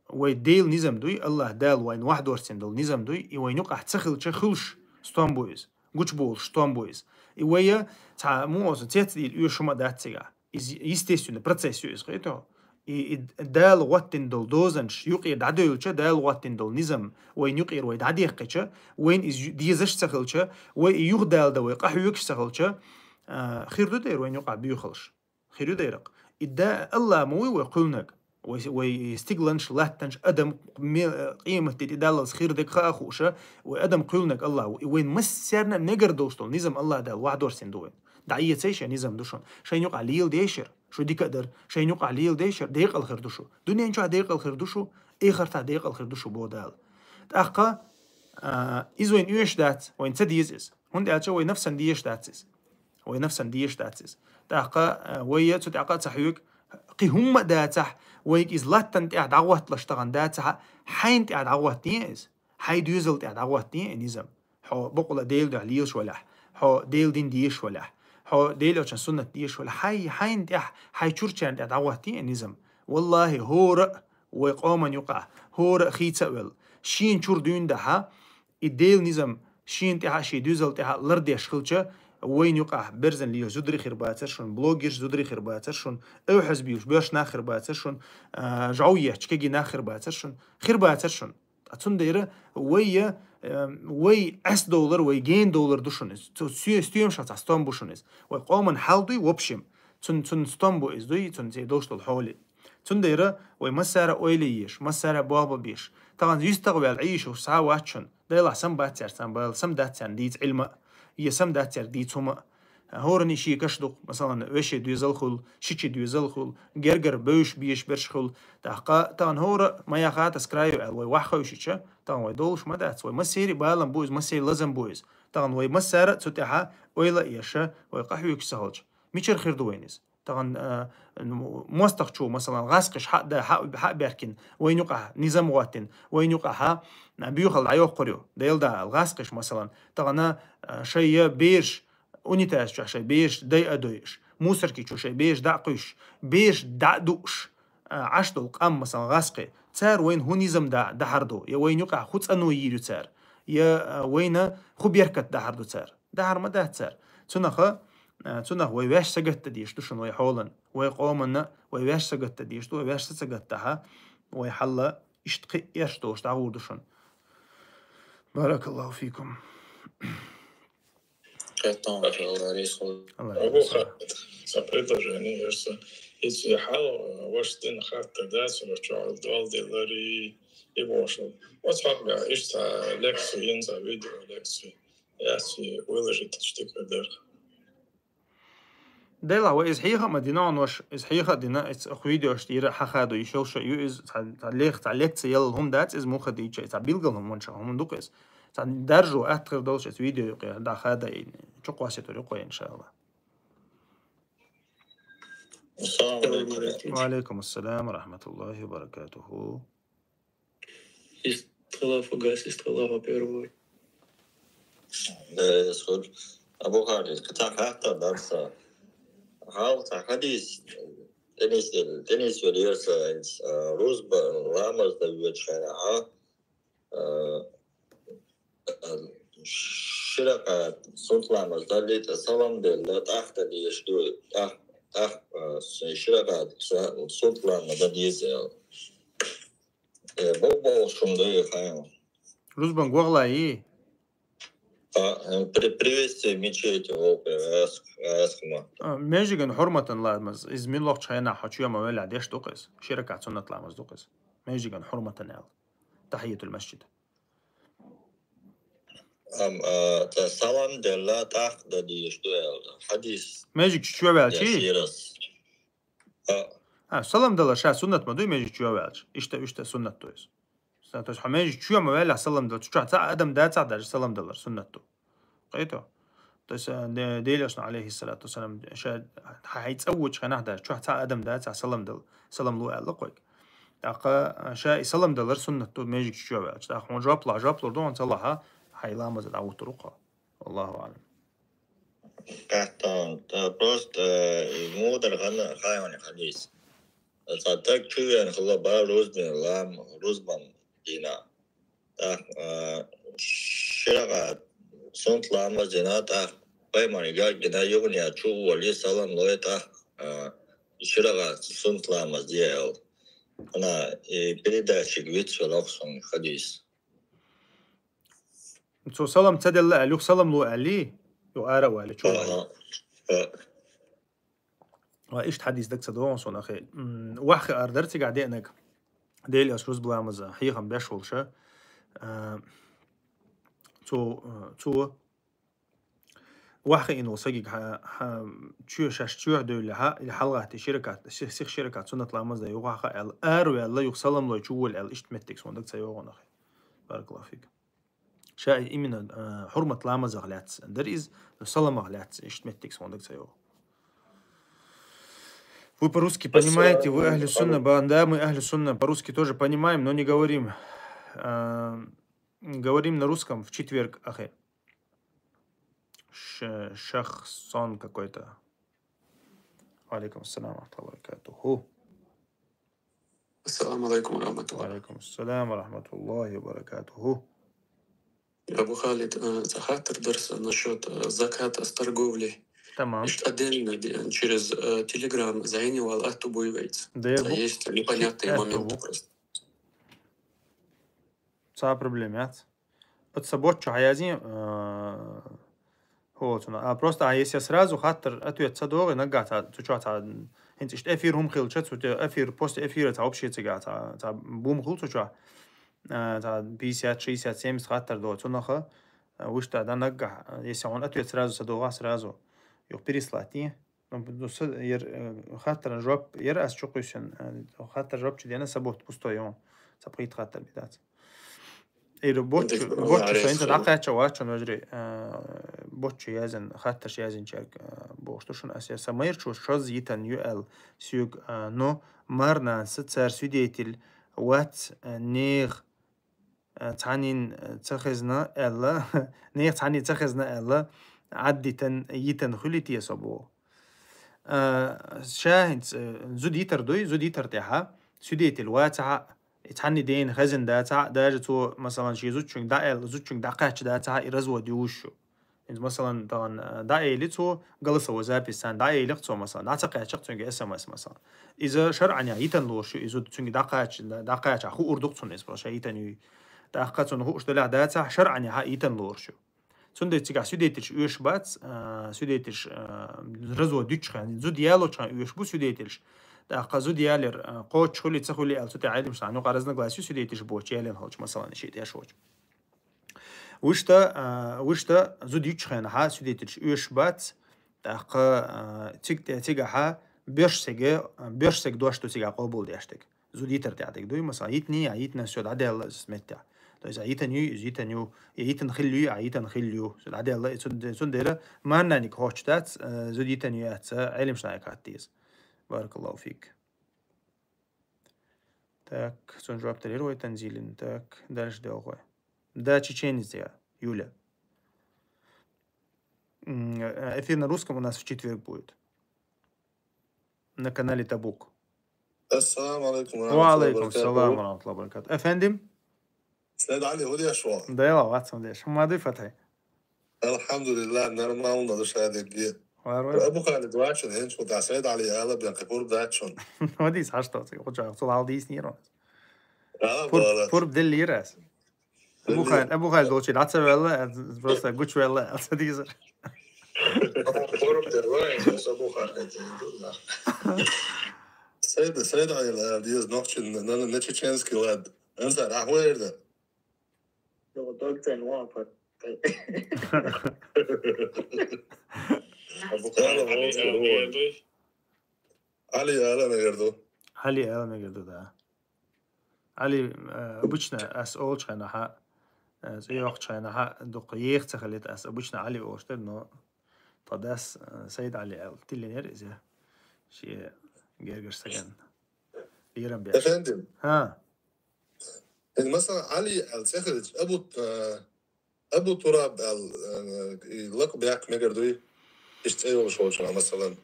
вай Делан низам дуй, АллахӀ Дала вайна вахьдорцийна долу низам дуй, и вайна юкъахь ца хилча хуьлуш стом бу иза, гучуболуш стом бу иза. И вай цхьа муха оцу цецдийла оьшу хӀума дац цигахь. Иза естественный процесс ю иза, кхетий хьо? И, и Дала гӀоттийна долу дозанаш юкъера дӀадевлча, Дала гӀоттийна долу низам вайна юкъера вай дӀадехкича, вайна иза ю-, дезаш ца хилча, вай и юхадала дан вай къахьоьгуш ца хилча, а, хир ду дера вайна юкъахь буьйхалш. Хир ю дера-кх. И да, АллахӀ ма вуй вай кхоьллинарг. Вай, вай стигланаш, латтанаш, адам ме-, къематде тӀедаллалц хир дерг хаа хууша, вай адам кхоьллинарг АллахӀ ву. И вайна массарна а мегар долуш долу низам АллахӀ Дала вахьдорцийна ду вайна. ДӀаэцай шайн низам ду шуна. Шайн юкъахь леладе шуьра. Шу дика а дара. Шайн юкъахь леладе шуьра. Декъала хир ду шу. Дуьнен чохь декъала хир ду шу. Эхартахь декъала хир ду шу, боху Дала. ТӀаккха, а, иза вайна оьшуш дац, вайна ца деза иза. ХӀунда аьлча вай нафсан дезаш дац иза. Вай нафсан дезаш дац иза. ТӀаккха, а, вай цу тӀаккха а ца хьоьгу, кхин хӀумма а дацахь, вайга иза латтана тӀехь дӀагӀотталаш тахана дацахьа, хьайна тӀехь дӀагӀоттае иза. Хьайн доьзал тӀехь дӀагӀоттае и низам. Хьо бакъала Делан дуьхьа лелаш валахь, хьо Делан дин дезаш валахь, хьо Делан элчан суннат дезаш валахь, хьай, хьайна тӀехь, хьайн чурчарна тӀехь дӀагӀоттае и низам. ВаллахӀи, хӀора а вай къоман юкъахь, хӀора а хийца а велла, шена чур дуьйна дахьа, и Делан низам шена тӀехьа а, шен доьзал тӀехьа а лардеш хилча, вайна юкъахь берзан лелаш зударий хир бацара шуна, блогерш зударий хир бацара шуна, эвхьаза буьйлуш боьрша нах хир бацара шуна, а, жӀов етташ кегий нах хир бацара шуна, хир бацара шуна. Ткъа цундела вай, э, вай Ӏесадовлар, вай генадовлар ду шуна иза. Цу сто-, стоьмашах цхьа стом бу шуна иза. Вай къоман хьал дуй, в общем, цун, цун стом бу иза дуй, цун цӀе долуш долу хьоле. Цундела вай массара а ойла еш, массара а болх бан безаш. Тахана юьстах а ваьлла Ӏийшуш схьа а вац шуна. Делахь сам бац цаьрца бала, сам дац царна дийца Ӏилма а, я сам дац цаьрга дийца хӀума а. ХӀоранна шен каш ду-кх, масалан, вешин доьзал хуьлу, шичийн доьзал хуьлу, гергара бевзаш безаш берш хуьлу. ТӀаккха тахана хӀора ма яххьа тас краю аьлла, вай ваха хевшича, тахана вай долуш ма дац, вай массеран а балам бу иза, массеран а лазам бу иза. Тахана вай массара а цу тӀехьа ойла а еш, вай къахьоьгуш ца хилча, мичара хир ду вайна иза? Тахана, а, м-, мостагӀчо, масалан, гӀазкхаша хьа а да-, хьа а, хьа а баьхкина, вайна юкъахь низам гӀоттийна, вайна юкъахь, а, буьйхал дӀайоккхур ю, Дела дӀаала, гӀазкхаша, масалан, тахана, а, шайн бераш, унитаз чохь шайн бераш дай а дойуш, мусорки чу шайн бераш дӀа а кхуьйсуш, бераш дӀа а дууш, а, Ӏаш долу къам, масалан, гӀазкхий, цара вайна хӀун низам да-, дахьар ду, я вайна юкъахь хӀун цӀано йийр ю цара, я, а, вайна хӀун беркат дахьар ду цара? Дахьар ма дац цара. Цунаха, а, цунах вай ваьш сагатдан дезаш ду шуна вай хьолан, вай къоманна вай ваьш сагатдан дезаш ду, вай ваьш са ца гатдахьа, вай хьалла иштта кхин а эрш долуш дӀагӀур ду шуна. Баракаллаху фикум. Кхетон ваша, Аллах реза хуьлда. Аллах реза хуьлда. Абу Халид, цхьа предложение яра сан. Иза хьал, э, ваша дина хатта дац, вачохь дол делари, и бошал. Оцхьабга иштта лекци йина, цхьа видео лекци. Яци выложить штика дара. Делахь, вай иза хьеха а ма дина, онош, иза хьеха а дина, иза оху видеошта йира хьахадо йиш йолуш а ю иза, цхьа, цхьа лех-, цхьа лекци ялал хӀума дац иза, муха дийча, цхьа билгал хӀума ван ша хӀума ду-кх иза. Цхьа даржо аттагӀар долуш иза видео юкъе дӀахада и чукхоссийта вара юкъе, иншааллахӀ. Ассаламу алейкум. Ва алейкум ассалам ва рахматуллахи ва баракатуху. Истрала фугас, истрала первый. Э, схуд. Абу Халид, кхин цхьа хаттар дац сан. Хьал цхьа хадийс, тӀенис-, тӀенисвелира са, а, рузба ламаз дӀадоьдучу хенахь, а, а, ши ракаӀат суннат ламаз даллалц, салам делла, тӀаккха дан дезаш ду, тӀаккха, тӀаккха, а, ши ракаӀат са-, суннат ламаз дан деза аьлла. Э, боху-бохуш хӀума ду и хьайна. Рузбан гӀорлайий? А, э, при-, приветствие мечети, вовка, ас-, асхма. А, межиган хьурматан ламаз, иза мила лохучу хенахь хьо чоь ма веллехь деш ду-кх иза. Ши ракаӀат суннат ламаз ду-кх иза. Межиган хьурматан аьлла. Тахьиятул масжид. Ам, а, цхьа салам делла, тӀаккха дан дезаш ду аьлла. Хьадис. Межиг чу чоь ваьлчий? Ясирас. А. А, салам далар ша суннат ма дуй, межиг чу чоь ваьлча. Иштта, иштта суннат ду иза. Са-, то есть хьо межиг чу чоь ма ваьллехь салам далар. Чу чохь цхьа адам дацахь даже салам далар суннат ду. Кхетий? То есть, э, де-, Делан элчано, алейхиссалату вассалам, ша хьайн цӀа воьдучу хенахь даже, чохь цхьа адам дацахь салам дала, салам ло аьлла кхойга. ТӀаккха, э, ша и салам далар суннат ду, межиг чу чоь ваьлча. ТӀаккха хьуна жоп лахь, жоп лур ду хьуна, ца лахь, хьайн ламаза дӀагӀуттур ву хьо. Аллаху аълам. Кхетта, э, просто, э, мудар хана хайвани хадис. Цхьа стаг чу веана хилла бара рузбан лам-, рузбан дийнахь. ТӀаккха, а, ши ракаӀат суннат ламаз дина, тӀаккха пайхамарга гина юханехьа чу а волий, салам лой, тӀаккха, а, ши ракаӀат суннат ламаз де аьлла. Ана и передачиг вицвелла-кх суна хадис. Цо салам ца делла аьлла, юха салам ло аьллий, юха ара а валий, чу а валий. Аха. А. Ва иштта хьадис даг ца догӀу суна, ахи. М, ваьхьа хаар дара цигахь деанарг. Делан элча рузба ламаза хьехам беш волуш, а, цо, а, цо ваьхьа хиъна волу сагиг хьа-, хьа-, чоь шаьш чоьхьа девллехь, или хьалагӀаттий ши ракаӀат, си-, сиха ши ракаӀат суннат ламаз дан юха хьаха аьлла, ара ваьлла, юха салам лой чу вола аьлла, иштта меттиг суна даг ца йогӀу, ахи. Баракаллаху фик. Ша именно, э, хьурмат ламазах лаьцна дара иза, но саламах лаьцна иштта меттиг суна даг ца йогӀу. Вы по-русски понимаете, вы ахлю сунна, ба-, да, мы ахлю сунна, по-русски тоже понимаем, но не говорим. Э, говорим на русском в четверг, ахи. Ш-, шахсон какой-то. Ва алейкум ассалам ва рахматуллахи ва баракатуху. Ассаламу алейкум ва рахматуллах. Ва алейкум ассалам ва рахматуллахи ва баракатуху. Абу Халид, э, цхьа хаттар дара сан насчёт, э, заката с торговли. Тамам. Иштта отдельно, де-, через, э, Telegram зӀене вала аьтту буй вайца? Дер бу. Есть непонятные моменты просто. Цхьа проблема яц. Оцу сан ботт чу хьаязйина, а, хӀо цунах. А просто, а если сразу хаттар ответ ца догӀий, наггахь цхьа, цу чохь цхьа, хӀинца иштта эфир хӀума хилча, цу те-, эфир, после эфира цхьа общий цигахь цхьа, цхьа бум хуьлу цу чохь. А, цхьа пятьдесят, шестьдесят, семьдесят хаттар до, цунах, а, вуьшта дан наггахь, а, если хьуна ответ сразу ца догӀахь, сразу юха переслать дин. Ну, ну, са-, яр, э, хаттаран жоп яр ас чу кхуьссина, э, хаттар жоп чу дена, са ботт пустой ю. Ца пхийтта хаттар бен дац. Ира ботт чу, ботт чу со хӀинца дӀакхаьчча вац шуна, вежарий, э, ботт чу язйина, хаттарш язйинчаьрга, э, бохуш ду шуна ас, я сан майрачо шозза йитан ю аьлла, соьга, э, но марнанца цара свидетель вац, э, нехан, э, цхьаннен, э, ца хезна аьлла, нехан цхьаннен ца хезна аьлла, Ӏаддитан, йитан хуьлий те со боху. Э, ша хӀинца, э, зуда йитар дуй, зуда йитар тӀехьа, свидетель вацахьа, и цхьанне дена хезна дацахьа, даже цо, масалан, шен зудчуьнга дӀааьлла, зудчуьнга дӀакхаьчча дацахьа, и развод юуш ю. ХӀинца, масалан, тахана, э, дӀаэли цо, голосовой запись царна дӀаэли-кх цо, масалан, дӀа ца кхаьчча-кх цуьнга эс эм эс, масалан. Иза шарӀанехь йитан лоруш ю, и зуда цуьнга дӀакхача-, дӀакхачахь хуур ду-кх цунна иза, ша йитан юй. ТӀаккха цунна хууш делахь дацахь, шарӀанехь а йитан лоруш ю. Цундела цигахь свидетельш оьшуш бац, а, свидетельш, а, развод дуьтучу хенахь, зуда ялочу хенахь оьшуш бу свидетельш. ТӀаккха зуда ялар, а, кхоччуш хуьлий, ца хуьлий аьлла, цу тӀе Ӏеламаш, ну, къа разногласия ю свидетельш бохучу ялийна хилча, масалан, шиъ тӀе шочу. Вуьшта, а, вуьшта зуда йитчу хенахьа свидетельш оьшуш бац, тӀаккха, а, цига тӀе, цигахьа боьрша сага, боьрша сага дош ду цигахь къобалдеш дерг. Зуда йитар тӀехь дерг дуй, масалан, йитний, а йитина, всё, дӀадаьлла иза меттехь. То есть, а йитан юй, иза йитан ю, я йитан хилла юй, а йитан хилла ю, всё, дӀадаьлла, и цун-, цундела марнаниг хоттуш дац, а, зуда йитан ю яц, а, Ӏеламаш нахе хатта деза. Баракаллаху фик. Так, цунна жоп делира вай Танзилина. Так, дальше делахь вай. Да, чеченец я, Юля. М, э, эфир на русском у нас в четверг будет. на канале Табук. السلام عليكم ورحمة الله وعليكم السلام وبركاته. ورحمة الله وبركاته. Эфендим? سيد علي، هو ديش هو. Да, я вас, Эфендим. Ма дий фатхьай? الحمد لله، нормально, душа дегги. Вар вар. Абу Халид вачун, хенч куда Саид Али ала бен капур дачун. Ма дий саш то, ци, хоча, цул ал дий снирон. Ала Пур, бала. пур делирас. Абу Халид, Абу Халид долчи, лаца велла, просто гуч велла, лаца дизер. Пур делла, Абу Халид. Саид, Саид Али ала диз нохчин, на, на чеченский лад. Анса рахуэрда. Yok, doksan muhabbet. Абу Халид. Али ала мегерду. Али ала мегерду, да. Али, э, обычно ас олчхайна ха, э, цӀи йохчхайна ха, дукха ехца халит ас обычно Али олштер, но тадас, э, Саид Али ал тиллинер изе. Ши гергер саген. Лирам беш. Эфендим. Ха. Ин масала Али ал цехилич Абу, э, Абу Тураб ал, э, и лак бяк мегердуй. Иш цейол шолчуна, масалан.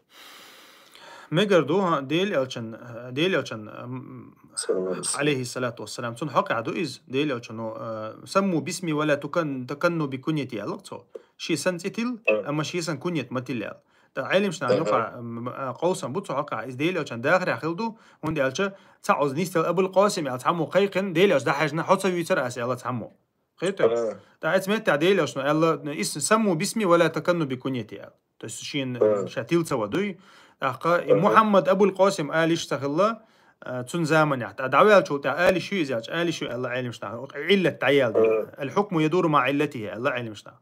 Мегерду, ха, Дел элчин, э, Дел элчин, м, Салам алейкум. алейхи салату вассалам. Цун хакъа ду из, Дел элчин, ну, э, самму бисми ва ла тукан-, таканну би куньяти аллах цо. Ши сан цитил, Э. амма ши сан куньят матил ал. Та алим шна Ага. юха, м, э, къовсан бу цо хакъа, из Дел элчин дахра хилду, хунди алча, ца оз нистел Абул Къасим ал цаму къайкин, Дел элч дахажна хоца вицар ас ал цаму. Хейта? Ага. Та эц метта Дел элчин, Алла, ис самму бисми ва ла таканну би куньяти ал. То есть шин, Ага. ша тилцава дуй. Ахка, и Ага. Мухаммад Абул Къасим Али шта хилла, э, цун заманя. Та давал чул та Али шу изяч, Али шу Алла алим шта. Иллат даял. Ага. Ал хукму ядуру ма иллатихи, Алла алим шта.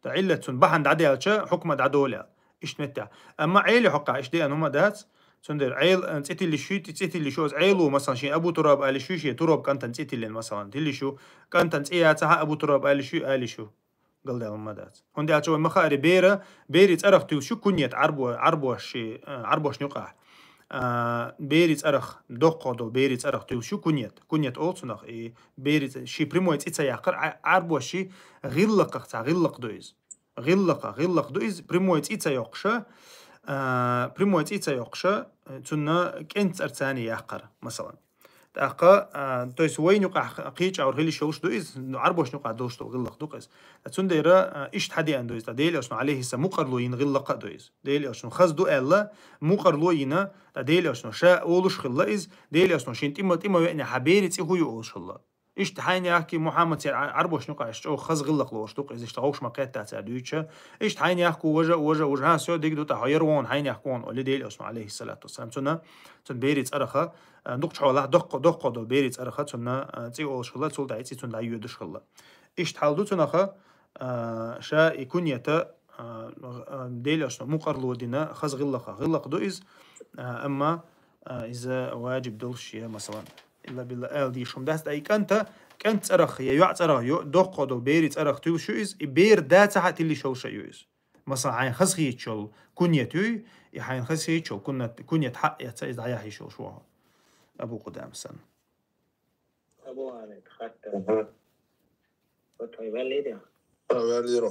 Та иллат цун бахан дадялча, хукма дадоля. Ишт метта. Амма Али хакъа, ишт де анума дац. Цундер айл, э, цитили шу, ти цитили шу, аз айлу, масалан, ши Абу Тураб Али шу, ши Тураб кантан цитилен, масалан, тили шу, кантан ци яца ха Абу Тураб Али шу, Али шу. Галдал ма дац. Хунди ача вай махари бера, бери царах тил шу куньет арбо, арбо ши, э, арбош нюка. А, бери царах, дохко до бери царах тил шу куньет. Куньет олцунах, и бери ц-, ши прямой цица якар, а, арбо ши гиллаках ца гиллак дуиз. Гиллака, гиллак ду из, прямой цӀи ца йокъуша, а, прямой цӀи ца йокъуша, э, цунна кӀенцӀарцани яккхар, масалан. ТӀаккха, а, то есть вайна юкъахь кхийчӀаур хилиш йолуш ду из, ну, гӀарбошна юкъахь долуш долу гиллак ду-кх из. Цундела, а, иштта хьадеана ду из, ткъа Дела Элчано, алейхиссалам, мукъарло йина гиллакха а ду из. Дела Элчано хаза ду аьлла, мукъарло йина, ткъа Дела Элчано ша олуш хилла из, Дела Элчано шен тӀима-, тӀима веъна хьан бери цӀи хӀу ю олуш хилла. Иштта хьайна яхки Мухьаммад церан гӀа-, гӀарбошна юкъа иштта чӀогӀа хаза гӀиллакх лоруш ду-кх иза, иштта ховш ма кхетта цара дуьйцуша. Иштта хьайна яхку важа, важа, важа, хьан соьга диг ду тӀаккха, яр вон хьайна яхку вон, оли Дела Элчано, алейхиссалату вассалам. Цунна, цунна бери цӀараха, а, дукхачу хьолахь доккхо, доккхо до бери цӀараха, цунна, а, цӀи олуш хилла, цул тӀаьхьа цӀи цунна дӀайоьдуш хилла. Иштта хьал ду цунаха, а, ша и куньята, а, а, Дела Элчано мукъарло дина хаза гӀиллакха. ГӀиллакх ду иза, а, амма, а, иза ваджиб долуш я, масалан. Илла билла аьлла дийшум дац, ткъа и кӀанта, кӀант цӀарах я йоӀ цӀарах, йо-, доккхо до бери цӀарах туьлуш ю иза, и бер да ца хьа тилиш йолуш ю иза. Масалан, хьайн хаза хийча йолу куньят юй, и хьайн хаза хийча йолу куньят, куньят хьаъ эца иза дӀаяхьа йиш йолуш ву хьо. Абу Къудама санна. Абу Хьамид, хаттар. Вот хьо валлийда? А, валлийро.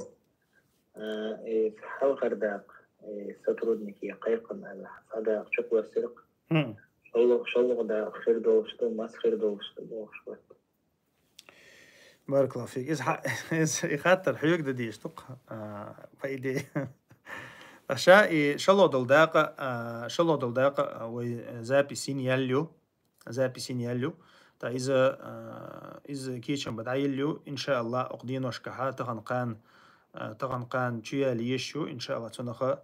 А, и хьалхара дакъа, и сотрудники кхайкхина аьлла, цхьа дакъа чукхоссира-кх. Хм. ШолгӀа, шолгӀа дакъа хир долуш ду, маса хир долуш ду бохуш бу. Баракаллаху фик. Иза хьа-, иза и хаттар хьоьга дан дезаш ду-кх, а, по идее. Ткъа ша и шолгӀа долу дакъа, а, шолгӀа долу дакъа, а, вай, э, запись йина яьлла ю. Запись йина яьлла ю. Ткъа иза, а, иза кечам бан дӀаелла ю, иншааллах, окху деношкахьа тахана кхана, а, тахана кхана чу яла езаш ю, иншааллах, цунаха,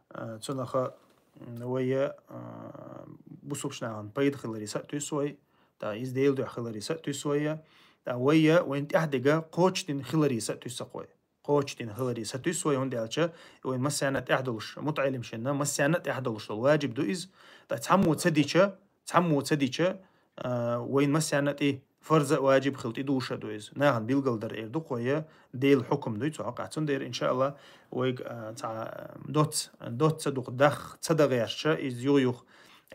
а, цунаха, м, вай, а, бусулбачу нахана пайда хиларе са а туьйсу вай, ткъа иза Делан дуьхьа хиларе са а туьйсу вай, ткъа вай, вайна тӀаьхьа дерг кхочушдина хиларе са а туьйсу-кх вай. Кхочушдина хиларе са туьйсу вай, хӀунда аьлча вайна массарна а тӀехь долуш, мутаӀеллимашна массарна а тӀехь долуш долу ваджиб ду иза. Ткъа цхьаммо ца дича, цхьаммо ца дича, а, вайна массарна а тӀе фарз а, ваджиб а хила тӀедуша ду иза. Нахана билгалдар эр ду-кх вай, Делан хьукам дуй цу хьокъехь. Цундела, иншааллах, вайга, а, цхьа доц, доц ца дукха дах ца дан гӀертача, иза юха-юха,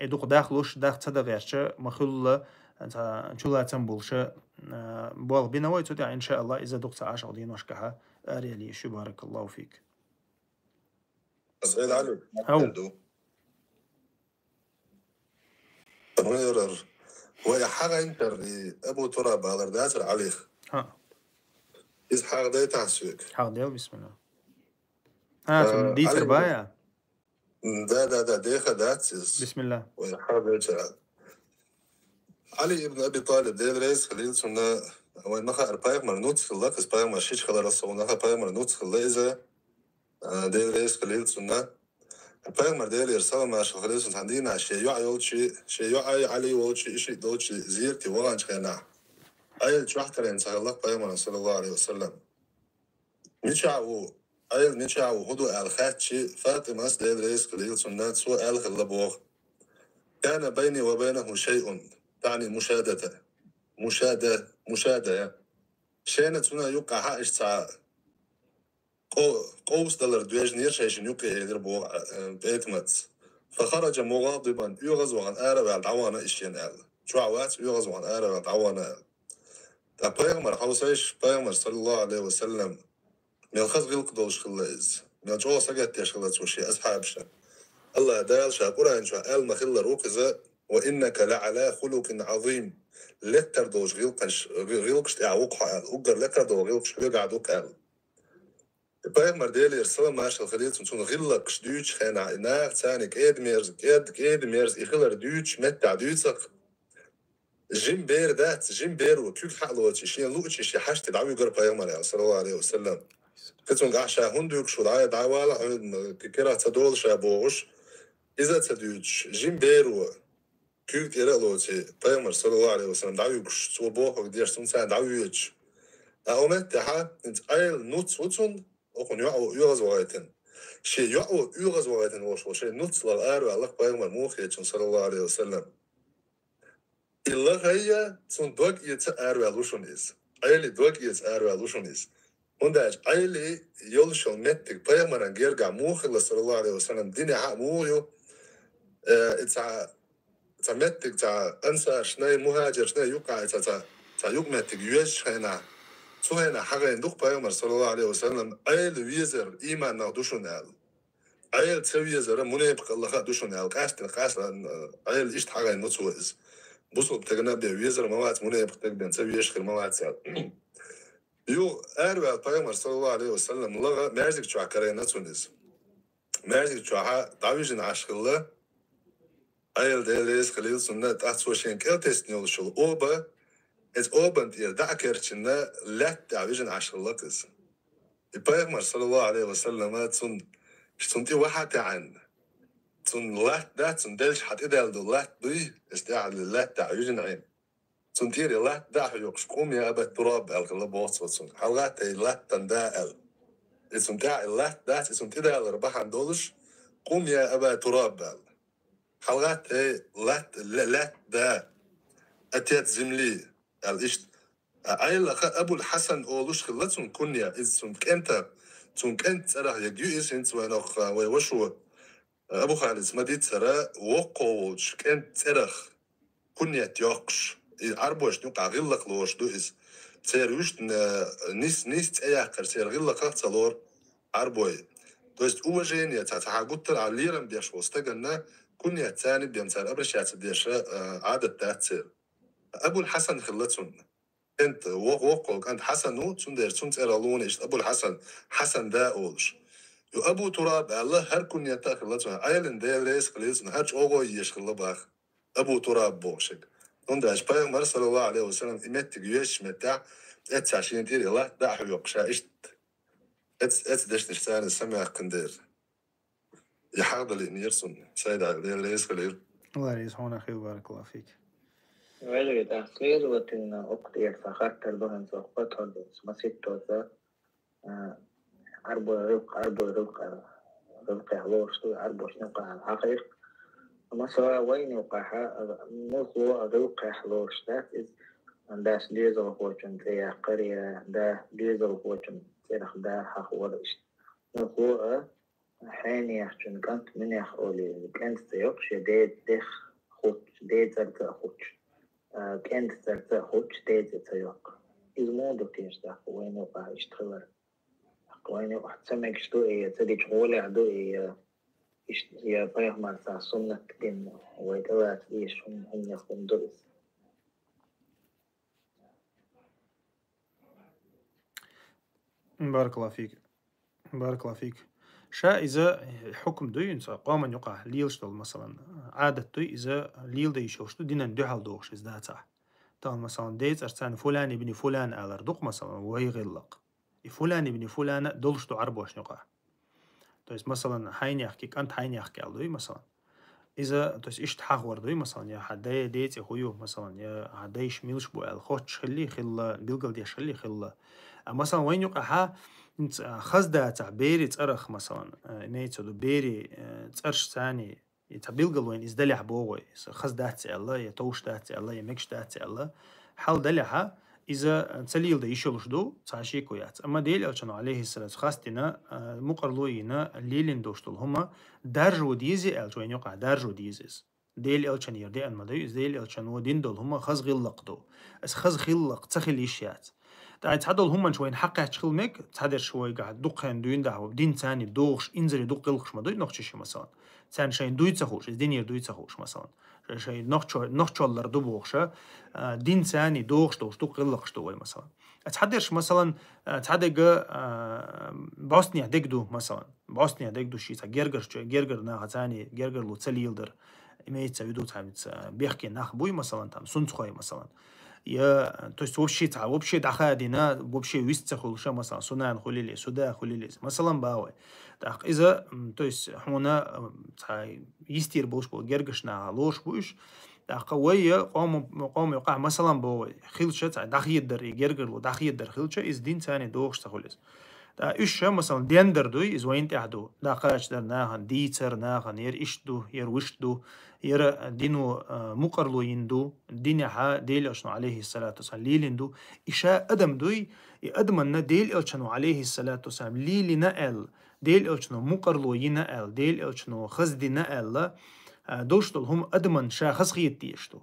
и дукха дахлуш, дах ца дан гӀертача, ма хуьлла, цхьа чулацам болуша, а, болх бина вай цу тӀехь, иншааллах, иза дукха ца Ӏаш окху деношкахьа араяла езаш ю, баракаллаху фик. Саид Али. Ау. Ду. Муьйрар. Вай хьагӀайнтар и Абу Тураб алар дацар Ӏалих. Хьа. Иза хьагӀдайтахь соьга. ХьагӀдел, бисмилла. А, цунна дийцар бая? Да, да, да, деха дац иза. Бисмилла. Вай хьагӀдайтахь. Ӏали ибн Аби Талиб, Дела реза хилийла цунна, вай ма хаьара, пайхамар нуц хилла, кхы пайхамар шича хиларал сов наха пайхамар нуц хилла иза, а, Дела реза хилийла цунна. Пайхамар, Делера салам-маршал хилийла цунна, цхьана дийнахь шен йоӀ йолчу, шен йоӀ Ӏай, Ӏали волчу, и шиъ долчу зерате ваханчу хенахь, Ӏайла чохь карийна ца хилла пайхамар, саллаллаху Ӏалайхи ва саллам. Мичахь ву, Ӏайла мичахь ву, хӀун ду аьлла хаьттича, Фатимас, Дела реза хилийла цунна, цо аьлла хилла боху: «Кана байни ва байнаху шайъун», тани мушадата. Мушада, мушада. Шена цунна юккъахь иштта цхьа къо-, къовсадалар доьжнера шайшинна юккъе, элира боху, э, Петамаца. Фахараджа мугӀадибан, оьгӀазвахана ара а ваьлла, дӀавахана иза шена аьлла. Чохь вац, оьгӀазвахана ара а ваьлла, дӀавахана аьлла. Ткъа пайхамар хьовсийша, пайхамар, саллаллаху Ӏалайхи ва саллам, мел хаза гӀиллакх долуш хилла иза, мел чӀогӀа сагатдеш хилла цо шен асхьабашна. АллахӀ Дала ша Къуръан чохь аьлла ма-хиллара ву-кх иза: «Ва иннака ла Ӏала хулукъин Ӏазим». Леттар долчу гӀиллакхаш-, гӀи-, гӀиллакхаш тӀехь ву-кх хьо аьлла, уггар лекха долу гӀиллакхаш хьоьгахь ду-кх аьлла. И пайхамар, Делера салам-маршал хилийла цунна, цунна гӀиллакхаш дуьйцучу хенахь, и наха царна кӀеда-мерза, кӀед-, кӀеда-мерза и хилар дуьйцучу меттехь дуьйцу-кх. Жима бер дац, жима беро куьг хьа а лоций, шена луучий шен хьаштий дӀавуьгура пайхамар аьлла, саллаллаху Ӏалайхи ва саллам. Кхин цуьнга ахь ша хӀунда дуьйцуш ву, дӀа-, дӀавала хьуна, кхин керахь ца долу ша бохуш, иза а ца дуьйцуш, жима беро куьг тӀера а лоций, пайхамар, саллаллаху Ӏалайхи ва саллам, дӀавуьгуш, цо бохург деш, цунна царна дӀавоьдуш. Ткъа оцу меттехь, хӀинца Ӏайла нуц ву цунна, окхунна йоӀ ву оьгӀазвахийтина. Шен йоӀ ву оьгӀазвахийтина волуш волу шайн нуцлахь араваьлла-кх пайхамар муха хетачунна, саллаллаху Ӏалайхи ва саллам. И лахайя, цунна дог эца араваьлла ву шуна иза. Ӏайли дог эца араваьлла ву шуна иза. ХӀунда аьлча Ӏайли йолуш йолу меттиг пайхамаран гергахь муха хилла, саллаллаху Ӏалайхи ва саллам, динехь а муха ю, э, и цхьа, цхьа меттиг, цхьа ансаршнай, мухӀаджиршнай юккъахь, и цхьа, цхьа, цхьа юкъаметтиг йоьзначу хенахь, цу хенахь хьагӀайна ду-кх пайхамар, саллаллаху Ӏалайхи ва саллам, Ӏайла везар ийманах ду шуна аьлла. Ӏайла ца везар мунепакъаллаха а ду шуна аьлла, къаьстина, къаьстина, Ӏайла иштта хьагӀайна ду цо иза. Бусалба стагана бен везар ма вац, мунепакъ стаг бен ца везаш хир ма вац аьлла. Юха араваьлла пайхамар, саллаллаху Ӏалайхи ва саллам, лаха маьждиг чохь карийна цунна иза. Маьждиг чохь дӀавижина Ӏаш хилла, Ӏайла, Дела реза хилийла цунна, тӀаккха цо шен кӀел тесна йолуш йолу оба, иза обан тӀера дӀа а керчина, лаьтта тӀехь вижина Ӏаш хилла-кх иза. И пайхамар, саллаллаху Ӏалайхи ва саллама, цунна, цунна тӀе ваха а таьӀна, цунна латта дац, цунна деллачу хьан тӀедаьлла долу латта дуй, иза тӀехь лаьтта тӀехь вижина Ӏийна. Цунна тӀера и латта дӀа а хьоькхуш, «Къум я Аба Тураб», аьлла хилла боху цо цунна. «ХьалагӀатта, хӀей латтан да», аьлла. И цунна тӀехь и латта дац, и цунна тӀедалар бахьана долуш, «Къум я Аба Тураб», аьлла. «ХьалагӀатта, хӀей латта, лаьтта да, отец земли», аьлла иштта. Ӏайлаха Абул Хьасан олуш хилла цунна кунья, иза цунна кӀента, цунна кӀента цӀарах ерг ю иза, хӀинца вайнах, вай вашо Абу Халида ма-дийццара, воккхо волчу кӀента цӀерах куньят йоккхуш, и Ӏарбошна юкъахь гӀиллакх лоруш ду иза. Церан вуьшта, э, нис-, нис цӀе яккхар, церан гӀиллакхах ца лору Ӏарбой. То есть уважение цхьа, цхьа гуттар а лерам беш волу стаганна куньят царна бен цара обращаться деш, э, Ӏадат дац церан. Абул Хьасан хилла цунна. КӀант, вокх-, воккхал кӀант Хьасан ву, цундела цунна цӀерах луна иштта Абул Хьасан, Хьасан да олуш. Ю Абу Тураб аьлла, хӀара куньята а хилла цунна, Ӏайлин Дела реза хилийла цунна, хӀара чӀогӀа езаш хилла боху. Абу Тураб боху шега. ХӀунда аьлча пайхамар, саллаллаху Ӏалайхи ва саллам, и меттиг йоьзначу меттехь, эццахь шена тӀера и латта дӀа а хьоькхуш, ша иштта. Эц-, эцу дешнаш царна самаяккхина дера. И хьагӀдалийнера цунна. Сайда, Дела реза хилийла. Алла реза хьуна хила, баракаллаху фик. Вежарий, тӀаккха следовательно, оцу тӀера сан хаттар ду хӀинца оцу патхӀордоца, маситтоца, а, Ӏарбой гӀиллакх, Ӏарбой гӀиллакх, гӀиллакхехь лоруш ду, Ӏарбошна юкъахь хьахийра. Масала, вайна юкъахь, а, муха а гӀиллакхехь лоруш дац иза, дас доьзалхочун цӀе яккхар я да доьзалхочун цӀерах да хьахор иштта. Муха а, хьенехчун кӀант муьнех олий, кӀентаца йоккхуш я, ден-, дех хуттуш, ден цӀарца а хуттуш, а, кӀентаца а хуттуш, ден цӀе ца йоккху. Иза муха ду теша тӀаккха вайна юкъахь иштта хилар? ТӀаккха вайна юкъахь ца мегаш ду и, ца дича гӀолехь ду и, Иштта я пайхамарца суннат дин вай тӀалаца дезаш хӀум-, хӀуманех хӀума ду иза. Баракаллаху фик. Баракаллаху фик. Ша иза хӀукм дуй, инца къоман юкъахь лелаш долу, масалан, Ӏадат дуй, иза леладе йиш йолуш ду, динан дуьхьал дохуш иза дацахь. Тахана, масалан, ден цӀарца фулан ибни фулан алар ду-кх, масалан, вай гӀиллакх. И фулан ибни фулана долуш ду Ӏарбошна юкъахь. То есть, масалан, хьайнех ки, кӀант хьайнех ки аьлла дуй, масалан. Иза, то есть, иштта хьахор дуй, масалан, я хьан дай, ден цӀе хӀу ю, масалан, я хьан дайш милш бу аьлла, хоттуш хилли хилла, билгалдеш хилли хилла. А, масалан, вайн юкъахьа, хӀинца, а, хаза дацахь, бери цӀарах, масалан, а, имеется в виду, бери, э, цӀарш цани, и цхьа билгал вайн иза далехь богӀой, иза хаза дац аьлла, я товш дац аьлла, я мегаш дац аьлла, хьал далехьа, иза ца леладе йиш йолуш ду, цхьа шеко яц. Амма Дела Элчано, алейхиссалату, хастина, а, мукъарло йина, лелин долуш долу хӀума, даржо деза аьлча, вайн юкъахь даржо деза иза. Дела Элчанера деана ма ду иза, Дела Элчано дина долу хӀума хаза гӀиллакх ду. Иза хаза гӀиллакх ца хила йиш яц. ТӀаккха цхьадолу хӀуманаш вайна хьакхаьчча хила мега, цхьадерш вайгахь дукха хан дуьйна дахьа, дин царний дохуш, инзаре дукха гӀиллакхаш ма дуй нохчаша, масалан. Царна шайна дуй ца хууш, иза динера дуй ца хууш, масалан. Шай, шай нохчо-, нохчоллар ду бохуша, а, дин царний дохуш долуш дукха гӀиллакхаш ду вай, масалан. А цхьадерш, масалан, а, цхьадега, а, бӀостанехь дег ду, масалан. БӀостанехь дег ду ши цхьа гергарчу, гергар наха царний гергарло ца леладар. Имеется в виду, цхьа мица бехке нах буй, масалан, там, сунцхой, масалан. Я, то есть, вообще цхьа, вообще дӀахадина, вообще вист ца хуьлуша, масалан, сунан хуьлили, суда хуьлили, масалан, бахой. ТӀаккха иза, м, то есть, хьуна, м, цхьа йистера болуш болу гергаш наха лоруш бу уьш. ТӀаккха вай я къоман, къоман юкъахь, масалан, бохой, хилча, цхьа дӀахедар, и гергарло дӀахедар хилча, иза дин царний дохуш ца хуьлу иза. ТӀаккха уьш ша, масалан, дендар дуй, иза вайна тӀехь ду. ДӀакхачадар нахана, дийцар нахана, яра иштта ду, яра вуьшта ду, яра дино, а, мукъарло йина ду, динехьа Дела Элчано, алейхиссалату вассалам, лелина ду. И ша адам дуй, и адаманна Дела Элчано, алейхиссалату вассалам, лелина аьлла, Дела Элчано мукъарло йина аьлла, Дела Элчано хаза дина аьлла, а, долуш долу хӀума адаман ша хазахета дезаш ду.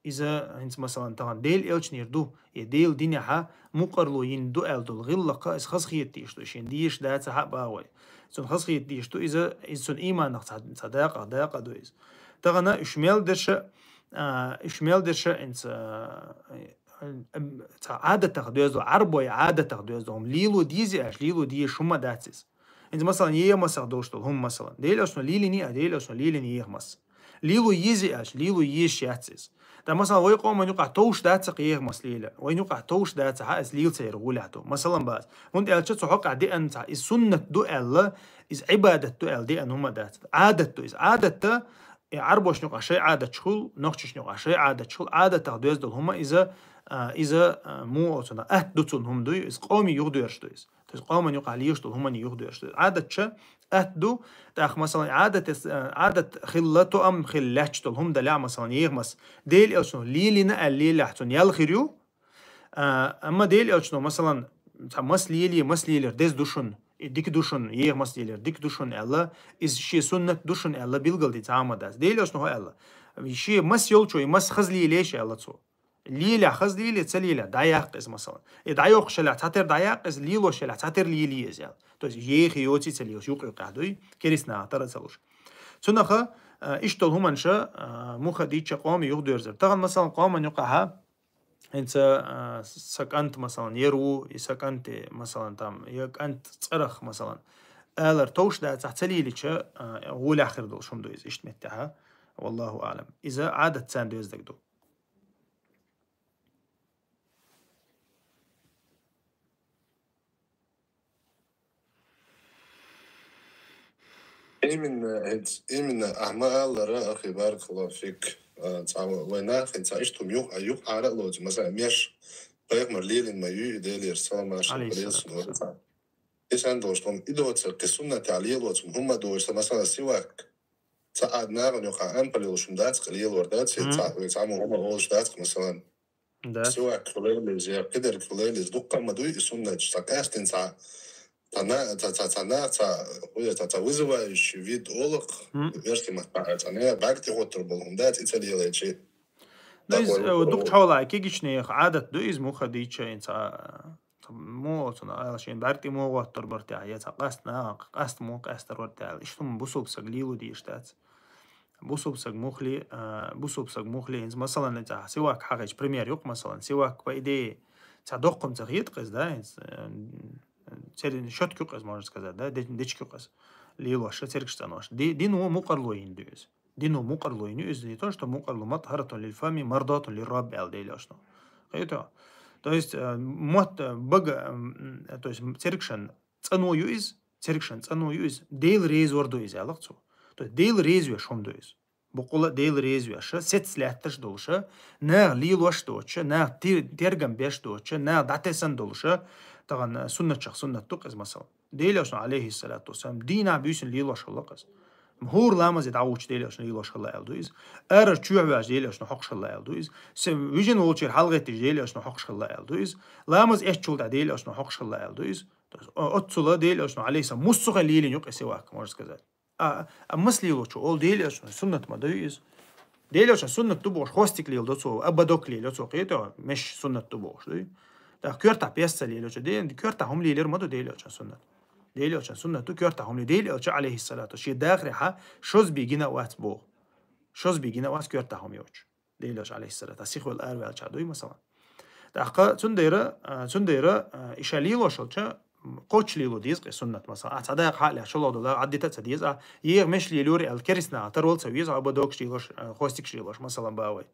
Иза, хӀинца, масалан, тахана Дела Элчанера ду, я Дела динехьа мукъарло йина ду аьлла долу гӀиллакха, иза хазахета дезаш ду, шен дезаш дацахь а бахой. Цунна хазахета дезаш ду, иза, иза цунна ийманах цхьа, цхьа дакъа, дакъа ду иза. Тахана уьш мел дерша, а, уьш мел дерша, хӀинца, а, ам, цхьа Ӏадатах доьзна, Ӏарбой Ӏадатах доьзна, хӀума лело деза аьлча, лело дезаш хӀума дац иза. ХӀинца, масалан, ехамасах долуш долу хӀума, масалан. Дела Элчано лелийна, а Дела Элчано лелийна ехамас. Лело еза аьлча, лело езаш яц иза. Ткъа, масалан, вай къоман юкъахь товш дацахь ехамас лела. Вайн юкъахь товш дацахь, иза лела ца яр гӀолехь ду. Масалан, бац. ХӀунда аьлча цу хьокъехь деана цхьа, иза суннат ду аьлла, иза Ӏибадат ду аьлла деана хӀума дац. Ӏадат ду иза. Ӏадатта, и Ӏарбошна юкъахь шай Ӏадаташ хуьлу, нохчашна юкъахь шай Ӏадаташ хуьлу. Ӏадатах доьзна долу хӀума иза, а, иза, а, муха оцунах атта ду цунна хӀума дуй, иза къоман юхадоьрзуш ду иза. То есть къоман юкъахь лелаш долу хӀуманна юхадоьрзуш ду. Ӏадат ша атта ду, тӀаккха, масалан, Ӏадат эс-, а, Ӏадат хилла, тоам хилла лаьтташ долу хӀума далахь, масалан, ехамас. Дела Элчано лелийна аьлла лелахь, цунна ял хир ю. А, амма Дела Элчано, масалан, цхьа мас лелий, мас лелар деза ду шуна, и дика ду шуна, ехамас лелар дика ду шуна аьлла, иза шен суннат ду шуна аьлла билгалдина цхьа хӀума дац. Дела Элчано хӀун аьлла? Шен мас йолчо, и мас хаза лелийша аьлла цо. Лелахь хаза лелий, ца лелахь дӀаяккха иза, масалан. И дӀайоккхуш елахь цхьатера дӀаяккха иза, лелош елахь цхьатера лелий иза аьлла. То есть ехи йоций ца лелаш, юкъ-юкъехь дуй, керист наха тара ца луш. Цунаха, а, иштта долу хӀуманаш, а, муха дийцча къоман юхадоьрзур. Тахана, масалан, къоман юкъахьа, хӀинца, а, сан кӀант, масалан, яр ву, и сан кӀанте, масалан, там, я кӀант цӀарах, масалан, алар товш дацахь ца лелича, а, гӀолехь хир долуш хӀума ду иза, иштта меттехьа. Валлаху аълам. Иза Ӏадат царна доьзна дерг ду. Именно, именно ахьа ма-аллара, ахи, баракаллаху фик. А, цхьа вай нах, цхьа иштта хӀума юха-, юха ара а лоцу, масалан, меш, пайхамар лелийна ма ю, и Делера салам-маршалла хилда цунна. Алейхиссалату вассалам. И сан долуш хӀума, и доцург, кхин суннатехь лелоцу хӀума доцуш, масалан, сивак. Цхьа а нахана юкъахь ампал йолуш хӀума дац-кх лелор, дац, цхьа, цхьа хӀума олуш дац-кх, масалан. Да. Сивак хуьлийла иза, я кхидерг хуьлийла иза, дуккха а ма дуй и суннаташ, цхьа къаьстина цхьа, цхьа на-, цхьа, цхьа, цхьа на-, цхьа, ой, цхьа, цхьа вызывающий вид олу-кх, версий маттахь, цхьа на-, бага тӀехӀоттур болу хӀума дац и ца лелайчи. Ну, иза, э, дукха чхьолахь кегийчу нехан Ӏадат ду иза, муха дийцча, цхьа, цхьа мо оцуна, а, шен бӀарг тӀе мо гӀоттар бар тӀехь, я цхьа къаст нагӀа, къаст мо къаьстар бар тӀехь. Иштта хӀума бусулба саг лело дезаш дац. Бусулба саг мухли, а, бусулба саг мухли, хӀинца, масалан, цхьа сивак хьахийча пример юкъ, масалан, сивак, по идее, цхьа доккхум ца хетакъ из, да, хӀинца, э, церин щётка юкъ из, можно сказать, да, де-, дечка юкъ из. Лелош, цергаш цӀенош. Ди-, дино мукъарло йина ду из. Дино мукъарло йина ю из, не то, что мукъарло مطهرة للفم مرضاة للرب аьлла Делошна. Хету? То есть, э, мотт, э, бага, м, то есть, м, цергашан цӀено ю из, цергашан цӀено ю из, Дела резавар ду из, аьлла цо. То есть Дела резвеш хӀума ду из. Букъула Дела резвеш, сец лаьтташ долуша, нах лелош доцуша, нах ти-, тергам беш доцуша, нах дӀатесан долуша, тахана суннатчех суннат ду-кх из, масалан. Делошна, алейхиссалату вассалам, дийнахь буьйсанна лелош хилла-кх из. ХӀора ламазе дӀагӀуча Делошна лелош хилла аьлла ду из. Ара чоьхьа ваьжа Делошна хьокхуш хилла аьлла ду из. Се-, вижина волчера хьалгӀетташ Делошна хьокхуш хилла аьлла ду из. Ламаз эцчул тӀаьхьа Делошна хьокхуш хилла аьлла ду из. То есть, о-, оццула Делошна, алейхиссалам, муссухе лелийна ю-кх и сивак, можно сказать. А, а мас лелочо, ол Делошна суннат ма ду из. Делошна суннат ду бохуш, хвостик леладо цо, ободок лелайо цо, кхетий, меш суннат ду бохуш, дуй. ТӀаккха коьртахь пес ца лелочо, де-, коьртахь хӀума лелар ма ду Делошна суннат. Делошна суннат ду коьртахь хӀума ле-, Делаэлча, алейхиссалату, шен дахарехьа шозбе гина а вац боху. Шозбе гина а вац коьртахь хӀума йоцуш. Делаэлча, алейхиссалату, сихвелла араваьлча дуй, масалан. ТӀаккха цундела, а, цундела, а, иша лелош хилча, м, кхоччуш лело деза-кх и суннат, масалан. А, цхьа дакъа хьа а лаьцна, шолгӀа долу, а, дитта а ца деза, а, еха меш лелайора аьлла, керстанаха тарвала ца веза, а, ободокаш лелош, а, хвостикаш лелош, масалан, бахой.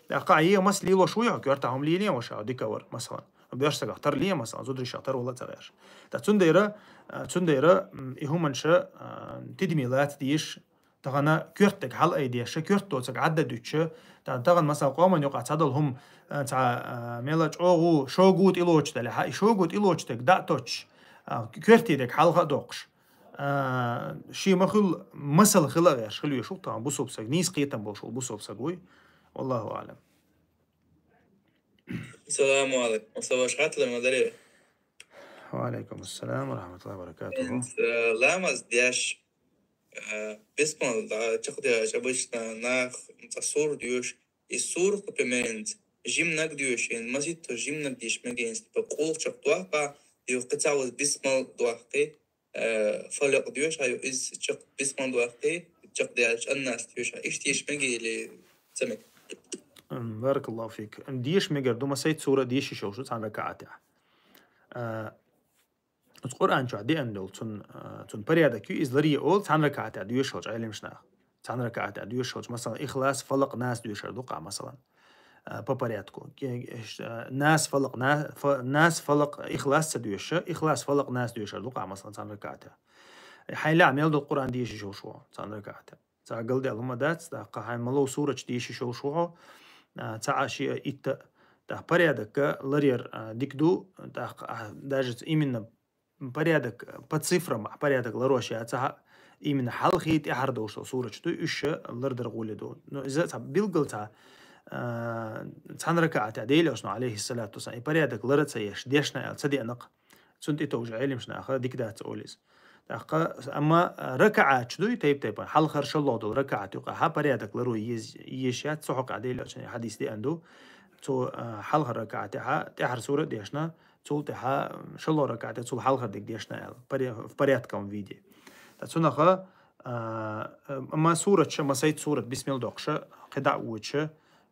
ТӀаккха а еха мас лелош вуй хьо, коьртахь хӀума лелае ваша, дика вар, масалан. Боьрша сагах тарле, масалан, зударшах тарвала а ца гӀерташ. ТӀаккха цундела, а, цундела, м, и хӀуманаш, а, тидаме лаца дезаш, тахана коьртаниг хьалаайдеш, коьрта доцург Ӏадда дуьтуш, та-, тахана, масала, къоман юкъахь цхьадолу хӀума, а, цхьа, а, мела чӀогӀа шогу тӀелоцуш далехьа, и шогу тӀелоцуш дерг дӀа а тоттуш, а, коьртаниг хьалха а доккхуш, а, шен ма-хуьллу масал хила а гӀерташ хила везаш ву тахана бусулба саг, нийса кхетам болуш волу бусулба саг вуй. Валлаху аълам. Саламу алейкум. Масала, ваш хаттар ма дарий? Ва алейкум ассалам ва рахматуллахи ва баракатуху. Э, ламаз деш, э, бисмал, да, чекхдеш, обычно нах цхьа сура доьшу. И сура, например, жимнаг доьшу, и масийтта жимнаг деш мегар ду, типа, къулчакх дохка, и кхин цхьа ваза бисмал дохка, э, фалакъ доьшу, иза чекх бисмал дохка, чекхдаьлча аннас доьшу. Иштта деш мегар или ца мегар? М, баракаллаху фик. М, деш мегар ду, масийтта сура деш йиш йолуш ду цхьана ракаӀатехь. Э, Оцу Къуръан чохь деана долу цунна, а, цунна порядок ю, иза ларъе олу цхьана ракаӀатехь доьшуш хилча Ӏеламнаха. Цхьана ракаӀатехь доьшуш хилча, масалан, Ихлас, Фалакъ, Нас доьшур ду-кх, масалан. А, по порядку. Ке-, ш-, а, Нас, Фалакъ, На-, Фа-, Нас, Фалакъ, Ихлас ца доьшуш, Ихлас, Фалакъ, Нас доьшур ду-кх, масалан, цхьана ракаӀатехь. Хьайна лаьа мел долу Къуръан деш йиш йолуш ву хьо цхьана ракаӀатехь. Цхьа галдаьлла хӀума дац, тӀаккха хьайн ма ло сурачу дийши шолуш ву хьо, а, цхьа а шиъ а итт а, тӀаккха порядок ларъяр, а, дика ду, тӀаккха, а, даже ц-, именно порядок по цифрам, а, порядок ларош яц, а, именно хьалхий тӀаьхьара долуш долу сурачу ду, уьш лардар гӀоле ду. Но иза цхьа билггал цхьа, а, цхьана ракаӀатехь Делан Элчано, алейхиссалату вассалам, и порядок лара а ца еш, дешна аьлла ца деана-кх. Цунна тӀе товжа Ӏеламнаха дика дац олу иза. ТӀаккха, амма ракаӀаташ дуй, тайп-тайпана, хьалхара шолгӀа долу ракаӀат юкъахь порядок ларо ез-, езаш яц, цу хьокъехь Делан Элчанан хьадис деана ду. Цо, а, хьалхара ракаӀатехь тӀаьхьара сура а дешна, цул тӀаьхьа шолгӀа ракаӀатехь цул хьалхара дерг дешна аьлла, поря-, в порядковом виде. Ткъа цунах, а, амма сураташ, масийтта сурат бисмилла доккхуш, кхидӀа а воьдуш,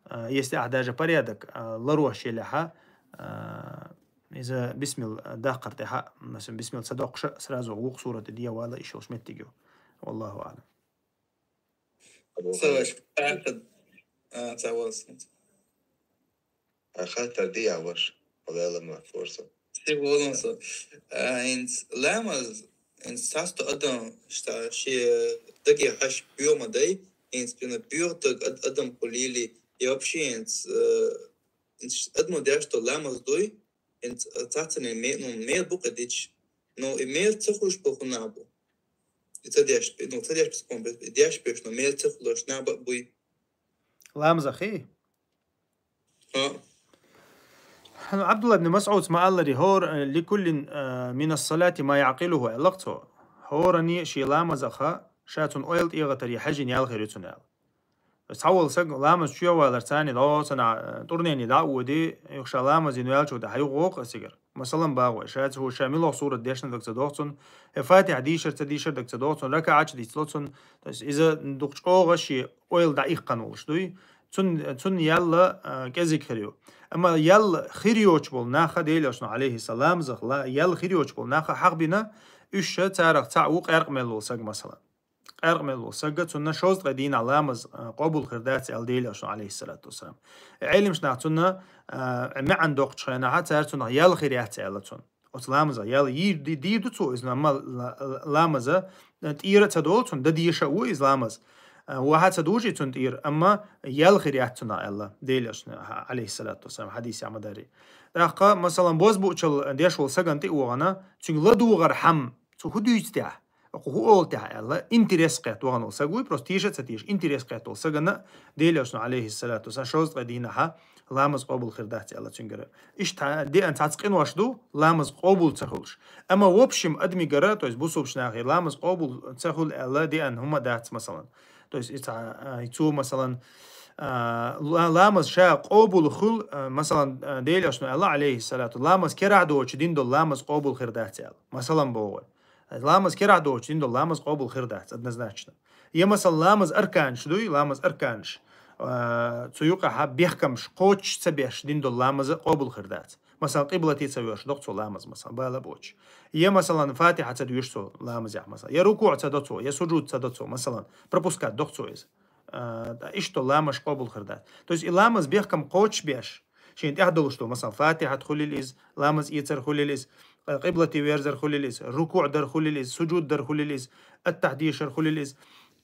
а, если ахь даже порядок, а, ларош елахь, а, иза бисмилла даккхар тӀехь, масалан, бисмилла ца доккхуш, сразу вукху сурат тӀе дӀавала йиш йолуш меттиг ю. Валлаху аълам. Ца ваш, а, ца валсанца. А хаттар дий, а ваш? Валла ма форса. Се волан со. А, хӀинца ламаз, хӀинца цхьацца адам, шта, шен даге хьаьжча боьха ма дай, хӀинца, например, боьха даг ад-, адам хуьлийла, и вообще хӀинца, э, хӀинца адамо деш долу ламаз дуй, хӀинца цхьаццанийн ме-, ну, мел бу кхидӀа дича. Ну, и мел ца хуьлуш болу нах бу. И ца деш, ну, ца деш бу, и деш беш, ну, мел ца хуьлуш нах бу-, буй. Ламазахий? ХӀа. ХӀана Абдулла ибн МасӀуда ма-аллара, хӀора, э, «Ликуллин, э, минас салати ма яӀкъилуху», аьлла-кх цо. ХӀоране шен ламазах ша цунна ойла тӀегӀатаре хьаьжжина ял хир ю цунна аьлла. Цхьаволу саг ламаз чу валар царна дӀо цунна, э, тӀурнене дӀа а воде, юха ша ламаз йина ваьллачул тӀаьхьа юха гӀо-кх ас цигара. Масалан, багӀой, ша ца хӀу, ша милох сурат дешна даг ца дохцун, э, Фатиха дийшар ца дийшар даг ца дохцун, ракаӀача дицло цун, то есть иза дукха чӀогӀа ши ойла дӀаихкан волуш дуй, цун, цун ялла, а, кӀезиг хир ю. Амма ялла хир йоч болу наха, Делошна, алейхиссалам, захла, ялла хир йоч болу наха хьахбина, уьш ша царах цхьаъ ву къаьркъа мел волу саг, масалан. Къаьркъа мел волу сагга цунна шовзткъе дийнахь ламаз, а, къобул хир дац аьлла Делошна, алейхиссалату вассалам. Э, Ӏелимаш нах цунна, а, маьӀан доккхучу хенахьа, цара цунах ял хир яц аьлла цунна. Оцу ламаза ял йийр ди-, дийр ду цо иза, амма ла-, ла-, ламаза, а, тӀера а ца долу цунна, дан деша а ву иза ламаз. А, ваха а ца дужий цунна тӀера, амма ял хир яц цунах аьлла Делошна, а, алейхиссалату вассалам, хьадисехь ма дарий. ТӀаккха, масалан, бозбуучал деш волу сагана тӀе а вахана, цуьнга ладугӀар хьам, цу хӀу дуьйцу тӀехь? Оха хӀу олу тӀехь аьлла, интерес кхетта вахана волу саг вуй, просто теша а ца теша, интерес кхетта волу сагана, Делошна, алейхиссалату вассалам, шовзткъе дийнахьа ламаз къобул хир дац аьлла цуьнгара. Иштта деана цхьацца къинош ду, ламаз къобул ца хуьлуш. Амма в общем адамигара, то есть бусулбачу нахе ламаз къобул ца хуьлу аьлла деана хӀума дац, масалан. То есть и цхьа, а, и цо, масалан, а, ла-, ламаз ша къобул хуьлу, а, масалан, а, Делошна аьлла, алейхиссалату, ламаз керахь доцуш дина долу ламаз къобул хир дац аьлла. Масалан, боху вай. Ламаз керахь доцуш дина долу ламаз къобул хир дац, однозначно. Я, масалан, ламаз арканаш дуй, ламаз арканаш. А, цу юкъахьа бехкамаш кхочуш ца беш дина долу ламаза къобул хир дац. Масалан, къиблате ца воьрзуш доккху цо ламаз, масалан, бала боцуш. Я, масалан, Фатиха ца доьшу цо ламазехь, масалан. Я рукуӀ ца до цо, я сужуд ца до цо, масалан, пропускать доккху цо иза. А, иштта ламаз къобул хир дац. То есть и ламаз бехкам кхочуш беш, шен тӀехь долуш ду, масалан, Фатихат хуьлил иза, ламаз эцар хуьлил иза, къ-, къиблате верзар хуьлил иза, рукуӀ дар хуьлил иза, сужуд дар хуьлил иза, аттахь дешар хуьлил иза.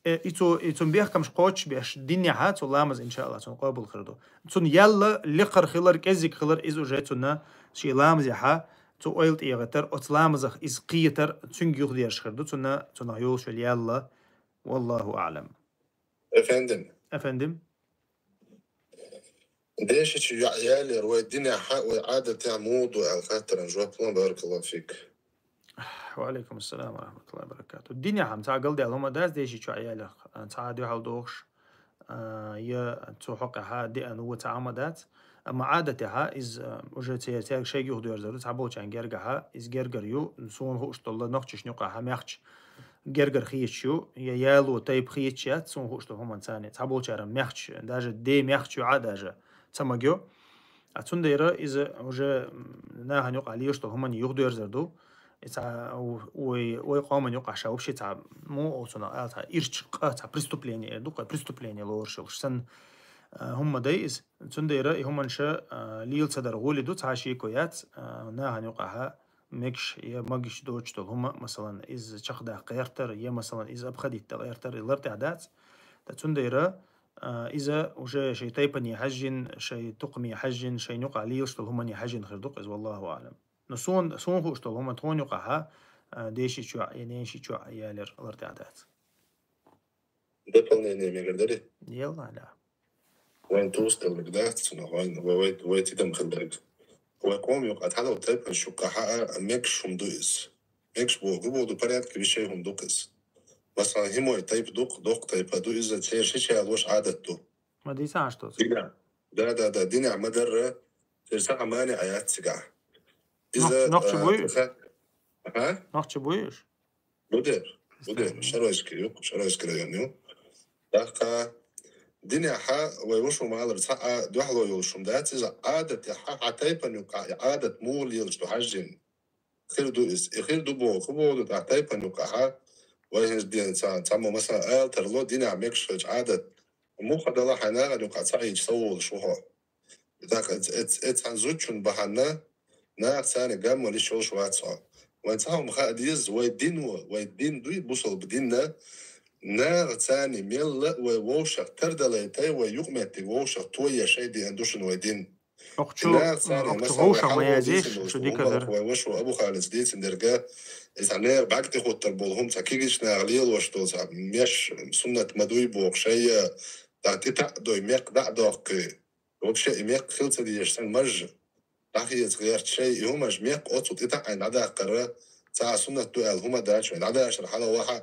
Э, и цо, и цунна бехкамаш кхочуш беш, динехьа цу ламаз, иншаалла, цунна къобул хир ду. Цунна ялла лекхар хилар, кӀеззиг хилар, иза уже цунна шен ламазехьа, цу ойла тӀегӀитар, оцу ламазах иза кхетар, цуьнга юхадерш хир ду, цунна, цунах йолуш йолу ялла. Валлаху аълам. Эфендим. Эфендим. Дешичу йоӀ ялер вай динехьа, вай Ӏадатехьа муха ду аьлла хаттаран жоп ло, баракаллаху фик. Ва алейкум ассалам ва рахматуллахи ва баракату. Динехьа цхьа галдаьлла хӀума дац, дешичу йоӀ ялер, цхьа дуьхьал дохуш, а, я цу хьокъехьа деана ву цхьа хӀума дац. Амма Ӏадатехьа иза, а, уже церан цаьрга шайга юхадоьрзур ду, цхьаболчарна гергахьа, иза гергар ю, суна хууш долу нохчашна юкъахьа мехча гергар хеташ ю, я яло тайпа хеташ яц, суна хууш долу хӀуманца цхьаболчара мехча, даже де мехча ю а даже, ца магайо. А цундела иза уже, м, нахана юкъахь лелаш долу хӀуманна юхадоьрзур ду. И цхьа у-, вай, вай къоман юкъахь ша вообще цхьа муха оцунах ала цхьа ирча къа, цхьа преступление эр ду, кхой преступление лоруш йолуш санна, а, хӀума дай иза. Цундела и хӀуманаш, а, лела ца дар гӀоли ду, цхьа шеко яц, а, нахана юкъахьа мегаш я магаш доцуш долу хӀума, масалан, иза чекхдаккха гӀертар, я, масалан, иза обходить дала гӀертар, и лартӀехь дац. Ткъа цундела, а, иза уже шайн тайпане хьаьжжина, шайн тукхаме хьаьжжина, шайн юкъахь лелаш долу хӀумане хьаьжжина хир ду-кх иза, валлаху аълам. Но суна, суна хууш долу хӀума тхуна юкъахьа, а, дешичу йоӀ я нешичу йоӀ ялер лартӀехь дац. Дополнение мегар дарий? Елла, да. Вайн тӀусталлиг дац цунах, вайн, вай, вай, вай тидам хилдаллиг. Вай къоман юкъахь цхьадолу тайпанаш юкъахьа а мегаш хӀума ду иза. Мегаш боху, боху ду, порядке вещей хӀума ду-кх иза. Масалан, хӀимой тайпа ду-кх, доккха тайпа ду иза, церан шича ялош Ӏадат ду. Ма дийца аш тоцу? Динехь. Да, да, да, динехь ма-дарра, церан сахьа маьӀна а яц цигахь. Иза, нох-, нохча а, буй уьш? Ха? А? Нохча буй уьш? Бу дер, бу дер. Шаройски ю, Шаройски район ю. ТӀаккха динехьа вай ваша ма-аллара цхьа а дуьхьало йолуш хӀума дац, иза Ӏадатехьа, хьан тайпана юкъахь и Ӏадат муха лелаш ду хьаьжжина. Хир ду иза. И хир ду боху, боху ду, тӀаккха тайпана юкъахьа, вай хӀинца ден ца, цхьаммо, масала, ала тарло, динехь мегаш хилча Ӏадат. Муха дала хьайн нахана юкъахь ца Ӏийча ца волуш ву хьо. ТӀаккха эц-, эц-, эц-, цхьана зудчун бахьана наха царна гаммал йиш йолуш вац хьо. Вайн цхьа хӀума хаа деза, вай дино, вай дин дуй, бусалба динна, наха царна мелла а вай вовшах тардалайтай, вай юкъаметтиг вовшах тоеш шайн деана ду шуна вай дин. Охчу, наха царна, охчу масала, вовшах ма язъеш, шу дика дара. Вай ваша Абу Халида дийцина дерга, иза нехан бӀаьрг тӀехӀуттар болу хӀума цхьа кегийчу наха лелош долу цхьа меш суннат ма дуй боху шайя, тӀаккха тӀе таӀ дой, мекх дӀа а доккхий. Вообще, и мекх хила ца дезаш санна мажжа дӀахеца гӀерта шай, и хӀумаш мекх оццул тӀе таӀийна дӀадаккхара, цхьа а суннат ду аьлла хӀума дац вайн, дӀадашар хьала ваха,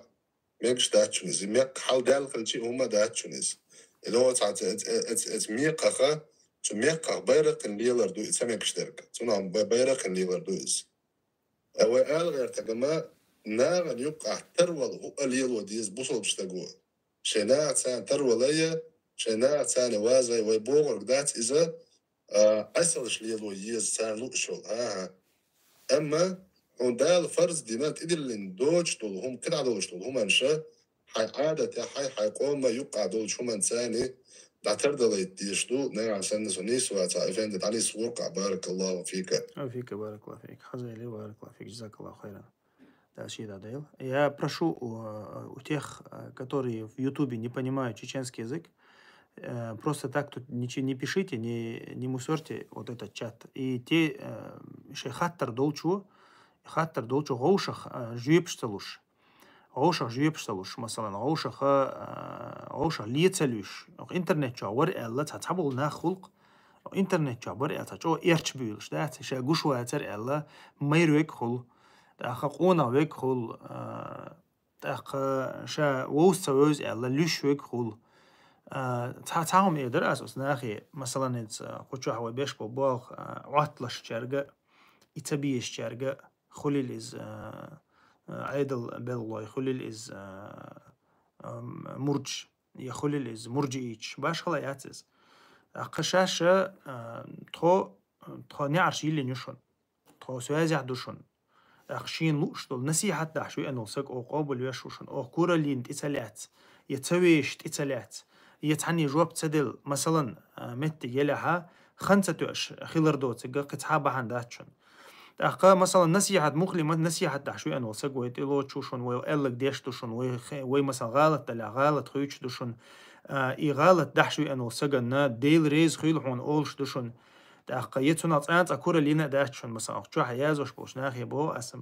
мегаш дац шуна иза. И мекх хьала даьлла хилча, и хӀума дац шуна иза. И ло цхьа эц-, эц-, эц-, эц мекхаха, Цу меккъах байракхин лелар ду и ца мегаш дерг. Цунах бай-, байракхин лелар ду из. А вай ала гӀертаргама нагӀан юккъахь тарвала хӀуъа лело деза бусалба стаго. Шайн нагӀа царна тарвала я, шайн нагӀа царна вазай вай богӀург дац иза, а, Ӏесалаш лело еза царна луъушвала. ХӀа-хӀа. Амма хьуна Дала фарз дина тӀедиллина доцуш долу хӀума, кхидӀа долуш долу хӀуманаш, хьайн Ӏадатехь, хьайн, хьайн къоман юккъахь долчу хӀуманца царна дӀатардалайта дезаш ду, нагахь санна со нийса вацахь, эфенди, дӀанисса гӀуркъахь, баракаллаху фика. Ва фика, баракаллаху фик. Хаза или, баракаллаху фик, джазакаллаху хайран. Да, ши да, Дайл. Я прошу у, у тех, э, которые в Ютубе не понимают чеченский язык, э, просто так тут ничего не пишите, не, не мусорьте вот этот чат. И те, э, шайн хаттар долчо, хаттар долчо гӀовшах, э, жоьпаш ца луш. ГӀовшах жоьпаш ца луш, масалан, гӀовшаха, э, гӀовшах ле ца луьйш. Интернет чохь вара аьлла, цхьа, цхьаболу нах хуьлу-кх, интернет чохь бара аьлла, цхьа чӀогӀа эрча буьйлуш, дац, ша гуш вацара аьлла, майра верг хуьлу, тӀаккха къонах верг хуьлу, а, тӀаккха ша вовза ца вевза аьлла, луьйш верг хуьлу. А, цхьа, цхьа хӀума эр дара ас оцу нахе, масалан, иза, кху чохь вай беш болу болх, а, Ӏотталаш цаьрга, и ца безаш цаьрга, хуьлийла иза, а, а, Ӏедал белхалой, хуьлийла иза, а, ам, мурдаш, я хуьлийла иза мурджииташ, башхала яц иза. ТӀаккха шаьш, а, тхо, тхо неӀарш йиллина ю шуна, тхо соьзехь ду шуна. ТӀаккха шена лууш долу насихьат дахьаш веана волу саг оха къобалвеш ву шуна, оха кураллина тӀе ца лаьцна, я ца вешаш тӀе ца лаьцна, я цхьанне жоп ца делла, масалан, а, меттиг елехьа, хан ца тоьаш хилар доцург кхин цхьа бахьана дац шуна. ТӀаккха, масалан, насихьат, мухлимат, насихьат дахьаш веана волу саг вай тӀе лоцуш ву шуна, вай аьлларг деш ду шуна, вай хе-, вай, масалан, гӀалат далахь, гӀалат хуьйцуш ду шуна, а, и гӀалат дахьаш веана волу саганна, Дела реза хуьлу хьуна олуш ду шуна. ТӀаккха, я цунах цкъа-цкъа кураллина а дац шуна, масалан, чохь язош болчу нахе боху аса.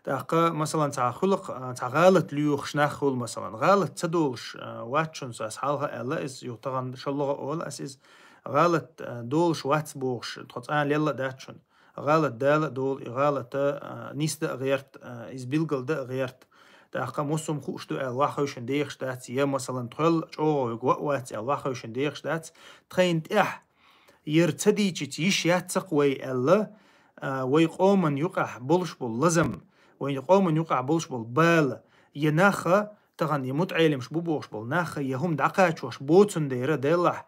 ТӀаккха, масалан, цхьа хуьлу-кх, а, цхьа гӀалат лоьхуш нах хуьлу, масалан. ГӀалат ца долуш, а, вац шуна, аса хьалха аьлла иза, юха тахана шолгӀа а олу аса иза. ГӀалат, а, долуш вац бохуш, тхо цкъа а лелла а дац шуна. ГӀалат Дала а долу, и гӀалат, а, нисдан а гӀерта, а, иза билгалдан а гӀерта. ТӀаккха муьлхха хӀума хууш ду аьлла, ваха хевшина дехаш дац, я, масалан, тхол чӀогӀа верг ваъ вац аьлла, ваха хевшина дехаш дац. Тхайна тӀехь яра ца дийчица йиш яц-кх вай аьлла, а, вай къоман юкъахь болуш болу лазам, вай къоман юкъахь болуш болу бала, я наха, тахана я мутаӀелимаш бу бохуш болу наха, я хӀума дӀакхачош боцун дера делахь,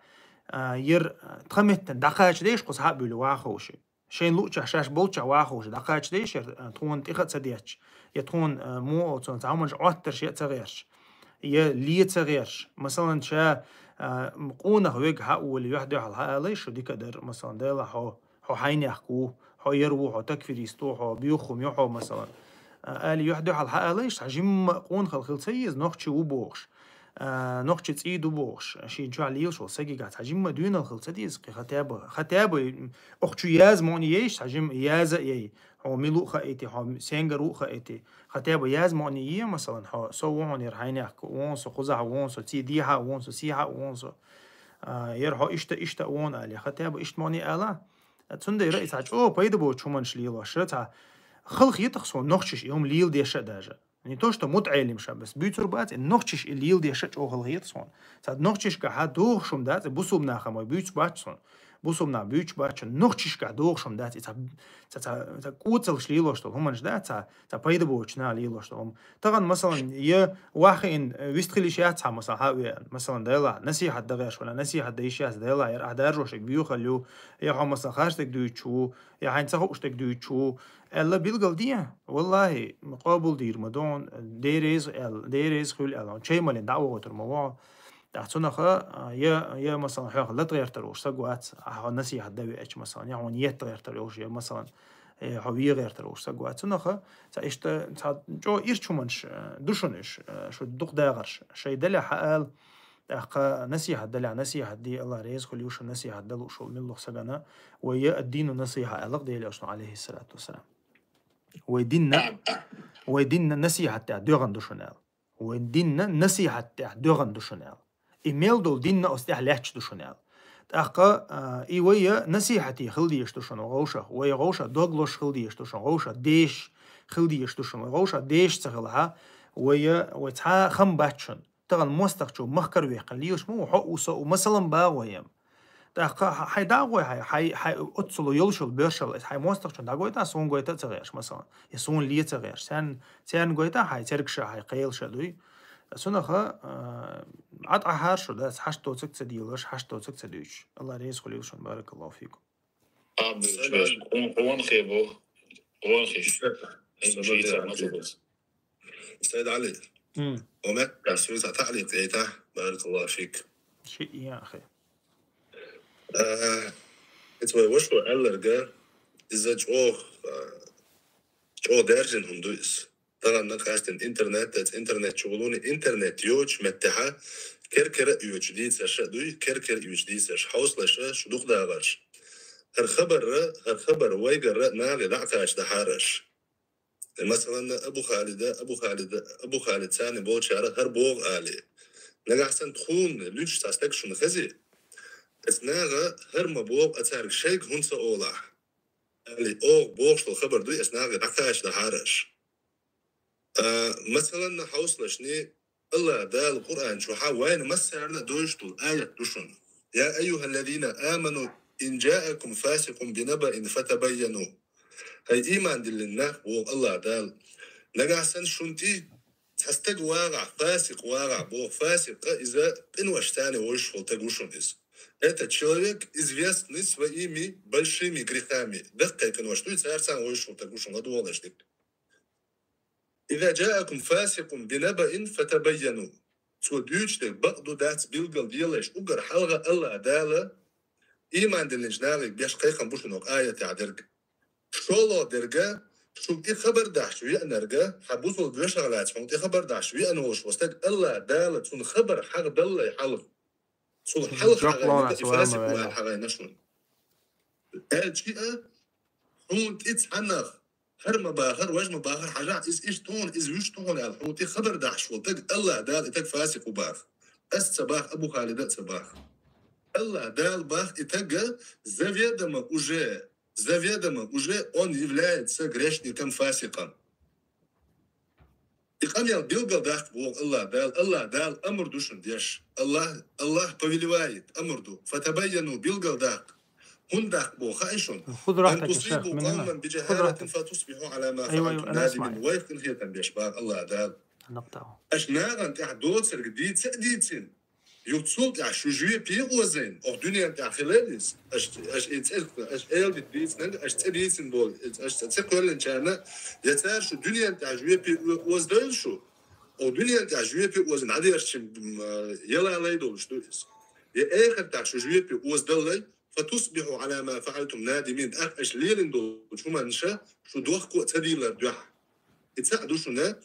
а, яра тхан меттана дӀакхача деш кхуза хьа а буьллу ваха ховши. Шайна луучохь, шаьш болчохь ваха ховши, дӀакхача деш яра, а, тхуна тӀеха а ца детташ, я тхуна, а, муо оцунца хӀуманаш Ӏоттарш я а ца гӀерташ, я ле ца гӀерташ. Масалан, ша, а, м, къонах вега хьа а волий, юьхь-дуьхьал хьа алай шу дика дар, масалан, делахь хьо, хьо хьайнехк ву, хьо яр ву, хьо такфирист ву, хьо боьха хӀума ю хьо, масалан. А, али юьхь-дуьхьал хьа алай шу, цхьа жимма а къонахалла хила ца еза, нохчи ву бохуш. А, нохчи цӀий ду бохуш, шен чохь лелаш волу сагигахь цхьа жимма а доьналла хила ца деза, кхин хотя бы, хотя бы, м, охчу яза муъни ейш, цхьа жимма яза а яй, хьо мила ву хаийти, хьо сенгара ву хаийти, хотя бы яза муъни е, масалан, хьо со ву хьуна яр хьайнехк, вон со кхузахь, вон со ци дехьа, вон со сехьа, вон со, а, яр хьо иштта, иштта а вон али, хотя бы иштта муъни ала. Цундела и цхьа чӀогӀа пайда боцу хӀуманаш лелош, цхьа халахетахь суна нохчаш и хӀума леладеш а даже. Не то что мутаӀелимаш а, бес буьйцур бац, и нохчаш и леладеш а чӀогӀа халахета суна. Цхьа нохчашкахь дохуш хӀума дац, и бусулба нахам вай буьйцуш бац суна. Бусулба нах буьйцуш бац шуна. Нохчашкахь дохуш хӀума дац, и цхьа, цхьа, цхьа, цхьа куцалш лелош долу хӀуманаш дац, цхьа, цхьа пайда боцу наха лелош долу хӀума. Тахана, масалан, я ваха хиъна, э, вистхила йиш яц хьан, масалан, хьа а веана. Масалан, делахь, насихьат дан гӀерташ валахь, насихьат дан йиш яц, делахь, яр ахь даржошерг боьхалла ю, я хьо, масалан, харцдерг дуьйцуш ву, я хьайна ца хууш дерг дуьйцуш ву, аьлла билгал де, валлахӀи, къобалдийр ма ду хьуна, Дела реза аьлла, Дела реза хуьлу аьлла, хьуна чай малийна дӀа а вахийтур ма ву хьо. ТӀаккха цунах, а, я, я, масалан, хьох лата гӀертар волуш саг вац, ахьа хьо насихьат дан веача, масалан, я хьуна етта гӀертар йолуш, я, масалан, э, хьо вен гӀертар волуш саг вац. Цунах, цхьа иштта, цхьа чӀогӀа ирча хӀуманаш, э, ду шуна уьш, э, шу дукха дагӀарш, шай далехь хьаала, тӀаккха насихьат далехь, насихьат де, АллахӀ реза хуьлийла шу насихьат далуш волу муьлхха сагана, вай я ад-дину насихьа аьлла-кх Делан Элчано, Ӏалайхиссалату вассалам. Вай динна, вай динна насихьат тӀехь доьгӀна ду шуна аьлла. Вай динна насихьат тӀехь доьгӀна ду шуна аьлла. И мел долу динна оцу тӀехь лаьтташ ду шуна аьлла. ТӀаккха, а, и вай я насихьате хила дезаш ду шуна гӀовшах, вай гӀовшах дог лозуш хила дезаш ду шуна, гӀовшах дешаш хила дезаш ду шуна, вай гӀовшах дешаш ца хилахь, вай я, вай цхьа хам бац шуна. Тахана мостагӀчо махкара вехкина лелаш ма ву, хьо а ву, со а ву, масалан, багӀо ем. ТӀаккха хьай дагӀой хьай, хьай, хьай оццул йолуш йолу боьршалла, хьай мостагӀчун дагойтахь, суна гойтар ца гӀерш, масалан, я суна ле ца гӀерш. Царна, царна гойтахь хьай цергаш а, хьай кхелаш а дуй. Цунах а, а, Ӏа тӀаьхьара шу, да, хьашт доцург ца делаш, хьашт доцург ца дуьйцуш. Алла реза хуьлийла шуна, баракаллаху фикум. Абдул, Сайд Али. Къон-, къонахий бу. Къонахий. Сайд Али. Сайд Али. М. Омет, суьйца таъликъ яйтахь, баракаллаху фик. Ши я, ахи. Э, иза вай ваша аьлларг, иза чӀогӀа, э, чӀогӀа даьржина хӀума ду иза. Тахана къаьстина интернет, интернет чу гӀулуни, интернет йоцучу меттехь кер-кера а йоцуш дийцарш а дуй, кер-кера а йоцуш дийцарш, хьовсалаш а, шу дукха дагӀарш. ХӀара хабарра, хӀара хабар вайгарра нахе дӀа а кхача дахьара аш. Масалан, Абу Халида, Абу Халида, Абу Халид царна болчара хӀара боху али. Нагахь санна тхуна луьйш цхьа стаг шуна хези, ас наха хӀара ма боху, а цаьрга шайга хӀунда ца олахь. Али, оха бохуш долу хабар дуй, ас нахе дӀакхача дахьара аш. А, масалан, хьовсалашни, Аллах Дала Къуръан чохьа вайна массарна а доьшуш долу аят ду шуна: «Я айюхаллазина аману, ин джаакум фасикъун бинабаин фатабайяну». Хай ийман диллина нах, боху Аллах Дала. Нагахь санна шуна тӀе цхьа стаг вагӀахь, фасикъ вагӀахь, боху, фасикъ а иза къинош царна вовшахула стаг ву шуна иза. Это человек, известный своими большими грехами. Даккхий къинош дуй, царца вовшахула стаг ву шуна, ладогӀалаш дика. «Иза джаакум фасикъун бинабаин фатабайяну». Цо дуьйцуш дерг бакъ ду дац, билггал делаш, уггар хьалха Аллах Дала ийман диллинчу нахе беш кхайкхам бу шуна хӀокху аятехь дерг. ШолгӀа дерг, шуна тӀе хабар дахьаш веанарг, хьан бусалба вешах лаьцна хьуна тӀе хабар дахьаш веана волуш ву стаг, Аллах Дала цунна хабар хьахдаллалц хьалха. Цул хьалха хьагӀайна и фасикъ ву аьлла хьагӀайна шуна. Аьлча а, хьуна тӀе цхьаннах хӀара ма бахара, важа ма бахара, хьажахь, иза иштта тохана, иза вуьш тохана аьлла, хьуна тӀе хабар дахьаш волу стаг Аллах Дала и стаг фасикъ ву баха. Ас ца баха, Абу Халида а ца баха. Аллах Дала баха и стаг заведомо уже, заведомо уже он является грешником, фасикъом. И къамел билггал даккха боху Аллах Дала, Аллах Дала амр ду шуна деш. Аллах, Аллах повелевает, амр ду. Фатабайяну, билггал даккха. ХӀунда даккха боху хаьий шуна? Ан тусибу къавман би джахалатин фатусбиху ала ма фаалтум надимин. Вайх къинхетам беш боху Аллах Дала. Аша нахана тӀехь доцург дийца а дийцина, юха цул тӀаьхьа шу жоьпе а озийна, оха дуьненна тӀехь хилла иза. Аша, аша и цӀе, аша эладита дийцинарг, аша цӀе дийцина болу, аша цӀе ца кхоьллинчарна, я цара шу дуьненна тӀехь жоьпе о-, оздойла шу, оха дуьненна тӀехь жоьпе озийна, хьадерш чим, м, яла лай долуш ду иза. Я эхартахь шу жоьпе оздаллай, фатусбиху ала ма фаалтум надимин, тӀаккха аша лелийна долчу хӀуманна шу дохко а ца дийлар дуьхьа. И цхьаъ ду шуна,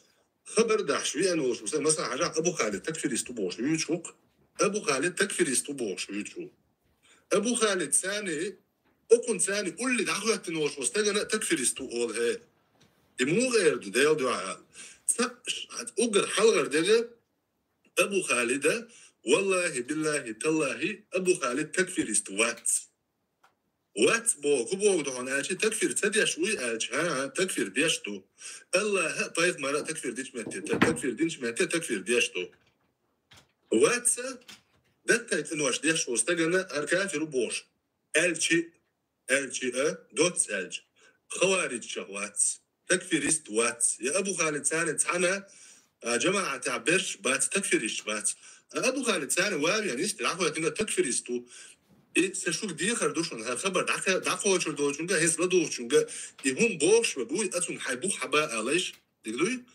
хабар дахьаш веана волуш ву стаг, масала, хьажахь, Абу Халид такфирист ву бохуш вуьйцуш ву-кх. Абу Халид такфирист ву бохуш вуьйцуш ву. Абу Халид царна, окхунна царна улли дӀахӀоьттина волуш ву стагана а такфирист ву олу, хӀе. И муха эр ду, Делан дуьхьа аьлла? Цхьаъ, уггар хьалхара дерг, Абу Халида, валлахи, биллахи, таллахи, Абу Халид такфирист вац. Вац боху, хӀун боху ду хьуна аьлча, такфир ца деш вуй аьлча, хӀан-хӀа, такфир деш ду. Аллаха а, пайхамара а такфир динчу метте, та-, такфир динчу метте такфир деш ду. Вац а, даккхий къинош деш ву стагана хӀара кафир ву бохуш. Аьлча, аьлча а, доцца аьлча, хаварижчех вац. Такфирист вац. Я Абу Халид царна цхьана, а, жамаӀатехь берш бац, такфиристаш бац. А Абу Халид царна ван веана йист дӀахӀоьттинарг такфирист ву. И сан шуьга дехар ду шуна, хӀара хабар дӀакхе-, дӀакхочур долчуьнга, хӀинца ладугӀучуьнга, и хӀума бохуш верг вуй, а цунна хьайн бух хьаба алайш, дика дуй?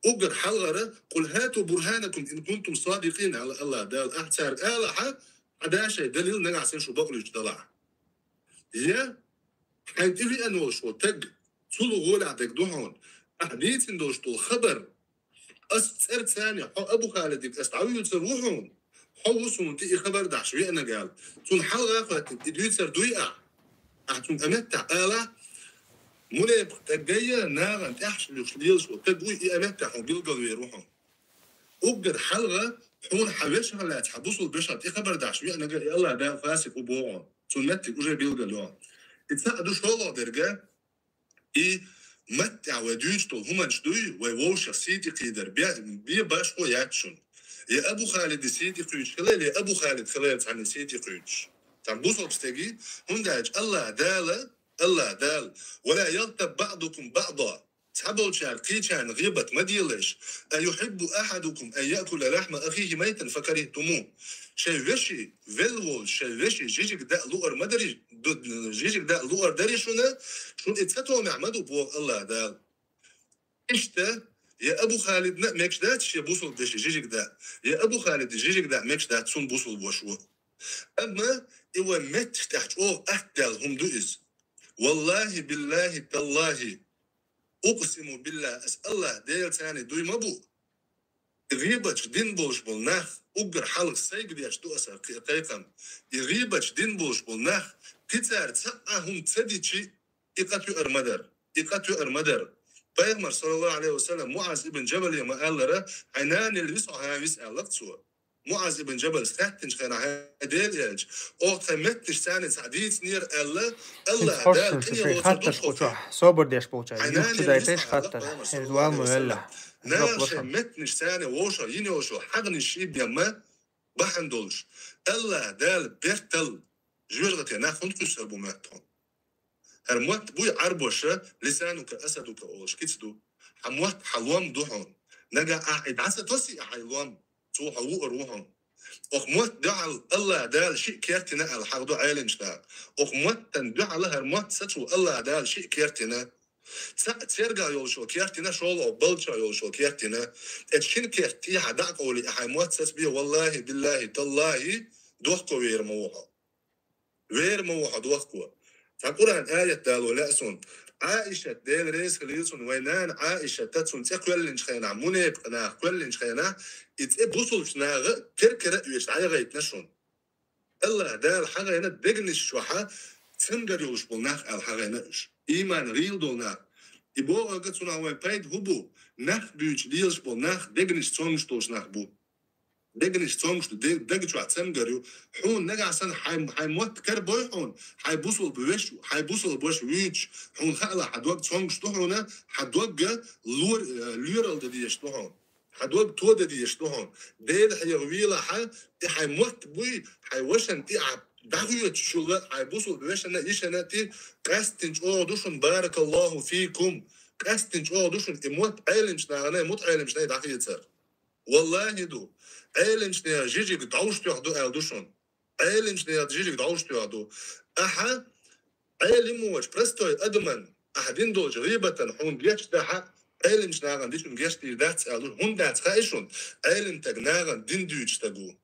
Уггар хьалхара, къул хӀату бурхӀанакум ин кунтум садикъин, аьлла Аллах Дала, ахь цаьрга алахьа, хьан да шайн далил, нагахь санна шу бакълуьйчу далахь. Я хьайн тӀе веана волуш волу стаг, цул гӀолехь дерг ду хьуна, ахь дийцина долуш долу хабар, ас цӀерца царна, хьо Абу Халидиг ас дӀавуьйцур ву хьуна, хьо ву суна тӀе и хабар дахьаш веанарг аьлла. Цунна хьалха а хӀоьттина, и дуьйцур дуй ахь? Ахь цунна а меттехь ала, мунепакъ стаг гайя, нахана тӀаьхьаш луьйш лелаш волу стаг вуй, и а меттехь хьуна билгалвер ву хьуна. Уггар хьалха хьуна хьан вешах лаьцна, хьан бусалба вешах тӀе хабар дахьаш веанарг и Аллах Дала фасикъ ву боху хьуна. Цунна меттиг уже билгал ю хьуна. И цхьаъ ду, шолгӀа дерг, и маттехь вай дуьйцуш долу хӀуманаш дуй, вай вовшах сий тӀе кхийдар, бе-, бе башхо яц шуна. Я Абу Халида сий тӀе кхуьйцуш хилла, я Абу Халид хилла цхьанна сий тӀе кхуьйцуш. Цхьа бусалба стеги, хӀунда аьлча Аллах Дала, Аллах Дала, «ولا يغتب بعضكم بعضا». Цхьаболчара кхечарна гӀийбат ма делаш. «أيحب أحدكم أن يأكل لحم أخيه ميتا فكرهتموه». Шайн веший, велла волча шайн веший жижиг даа луъар ма дарий, ду-, жижиг даа луъар дарий шуна, шуна и ца томехь ма ду, боху Аллах Дала. Иштта, я Абу Халидна а мегаш дац шен бусалба веший жижиг даа, я Абу Халида жижиг даа мегаш дац цунна, бусалба ваша ву. Амма и вайн метташ тӀехь чӀогӀа атта даьлла хӀума ду иза. Валлахи, биллахи, таллахи, укъсиму биллахи, ас Аллах Делаца дуй ма бу. И гӀийбаташ дина болуш болу нах, уггар хьалха сайга деш ду аса кхе-, кхайкхам. И гӀийбаташ дина болуш болу нах, кхин цара цхьа а хӀума ца дичи, и къа туьар ма дара. И къа туьар ма дара. Пайхамар, саллаллаху Ӏалайхи ва саллам, МуӀаз ибн Джабале ма-аллара: «Хьайн нана елла виса хьо, хьан виса», — аьлла цо. МуӀаз ибн Джабалс хаьттинчу хенахь, хьайн Дела элча, оха тхайн меттанаш царна цхьа дийцинера аьлла, Аллах Дала къинхетам лоцур ду тхо. Собар деш болча, хьайн нана елла виса хьо, аьлла Пайхамар, саллаллаху Ӏалайхи ва саллам. Наха шайн меттанаш царна вовшах йина йолуш йолу хьагӀнаш шиъ бен ма бахьана долуш, Аллах Дала бертал жоьжахате нах хӀунда кхуьссур бу моьтту хьуна? ХӀара мотт буй Ӏарбоша: «Лисанука асадука», олуш кица ду. Хьан мотт хьан лом ду хьуна. Нагахь ахь и дӀа ца тосий хьайн лом, цо хьо вуур ву хьуна. Оха мотт дуьхьал Аллах Дала шиъ кертина аьлла хьахадо Ӏеламчу наха. Оха моттан дуьхьал хӀара мотт сацо Аллах Дала шиъ кертина. Цхьаъ цергахь йолуш йолу керт йина, шолгӀа балдчохь йолуш йолу керт йина. Эцу шина керта тӀехьа дӀа а къовлий, хьайн мотт сацабе, валлахи, биллахи, таллахи, дохко вер ма ву хьо. Вер ма ву хьо дохко. Цхьа Къуръан аят дало лаьа суна. Ӏаишат, Дела реза хилийла цунна, вайн нана Ӏаишата, цунна цӀе кхоьллинчу хенахь, мунепакъ наха кхоьллинчу хенахь, и цӀе бусулбачу наха кер-кера а оьцуш дӀаяхийтина шуна. Аллах Дала хьагӀайна дегнаш чохьа цамгар йолуш болу нах аьлла хьагӀайна уьш. Ийман гӀийла долу нах. И бохург цунах вайн пайда хӀун бу? Нах буьйцуш лелаш болу нах, дегнаш цомгуш долуш нах бу. Дегнаш цомгуш ду, де-, дега чохь цамгар ю. Хьуна нагахь санна хьайн, хьайн мотт карабой хьуна, хьайн бусулба веш, хьайн бусулба ваша вуьйцуш, хьуна хаалахь хьан дог цомгуш ду хьуна, хьан догга лор-, э, лоьрал дан дезаш ду хьуна. Хьан дог тодан дезаш ду хьуна. Дела хьеха вийлахьа, и хьайн мотт буй, хьайн вашан тӀе а дӀахоьцуш йолу, хьайн бусулба вешана, йишана тӀе, къаьсттина чӀогӀа ду шуна, баракаллаху фийкум, къаьсттина чӀогӀа ду шуна и мотт Ӏеламчу нахана, мутаӀеламчу нахана дӀахецар. Валлахи ду, Ӏеламчу нехан жижиг дӀовш тоьхна ду аьлла ду шуна. Ӏеламчу нехан жижиг дӀовш тоьхна ду. Ахьа Ӏелам воцуш, простой адаман, ахьа дина долчу гӀийбатан хьуна гечдахьа, Ӏеламчу нахана дичун гечдийр дац аьлла ду. ХӀунда дац хаьий шуна? Ӏелам стаг нахана дин дуьйцуш стаг ву.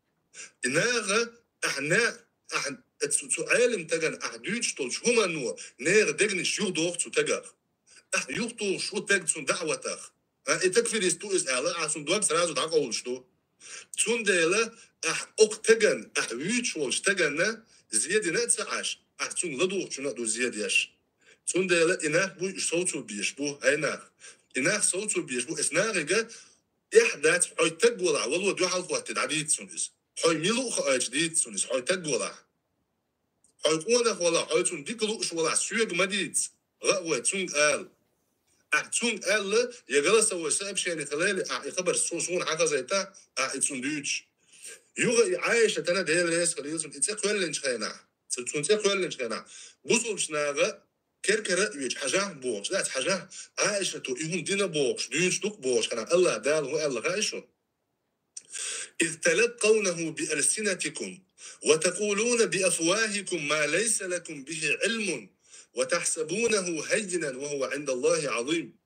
И наха, ахьа на-, ахьа, цу, цу Ӏелам стагана ахьа дуьйцуш долчу хӀуманно нехан дегнаш юхадоху цу стагах. Ахьа юхатухуш ву стаг цунна даӀватах. А, и такфирист ву иза аьлла, ахьа цунна дог сразу дӀакъовлуш ду. Цундела ахь окху стагана, ахь вуьйцуш волчу стаганна зе дина а ца Ӏаш, ахь цуьнга ладугӀучунна а ду зе деш. Цундела и нах буй, уьш совцо безаш бу, хӀай нах. И нах совцо безаш бу, эс нахига эхь дац, хьой стаг валахь, вало дуьхьал хӀотта дӀадийца цунна иза. Хьой мила ву хаийча дийца цунна иза, хьой стаг валахь. Хьой къонах валахь, хьой цунна дика лууш валахь, соьга ма дийца, гӀа а вай, цуьнга ала. Ахь цуьнга аьлла, я голосовой сообщение хилийла, ахь и хабар су-, суна хьахазайта, ахь и цунна дуьйцуш. Юха и Ӏайшатана, Дела реза хилийла цунна, и цӀе кхоьллинчу хенахь, цу-, цунна цӀе кхоьллинчу хенахь, бусулбачу наха кер-кара а оьцуш, хьажахь бохуш, дац, хьажахь, Ӏайшату и хӀума дина бохуш, дуьйцуш ду-кх бохуш хенахь, Аллах Дала хӀун аьлла хаьий шуна? «إذ تلقونه بألسنتكم وتقولون بأفواهكم ما ليس لكم به علم وتحسبونه هينا وهو عند الله عظيم».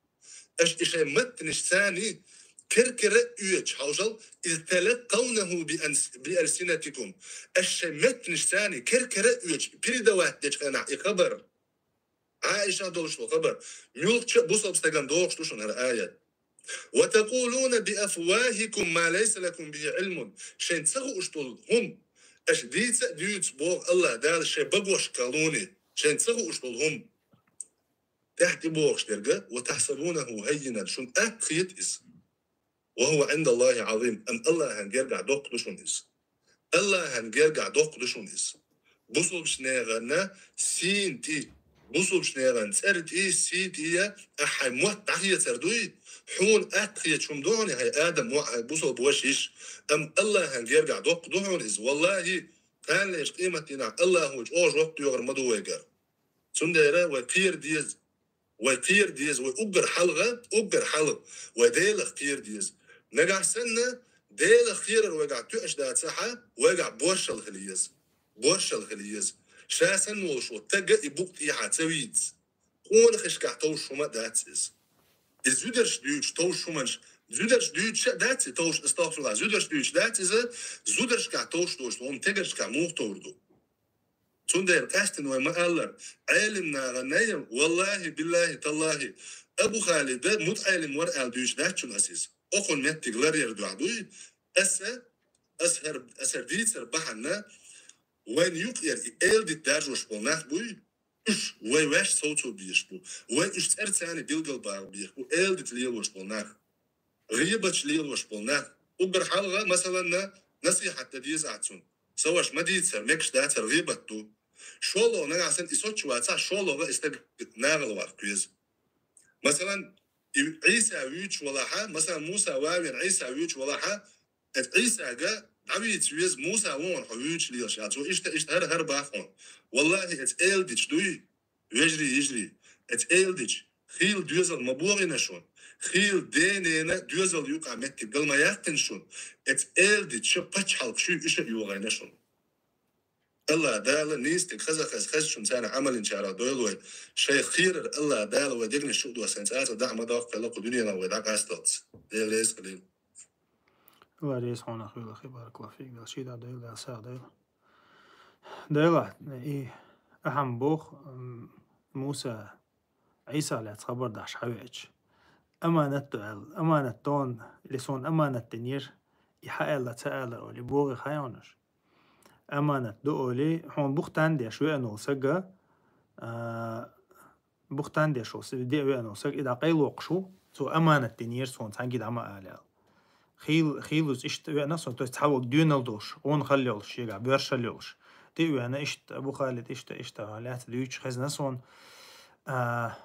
Аша и шайн маттанаш царний кер-кера а оьцуш, хьовшал, «إذ تلقونه بأنس-، بألسنتكم». Аша шайн меттанаш царний кер-кера а оьцуш, передавать дечу хенахь и хабар. Ӏайша долуш ву хабар. Муьлххачу а бусалба стагана догӀуш ду шуна хӀара аят. «وتقولون بأفواهكم ما ليس لكم به علم». Шайн ца хууш долу хӀума аша дийца а дуьйцу, боху Аллах Дала шайн багошкахула, шайн ца хууш долу хӀума. ТӀаьхьа тӀе бохуш дерг: «وتحسبونه هينا», шуна атта хета иза. «وهو عند الله عظيم», амма Аллахьан гергахь доккха ду шуна иза. Аллахьан гергахь доккха ду шуна иза. Бусулбачу нехан сийна тӀе, бусулбачу нехан цӀера тӀе, сий тӀе ахь хьайн мотт дӀахецар дуй, хьуна атта хеташ хӀума ду хьуна, хьайн адам, хьайн бусулба ваша, йиша, амма Аллахьан гергахь доккха ду хьуна иза. Валлахи, Кханаллаш къематдийнахь Аллахьо чӀогӀа жоп доьхур ма ду вайгара. Цундела вай кхера деза. Вай кхера деза, вай уггар хьалха, уггар хьалха, вай Делах кхера деза. Нагахь санна Делах кхерар вайгахь тоьаш дацахьа, вайгахь боршал хила еза. Боршал хила еза. Ша санна волуш волу тага и букъ тӀехьа ца вийца. Къонахашкахь товш хӀума а дац иза. И зударш дуьйцуш товш хӀуманаш, зударш дуьйцуш а дац и товш, астагфируллах, зударш дуьйцуш дац иза, зударшкахь товш долуш, хӀума тегаршкахь муха товр ду. Цундела къаьстина вай ма-аллара, Ӏелим наха найм, валлахи, биллахи, таллахи, Абу Халида мутаӀелим вара аьлла дуьйцуш дац шуна ас иза. Окхун меттиг ларъяр дуьхьа буй, аса, ас хӀара, ас хӀара дийцар бахьана, вайна юкъера и эладита даржош болу нах буй, уьш вай ваьш совцо безаш бу, вай уьш цӀерца билгал баха безаш бу, эладита лелош болу нах. ГӀийбаташ лелош болу нах. Уггар хьалха, масаланна, насихьат дан деза ахь цунна. Са ваша ма дийцара, мегаш дацара, гӀийбат ду. ШолгӀа нагахь санна и соцуш вацахь, шолгӀа и стаг нахала ваккха веза. Масалан, и Ӏийса вуьйцуш валахьа, масалан, Муса ван вина Ӏийса вуьйцуш валахьа, эцу Ӏийсага дӀавийца веза, Муса вон хьо вуьйцуш лелаш аьлла. Цо иштта, иштта хӀара, хӀара бах хьуна. Валлахи, эцу эладиташ дуй, вежарий, йижарий, эцу эладиташ, хийла доьзал ма богӀийна шуна, хийла ден-ненан доьзал юкъахь меттиг гал ма яьккхина шуна, эцу эладиташа пачхьалкх шуй уьш а йогӀийна шуна. Аллах Дала нийса дерг хаза хаза, хазачунна царна Ӏамал йинчарах дойла вай. Шайх кхерар Аллах Дала вай дегнаш чу а доссийна, цӀа-цӀа дахьа ма доккхийла кху дуьненахь вай дӀакъасталц. Дела реза хуьлийла. Аллах реза хьуна хуьлда, баракаллаху фик, Дала шен дӀа дойла, Дала сагӀа дойла. Дела, и ахьа боху, м, Муса Ӏийса лаьцна хабар дахьаш хьавеача, аманат ду аьлла, аманат дона, или суна аманат динера, и хьааьлла, ца аьлла, оли богӀий хьайонаш. Аманат ду, оли, хьуна бухтан деш веана волу сага, а, бухтан деш волу сага, де веана волу сага, и дӀакъайлокхуш ву, цо аманат динера суна, цхьаьнгге дӀа ма ала аьлла. Хийла, хийла иза иштта веана суна, то есть цхьа ваг доьналла долуш, гӀун хала йолуш, шегахь боьршал йолуш. ТӀе а веана, иштта, Абу Халид, иштта, иштта, лаьцна дуьйцуш хезна суна, а,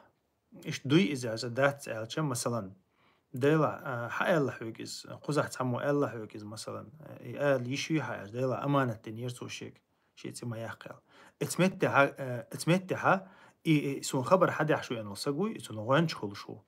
иштта дуй иза, иза дац аьлча, масалан, Дела, а, хьааьлла хьоьга иза, кхузахь цхьаммо аьлла хьоьга иза, масалан, и ала йиш юй хьан аьлча, Дела аманат динера цо шега, шен цӀе ма яккха аьлла. Эцу меттехьа, э, эцу меттехьа, и, и суна хабар хьадехьаш веана волу саг вуй, и цунна гӀоьнча хуьлуш ву.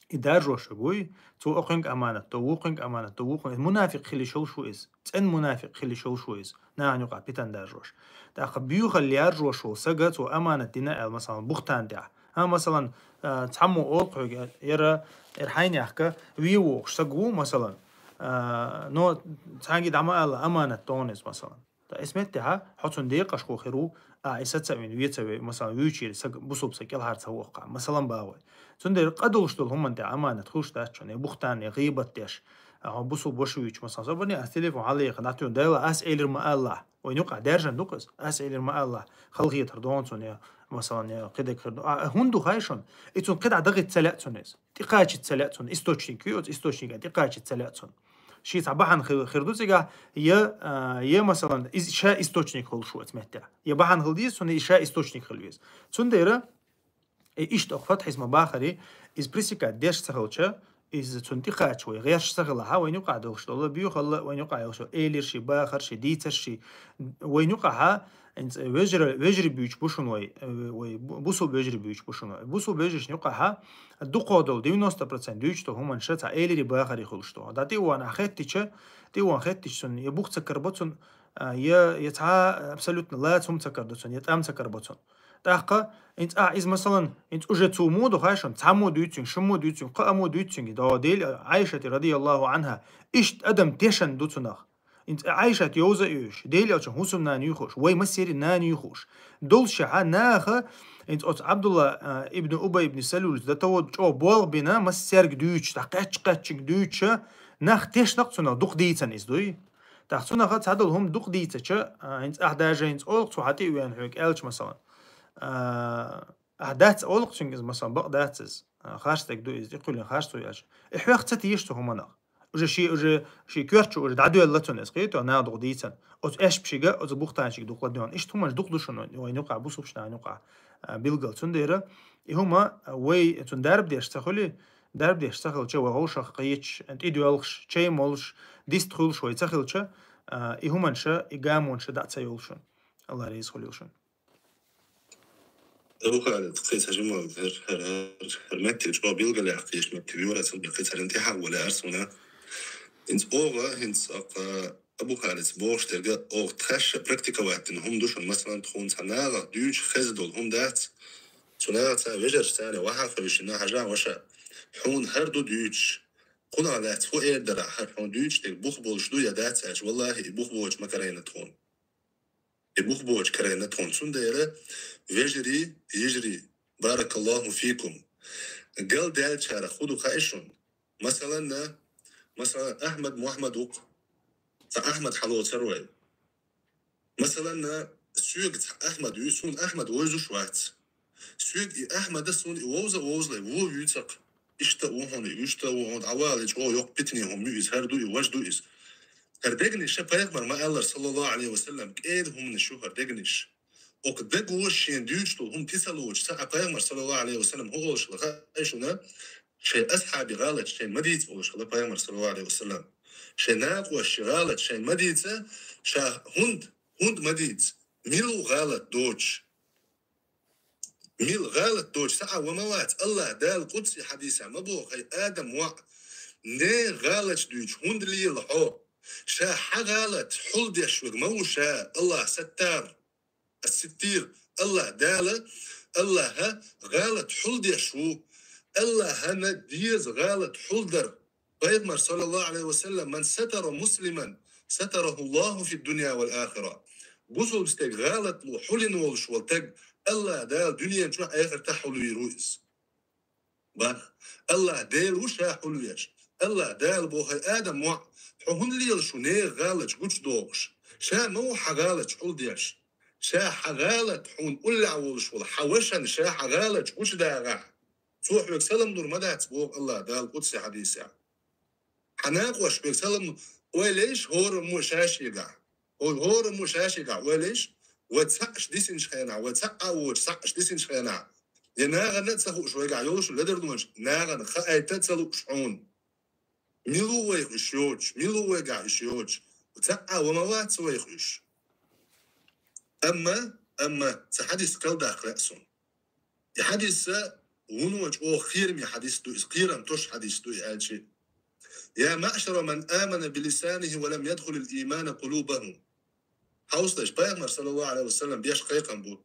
И даржош вуй, цо окхуьнга аманат до, вукхуьнга аманат до, вукхуьнга. Мунафикъ хила йиш йолуш ву иза. ЦӀена мунафикъ хила йиш йолуш ву иза. Нахана юкъахь питан даржош. ТӀаккха буьйхалла яржош волу сага цо аманат дина аьлла, масалан, бухтан тӀехь. А, масалан, а, цхьаммо олу хьоьга, яра, яра хьайна яхка, вен вогӀуш саг ву, масалан. А, но цхьаьнгге дӀа ма ала, аманат дона иза, масалан. Ткъа эцу меттехьа, хьо цунна декъашхо хир ву, а, и саца а вина, веца а вей, масалан, вуьйчуьра саг, бусулба саг кӀелхьарца воккхахь, масалан, бахой. Цундела къа долуш долу хӀуманна тӀехь аманат хуьлуш дац шуна, и бухтан, и гӀийбат деш. А, хьо бусулба ваша вуьйчу, масалан, со бани, ас телефон хьалаеха, нах туьйхина, Дела, ас элира ма аллахь. Вайн юкъахь даьржина ду-кх иза, ас элира ма аллахь. Халахетар дона цунна, я, масалан, я, кхидерг хир ду. А, хӀунда ду хаьий шуна? И цунна кхидӀа дахита ца лаьа цунна иза. ТӀекхачита ца лаьа цунна. Источник ю оцу, источника тӀекхачита ца лаьа цунна. Шен цхьа бахьана хир, хир ду цигахь, я, а, я, масалан, иза ша источник хуьлуш ву оцу меттехь. Я бахьана хила деза цунна, иза ша источник хила веза. Цундела, э, иштта окху Фатхьис ма бахари, иза пресекать деш ца хилча, иза цунна тӀекхача вай гӀерташ ца хилахьа, вайн юкъахь долуш долу, буьйхалла вайн юкъахь йолуш долу, элира ши, бахара ши, дийцара ши, вайн юкъахьа, ХӀинца вежарий, вежарий буьйцуш бу шуна вай, э, вай бу-, бусулба вежарий буьйцуш бу шуна вай. Бусулба вежаршна юкъахьа дукхо долу, девяносто процент дуьйцуш долу хӀуманаш цхьа элири бахари хуьлуш ду. ДӀа тӀе а ван хеттича, тӀе а ван хеттича цунна, я бух ца карабо цунна, а, я, я цхьа абсолютно лаца хӀума ца карадо цунна, я тӀам ца карабо цунна. ТӀаккха, хӀинца ахь иза, масалан, хӀинца уже цо мо ду хаьий шуна, цхьаммо дуьйцу цуьнга, шиммо дуьйцу цуьнга, кхааммо дуьйцу цуьнга, дӀо Дела, Ӏайшати радияллаху анхьа, иштта адам тешан ду цунах. ХӀинца Ӏайшат йовза а йовзуш, Дела элчан хӀусамнана юй хууш, вай массеран нана юй хууш. Доллушехьа наха, хӀинца оцу Ӏабдулла, а, ибн Убай ибн Салулца до того чӀогӀа болх бина, массаьрга дуьйцуш, тӀаккха кхаьчча-кхаьччанга дуьйцуш, нах тешнакъ цунах дукха дийцина иза дуй. ТӀаккха цунах цхьадолу хӀума дукха дийцача, а, хӀинца ахь даже хӀинца олу-кх цо хьан тӀе а веана хьоьга аьлча, масалан. А, Ахь дац олу-кх цуьнга иза, масалан, бакъ дац иза. А, харц дерг ду иза, тӀекхуьллина харц ву аьлча. И хьоьх ца теша цу хӀуманах. Уже ши, уже ши коьрта чу уже дӀадоьлла цунна иза, кхетий, наха дукха дийцина. Оцу аьшпашига, оцу бухтанчига дукха ладоьгӀна. Иштта хӀуманаш дукха ду шуна вайн юкъахь, бусулба нахана юкъахь, а, билггал. Цундела и хӀума, а, вай цунна дарба деш ца хуьлий, дарба деш ца хилча, вай вовшах кхеташ, тӀедоьлхуш, чай молуш, дист хуьлуш вай ца хилча, а, и хӀуманаш, и гамонаш дӀа ца йолуш. Алла реза хуьлийла шуна. Абу Халид, кхин цхьа жимма хӀара, хӀара, хӀара, хӀара меттиг чӀогӀа билгалъяьккха езаш меттиг юра, цундела кхин цхьа тӀаьхьа а вале арсуна. ХӀинца оха, хӀинца оха Абу Халица бохуш дерг оха тхаьш практиковать дина хӀума ду шуна, масалан, тхуна цхьа нахах дуьйцуш хезна долу хӀума дац. Цу нахаца вежарша царна ваха а хевшина, хьажа, ваша, хьуна хӀара ду дуьйцуш. Кхунах лаьцна хӀун эр дара, хӀара хьуна дуьйцуш дерг бух болуш ду я дац аьлча, валлахӀи, и бух боцуш ма карийна тхуна. И бух боцуш карийна тхуна. Цундела, вежарий, йижарий, баракаллаху фикум. Галдаьллачарах хӀун ду хаьий шуна? Масалан, масалан, Ахьмад Мухьаммад ву-кх. Цхьа Ахьмад хьалоцур вай. Масалан, соьга цхьа Ахьмад вуй, суна Ахьмад вовзуш вац. Соьга и Ахьмада суна и вовза а вовзале, вон вуьйцу-кх. Иштта а ву хьуна, иштта а ву хьуна, дӀавала, чӀогӀа йоккха питане хӀума ю иза, хӀара ду и, важа ду иза. ХӀара дегнаш ша пайхамар ма-аллара, саллаллаху Ӏалайхи ва саллам, кӀеда хӀуманаш ю хӀара дегнаш. Оха даго шена дуьйцуш долу хӀума тӀе ца лоцуш, цхьа а пайхамар, саллаллаху Ӏалайхи ва саллам, хӀун олуш хила хаьий шуна, шайн асхьабий гӀалаташ шайна ма дийца олуш хила пайхамар, саллаллаху Ӏалайхи ва саллам. Шайн накъостий гӀалаташ шайна ма дийца, ша хӀунда, хӀунда ма дийца, мила ву гӀалат доцуш? Мила гӀалат доцуш цхьа а ван ма вац, Аллах Дала къудси хьадисехь ма боху: «ХӀай Адам воӀ, нехан гӀалаташ дуьйцуш хӀунда лела хьо? Ша хьан гӀалат хьулдеш верг ма ву ша, Аллах Саттар, ас-Ситтир, Аллах Дала, Аллаха гӀалат хьулдеш ву, Аллахана деза гӀалат хьулдар». Пайхамар, саллаллаху Ӏалайхи ва саллам: «Ман сатара муслиман, сатараху Аллаху фид-дунья вал-ахира». Бусулба стеган гӀалатло хьулйина волуш волу стаг Аллах Дала дуьнен чохь, эхартахь хьулвийр ву иза. Бах, Аллах Дела ву ша хьулвеш. Аллах Дала боху: «ХӀай Адам воӀ, хьо хӀунда лела шу нехан гӀалаташ гучудохуш? Ша ма ву хьан гӀалаташ хьулдеш. Ша хьан гӀалат хьуна уллехь волуш волу хьан вашана ша хьан гӀалаташ гучудагӀахь, цо хьоьга салам лур ма дац», боху Аллах Дала къудси хьадисехь. Хьан накъош хьоьга салам ойла йиш, хӀораммо ша-шегахь. ХӀо-, хӀораммо ша-шегахь ойла йиш, вай цхьаъ аш дисинчу хенахь, вай цхьаъ а воцуш цхьаъ аш дисинчу хенахь, я нахана а ца хууш вайгахь йолуш ледарлонаш, нахана хаийта а ца лууш хьуна. Мила ву вайх уьш йоцуш, мила ву вайгахь уьш йоцуш, цхьаъ а ван ма вац вайх уьш. Амма, амма цхьа хьадис кхалдаккха лаьа суна. И хьадис вуно чӀогӀа кхераме хьадис ду иза, кхерам тосу хьадис ду и аьлчи. «Я маъшара ман амана би лисанихи ва лам ядхулил иймана къулубаху». Хьовсалаш, пайхамар, саллаллаху Ӏалайхи ва саллам, беш кхайкхам бу.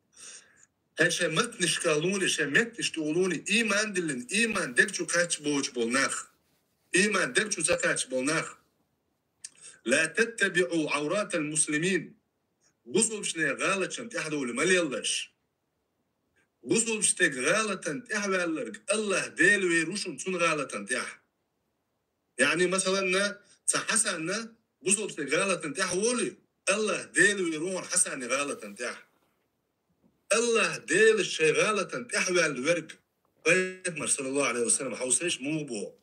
ХӀай шайн маттанашкахлуни, шайн меттанаш тӀехулуни ийман диллина, ийман дег чу кхаьчча боцуш болу нах. Ийман дег чу ца кхаьчча болу нах. «Ла таттабиӀу Ӏавратал муслимин». Бусулбачу нехан гӀалаташна тӀаьхьадовла ма леллаш. Бусулбачу стеган гӀалатан тӀаьхьаваьлларг Аллах Дела вер ву шуна цунна гӀалатан тӀаьхьа. Яъни, масаланна, цхьа Хьасанна бусулбачу стеган гӀалатан тӀаьхьа волий, Аллах Дела вер ву хьуна Хьасанан гӀалатан тӀаьхьа. Аллах Дела шайн гӀалатан тӀаьхьаваьлла верг, пайхамар, саллаллаху Ӏалайхи ва саллам, хьовсийша муха боху: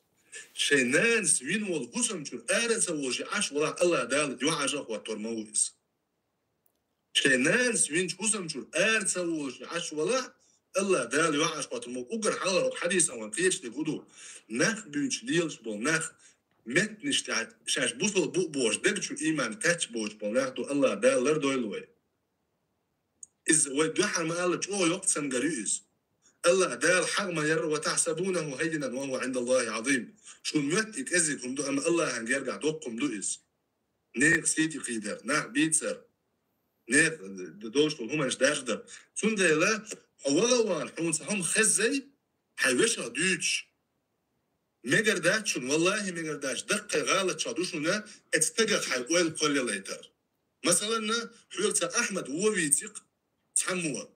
шайн нанас вина волу хӀусам чуьра ара ца волуш Ӏаш валахь, Аллах Дала юьхьӀаьржа а хӀоттор ма ву иза. Шайн нанас винчу хӀусам чуьра ара ца волуш Ӏаш валахь, Аллах Дала юьхьӀаьржа хӀоттор ма ву. Уггар хьалхара хӀокху хьадисана вайна кхечу дерг хӀун ду? Нах буьйцуш лелаш болу нах, меттанаш тӀехь шаьш бусулба бу а бохуш, дег чу ийман кхаьчча боцуш болу нах ду, Аллах Дала лардойла вай. Иза вай дуьхьал ма аьлла, чӀогӀа йоккха цамгар ю иза. Аллах Дала хьагӀ ма ярра: «Ва тахьсабунаху хаййинан ва хӀува Ӏиндаллахи Ӏазим». Шуна моьтту и кӀезиг хӀума ду, амма Аллахьан гергахь доккха хӀума ду иза. Нехан сий тӀе кхийдар, нах бийцар, нехан долуш долу хӀуманаш даржадар. Цундела хьо ваха а вахана, хьуна цхьа хӀума хеззай, хьайн вешах дуьйцуш, мегар дац шуна, валлахӀи, мегар дац, даккхий гӀалатчохь ду шуна оцу стагах хьайн ойла кхоллалайтар. Масаланна, хьоьга цхьа Ахьмад вон вийци-кх, цхьаммо.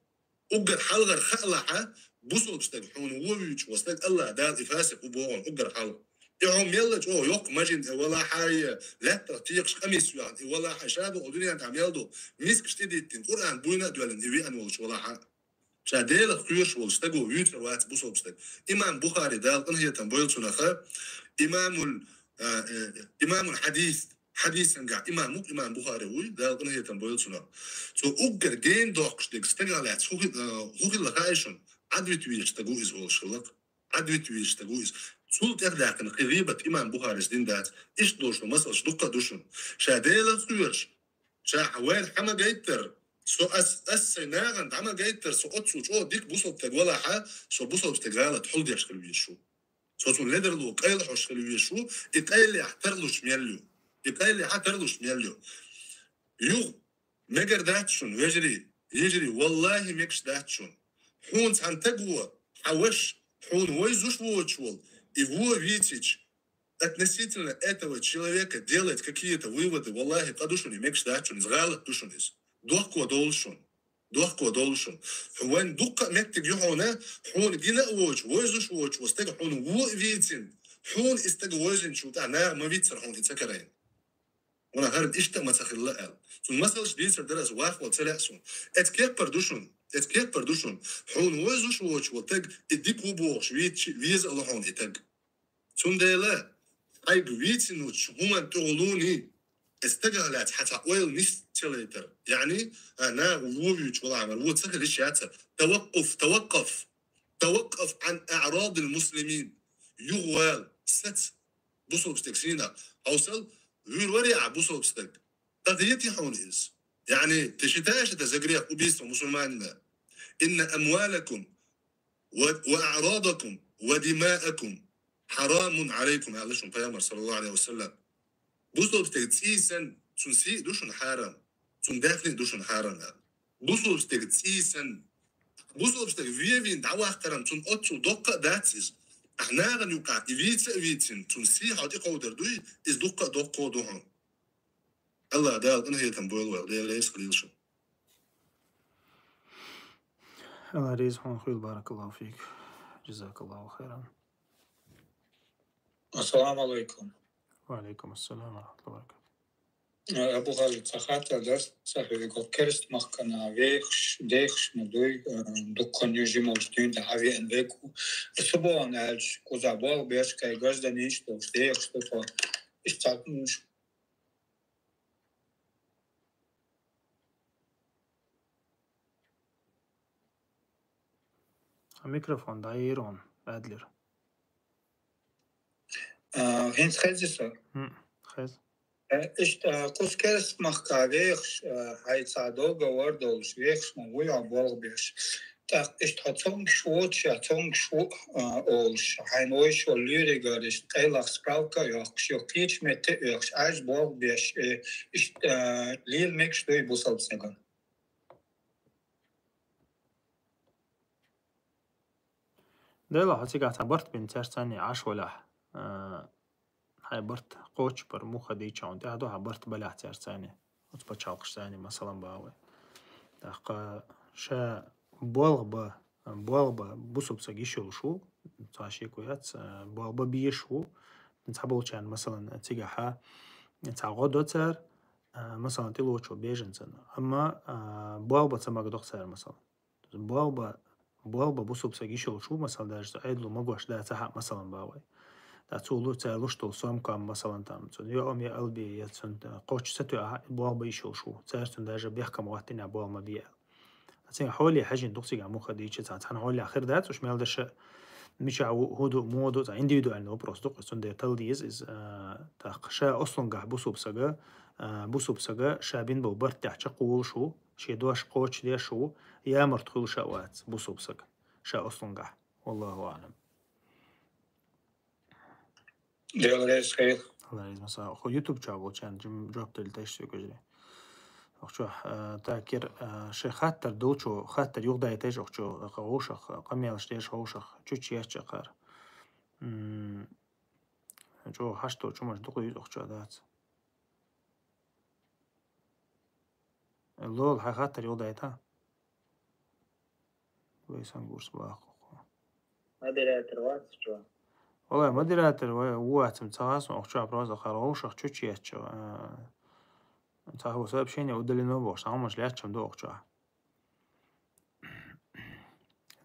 Уггар хьалхара хаалахь, бусулба стаг, хьуна вон вуьйцуш волу стаг, Аллах Дала и фасикъ ву боху хьуна уггар хьалха. И хьо мелла чӀогӀа йоккха мажин тӀе валахь а, я лаьттах текхаш къамис йоьхна и валахь а, ша боху дуьнен тӀехь мел ду, мискаш тӀедиттина, Къуръан буйна а доьллина и веана волуш валахь а. Ша Делах кхоьруш волу стаго вуьйцур вац бусулба стаг. Имам Бухари, Дала къинхетам бойла цунах, имамул, а, э, имамул хьадис, хьадисангахь имам ву, имам Бухари вуй, Дала къинхетам бойла цунах. Цо уггар гена доккхуш дерг стагах лаьцна хӀун хи-, а, хӀун хилла хаьий шуна? Ӏадвита везаш стаг ву иза волуш хилла-кх. Ӏадвита везаш стаг ву иза. Цул тӀехдаьккхина кхин гӀийбат имам Бухарис дина дац. Иштта долуш ду масалаш дуккха а ду шуна. Ша Делах кхоьруш, ша хьан вайна хьан ма гайттара, со ас, ас сайн нахана дӀа ма гайттара, со оццул чӀогӀа дика бусалба стаг валахьа, со бусалба стаг гӀалат хьулдеш хила везаш ву. Со цунна ледарло къайлахьош хила везаш ву, и къайлехь тарлуш мел ю. И къайлехьа тарлуш мел ю. Юха мегар дац шуна, вежарий, йижарий, валлахӀи, мегаш дац шуна. Хьуна цхьана таг во, хьан ваша, хьуна вайзуш воцуш волу, и во вийцича, относительно этого человека делать какие-то выводы, валлахӀи, къа ду шуна, и мегаш дац шуна, иза гӀалат ду шуна иза. Дохко долуш шуна. Дохко долуш шуна. Хьо вайн дуккха а меттиг ю хьуна, хьуна гина а воцуш, вайзуш воцуш, во стага хьуна во а вийцина, хьуна и стага вайзинчул тӀаьхьа наха ма виццара хьуна и ца карайна. Вана хӀара иштта а ма ца хилла аьлла. Цунна масалш дийцар дара аса вахвал ца лаьа суна. Эца кеппар ду шуна, эца кеппар ду шуна. Хьуна вайзуш воцуш во таг, и дика ву бохуш, вийчи, веза а ло хьуна и таг. Цундела, хьайга вийцинучу хӀуман тӀехулуний, эца тагах лаьцна хьан цхьа ойла нис ца лайтар. Яъни, а, наха во вуьйчу вала Ӏамал, во ца хилиш яцар. Таваккъуф, таваккъаф. Таваккъаф Ӏан аърадил муслимин. Юхавала, саца. Бусалба стаг сийнах. Хьовсал, вуьйр варий ахь бусалба стаг? Къа хетий хьуна иза? Яъни, ты считаешь это за грех, убийство мусульманина? Инна амвалакум ва, ва аърадакум ва димаакум хьарамун Ӏалайкум, аьлла шуна Пайхамар, саллаллаху Ӏалайхи ва саллам. Бусалба стеган цӀий санна, цуьнан сий а ду шуна хьарам, цуьнан даьхни а ду шуна хьарам аьлла. Бусалба стеган цӀий санна, бусалба стаг вен вийна дӀаваккхаран цунна оццул доккха а дац иза. Ахьа нахана юкъахь и вийца а вийцина, цунна сий хьо тӀекховдар дуй, иза дуккха а доккхо ду хьуна. АллахӀ Дала къинхетам бойла вайх, Дела реза хуьлийла шуна. АллахӀ реза хьуна хуьлда, баракаллаху фик. Джазакаллаху хайран. Ассаламу алайкум. Ва алайкум ассалам ва рахматуллахи ва баракатух. Э, Абу Халид, цхьа хаттар дара сан хьоьга: керста махкана вехаш, дехаш ма дуй, э, дуккха а жималш дуьйна тӀе хьан веана вега ву. Со боху аьлча, кхузахь болх беш, кхин гражданин долуш дехаш ду тхо. Иштта цхьа Хьан микрофон дӀайийра хьуна, Адлер. А, хӀинца хезий со? ХӀм, хеза. Э, иштта, а, кхуза керста махка вехаш, а, хьайн цхьа договор долуш, вехаш ма вуй хьо болх беш. ТӀаккха иштта хьо цомгуш воцуш, я цомгуш ву, а, олуш, хьайна вайша волу лоьригара иштта къайлаха справка а йоккхуш, юха кхечу метте а оьхуш, Ӏаьржа болх беш, э, иштта, а, лела мегаш дуй бусалба стагана? Дела, хьо цигахь цхьа барт бина цаьрца цхьаьна Ӏаш валахь, а, хьайн барт кхочуш бара муха дийча хьуна тӀехь ду, хьан барт балахь цаьрца цхьаьна, оцу пачхьалкхашца цхьаьна, масалан, бахьа вай. ТӀаккха ша болх бан, болх бан бусалба стаг йиш йолуш ву, цхьа шеко яц, а, болх бан безаш ву, цхьаболчарна, масалан, цигахьа цхьа гӀо до цара, а, масалан, тӀелоцу беженцана. Амма, а, болх бан ца магадо цара, масалан. Болх бан, болх бан бусалба стаг йиш йолуш ву, масалан, даже цу Ӏедало магош дац ахьа, масалан, бахьа вай. ТӀаккха цо лу-, цара луш долу сомкам, масалан, там, цуьнан йоам я алби, я цуьнан кхоччуш ца тоьу ахьа, болх бан йиш йолуш ву. Цара цуьнан даже бехкам хӀоттийна, болх ма бе аьлла. Ткъа цуьнан хьоле хьаьжжина ду-кх цигахь муха дийча цхьа, цхьана хьолехь хир дац, уьш мел даша мичахь ву, хӀун ду, муха ду, цхьа индивидуальный вопрос ду-кх, цундела талла деза иза, а, тӀаккха ша ослунгахь бусалба стага, а, бусалба стага ша бина болу барт тӀехь чекхволуш ву, шен дош кхочушдеш ву, ямарта хуьлуш а вац бусалба стаг ша ослунгахь. Валлаху аълам. Дела реза хила. Алла реза маса. Хо YouTube чохь болчарна жим жоп делла тайш соьгажри. Охчо, а, та кир, а, шайн хаттар долчо, хаттар юхадайтайш охчо, а, ховшах, а, къамелаш деш ховшах, чучу яц чакхар. М, чо хьашто чумаш дукха юз охчо дац. Лол, хьан хаттар юхадайта? Вай сан гурс баху. Модератор вац чо? Валай, модератор вай, ву ацам ца хасун, охчо просто хар ховшах чучу яц чо. А, ца хо сообщение удалено бохуш, хьамаш леччам ду охчо.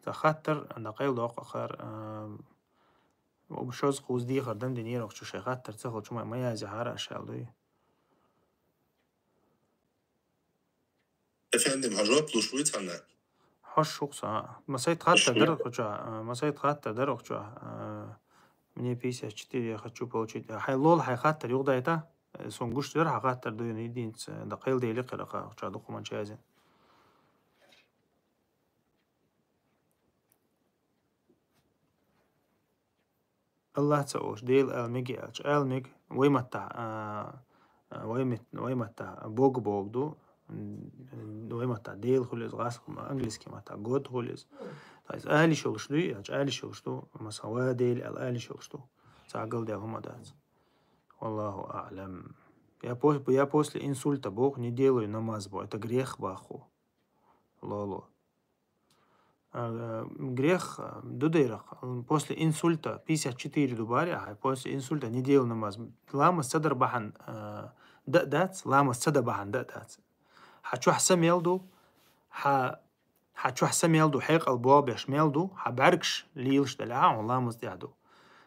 Ца хаттар, ан къайла доккху ахар, а, шозза кхуза дехар дан динера охчо шайн хаттар ца хилчу ма, ма язъяхьара аша аьлла дуй. Эфендим, хьо жоп луш вуй цхьанна? Хьо шух са. Масайт хаттар дара охчо, а, масайт хаттар дара охчо, а, Мне пятьдесят четыре, я хочу получить. Хьай лол, хьай хаттар юхадайта. Э, сон гуш дер, хьа хаттар дуйна единица, да кхел дели кхера ха, ча духу ман чазин. Аллах ца олуш, Дела ала меги аьлча, ала мег, вай матта, а, а, вай мет-, вай матта Бог, Бог ду, м, вай матта Дела хуьлу иза, гӀас-, английский матта God хуьлу иза. То есть, ала йиш йолуш дуй, аьлча, ала йиш йолуш ду, масала, ва Дела ала, ала йиш йолуш ду. Ца гал дел хӀума дац. Валлаху аълам. Я пос-, я после инсульта боху, не делаю намаз бо. Это грех баху. Лоло. А, грех, а, ду дайрах. После инсульта пятьдесят четыре ду бари, а после инсульта не делаю намаз. Ламаз ца дар бахьан, а, да дац, ламаз ца да бахьан да дац. Хьа чохь са мел ду, хьа, хьа чохь са мел ду, хьекъал бобеш мел ду, хьа бӀаьргаш лийлаш дале, хьа хьун ламаз тӀехь ду.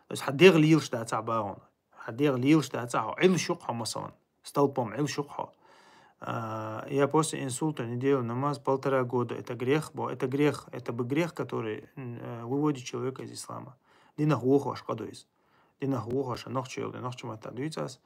То есть хьа дегӀ лийлаш дац а багӀун. Хьа дегӀ лийлаш дац а хьо, Ӏилш юкъ хьо, масалан. Столпом Ӏилш юкъ хьо. А, я после инсульта не делаю намаз полтора года. Это грех, бо, это грех, это бы грех, который, м, э, выводит человека из ислама. Динах вохош къа ду иза. Динах вохош, нохча йолу, нохча матта дуьйцу ас.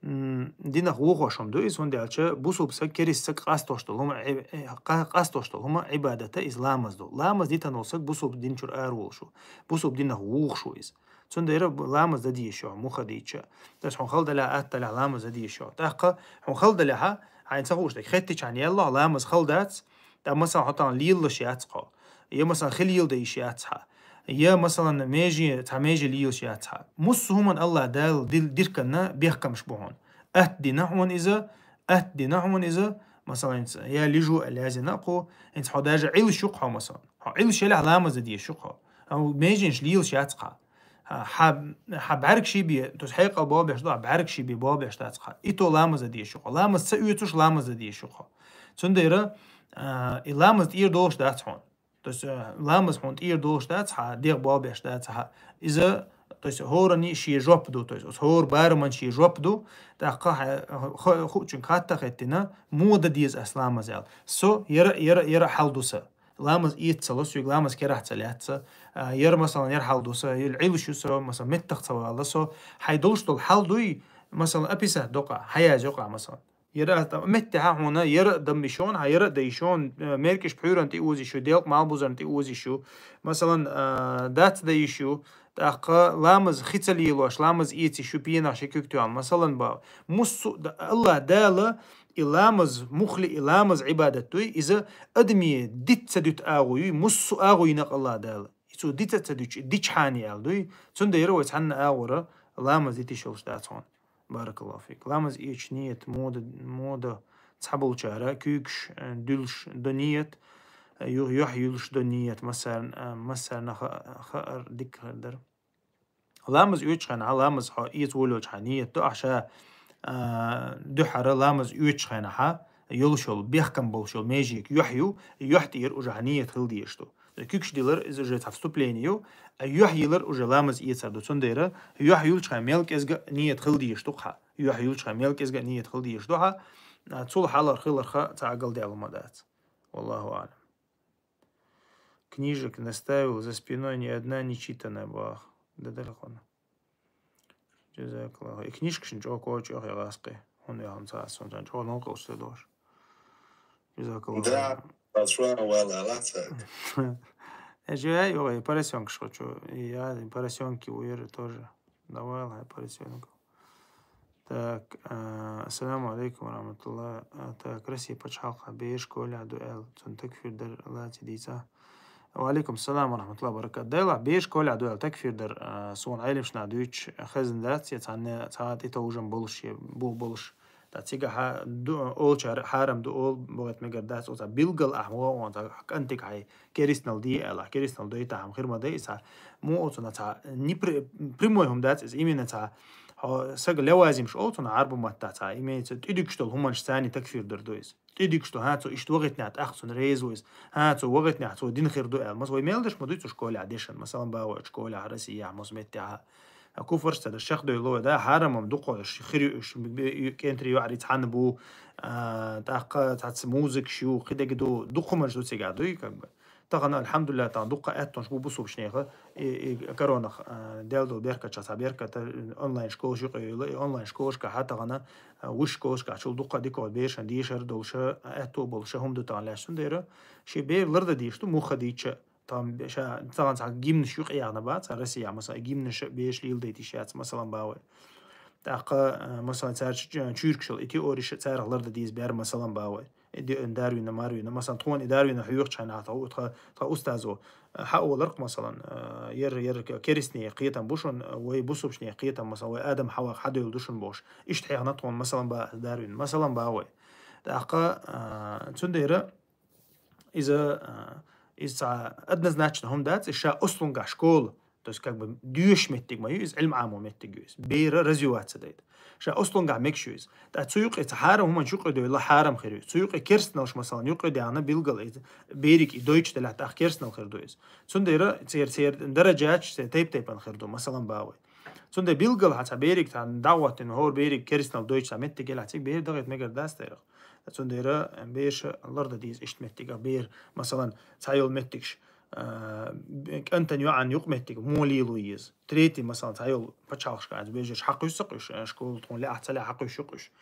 М, динах вохош хӀума ду иза, хӀунда аьлча бусулба саг, керист саг къастош долу хӀума, э, э, къа-, къастош долу хӀума Ӏибадата иза ламаз ду. Ламаз дитан волу саг бусулба дин чуьра ара волуш ву. Бусулба динах вухуш ву иза. Цундела ламаз дан дезаш ю хьо, муха дийча. Дас хьуна хала далехь, атта далехь ламаз дан дезаш ю хьо. ТӀаккха хьуна хала далехьа, хьайна ца хууш дерг, хеттичхьана яллахь, ламаз хала дац, тӀаккха масалан хьо тахана лелалаш яц хьо. Я масалан хила йила дан йиш яц хьа. Я масалан меже, цхьа меже лелалаш яц хьа. Муссу хӀуман Аллах Дала дил-, дирканна бехкамаш бу хьуна. Атта дина хьуна иза, атта дина хьуна иза, масалан, я лижу аьлла язйина а кху, хӀинца хьо даже Ӏилш юкъ хьо, масалан. Хьо Ӏилш елехь ламаз дан дезаш юкъ хьо. Хьо меженаш лелалаш яц хьа. Хьа, хьа, хьа бӀаьрг ший бе, то есть хьекъал бобеш ду, хьа бӀаьрг ший бе бобеш дац хьа. И то ламаз дан дезаш ю хьо. Ламаз ца оьцуш, ламаз дан дезаш ю хьо. Цундела, а, и ламаз тӀера долуш дац хьуна. То есть, а, ламаз хьуна тӀера долуш дац хьа, дегӀ бобеш дац хьа. Иза, то есть, хӀоранна шен жоп ду, то есть, оцу хӀора бараман шен жоп ду, тӀаккха хьа, ху-, хуучуьнга хатта хеттина, муха дан деза ас ламаз аьлла. Со яра, яра, яра хьал ду сан. Ламаз эца ца ло соьга, ламаз керахь ца лаьцна. А, яра, масалан, яра хьал ду сан, или Ӏилш ю сан, масалан, меттах ца вала со. Хьайн долуш долу хьал дуй, масалан, описать докъа, хьаяза йокъа, масалан. Яра а тӀа-, меттехьа хьуна, яра а дам йиш йону, хьан яра а дан йиш йону, э, меркӀаш пхьуьйранна тӀе оза йиш ю, делкъа малбузарна тӀе оза йиш ю. Масалан, а, дац дан йиш ю, тӀаккха ламаз хи ца лелош, ламаз эца йиш ю, пенах ши куьг тоьхна. Масалан, ба, муссу а да-, Аллах Дала, и ламаз, мухли и ламаз Ӏибадат дуй, иза адаме диц ца дуьту агӀо юй, муссу агӀо йина Аллах Дала. И цо диц а ца дуьтуш, и дичхьана аьлла дуй, цундела вай цхьанна агӀора ламаз дитиш йолуш дац хьуна. Баракаллаху фик. Ламаз эцаш ниет, мода, мода цхьаболчара, куьйгаш, э, дуьллуш до ниет, э, ю-, юьхь юьллуш до ниет, массарна, э, массарна ха-, хаар дика хир дара. Ламаз оьцучу хенахь, ламаз хьо эца волавелчу хьан ниет до, ахьа ша, а, дуьхьара ламаз оьцучу хенахьа йолуш йолу, бехкам болуш йолу межиг юьхь ю, юьхь тӀера уже хьан ниет хила дезаш ду. Куьгаш дилар, иза уже цхьа вступление ю, а юьхь йилар уже ламаз эцар ду. Цундела юьхь юлчхьан мел кӀезга а ниет хила дезаш ду хьа. Юьхь юлчхьан мел кӀезга а ниет хила дезаш ду хьа. А, цул хьалар хиларха цхьа агалдаьлла ма дац. Валлаху аълам. Книжек наставил, за спиной ни одна не читанная бах. Да далахана. Джазакаллаху. И книжкашна чӀогӀа коча йоху я гӀаскхи. ХӀунда яхана ца ас, хӀунда чӀогӀа новкъа уьстур долуш. Джазакаллаху. Да, хайран. Алсуана вала, Аллах цаьрга. Э, жо я, йо, и поросёнкаш хочу. И я, и поросёнки у Иры тоже. Давай, лай поросёнок. Так, а, ассаламу алейкум ва рахматуллах. А, так, Россия пачхьалкхехь бер школехь ду аьлла, цунна такфир дар лаций дийца. Ва алейкум салам ва рахматуллах ва баракат. Делахь, бер школехь ду аьлла такфир дар, а, суна Ӏелимашна дуьйцуш хезна дац, я цхьанна цхьа тӀетовжам болуш, я бу болуш. Ткъа цигахьа ду, олчара хьарам ду, ол бохет мегар дац, оцу билггал ахьа мо, оцу кӀантиг хьай керистанал де аьлла, керистанал дойтахь хӀама хир ма дай иза. Мо оцунна цхьа непри-, прямой хӀума дац иза, именно цхьа, хьо сага левазимаш олу цунна Ӏарбу матта цхьа, имеется, тӀедуьгуш долу хӀуманаш царний такфир дар ду иза. ТӀедуьгуш ду, хьан цо иштта вахийтинехь тӀаккха цунна реза ву иза. Хьан цо вахийтинехь цо дин хир ду аьлла. Маса вай мел деш ма дуй цу школехь дешан, масалан, бахой школехь, Россияхь, маса меттехьа. А куфрш ца даш, шех дойло, да, хьарам-м дукха, ш-, хир ю, ш-, б-, б-, ю-, кентри юӀари цхьана бу, а, тӀаккха цхьацца музыкаш ю, кхидег ду, дукха хӀуманаш ду цига дуй, как бы. Тахан, алхьамдулиллахӀ, тахан дукха аьттонаш бу бусулбчу нехан, и, и коронах, а, делдал беркатча цхьа беркат, а, онлайн школаш юкъе йойла, и онлайн школашка хьа тахан, а, вуш школашка чул дукха дика берашан дешар долуша, а, аьтто болуша хӀума ду тахан лаьш. Цундела ши бер ларда дийш ду, муха дийча, Там бе-, ша, цагӀан цхьа гимнаш юкъе яхна бац, Россия, масала, гимнаш беш лийла дайтиш яц, масалан, бавай. ТӀаккха, э, масалан, цара чу-, чуьркашал, и теориш царах ларда деза бер, масалан, бавай. И де-, Дарвина, Марвина, масалан, тхуна и Дарвина хьоьхучхьана, тха, тха, тха устазо, э, хьа оларх, масалан, э, ер, ер к-, керстне кхетам бу шун, э, вай бусубчне кхетам, масалан, вай Адам хьавах хьадойл ду шун бош. Ишт хьехна тхуна, масалан, ба Дарвин, масалан, бавай. ТӀаккха, э, цундера, Иза, а, иза цхьа однозначно хӀума дац, иза ша ослунгахь школа, то есть как бы дуьйш меттиг ма ю, иза Ӏилма Ӏамо меттиг ю иза. Бера развиваться дайта. Ша ослунгахь мегаш ю иза. ТӀа цу юкъе ца хьарам хӀуманчу юкъе дойла хьарам хир ю. Цу юкъе керстаналш, масалан, юкъе дяхна билгал иза. Бериг и дойчу делахь тӀаккха керстанал хир ду иза. Цундела цер, цер дараджач, цер тайп-тайпан хир ду, масалан, бавай. Цундела билгал хьан ца бериг, ца дагӀоттина, хӀор бериг керстанал дойчу ца меттиг елахь, цига бер дагӀит мегар дац дайрах. Цундела берша ларда деза ишт меттига бер, масалан, цхьайол меттигш, а, кӀантан йоӀан юкъ меттиг, мо лело еза. Третий, масалан, цхьайол пачхьалкхашка, аз бежаш хьакхуьйсу къуьш, а, школа тхуна лаьхьа ца лаьхьа хьакхуьйсу къуьш.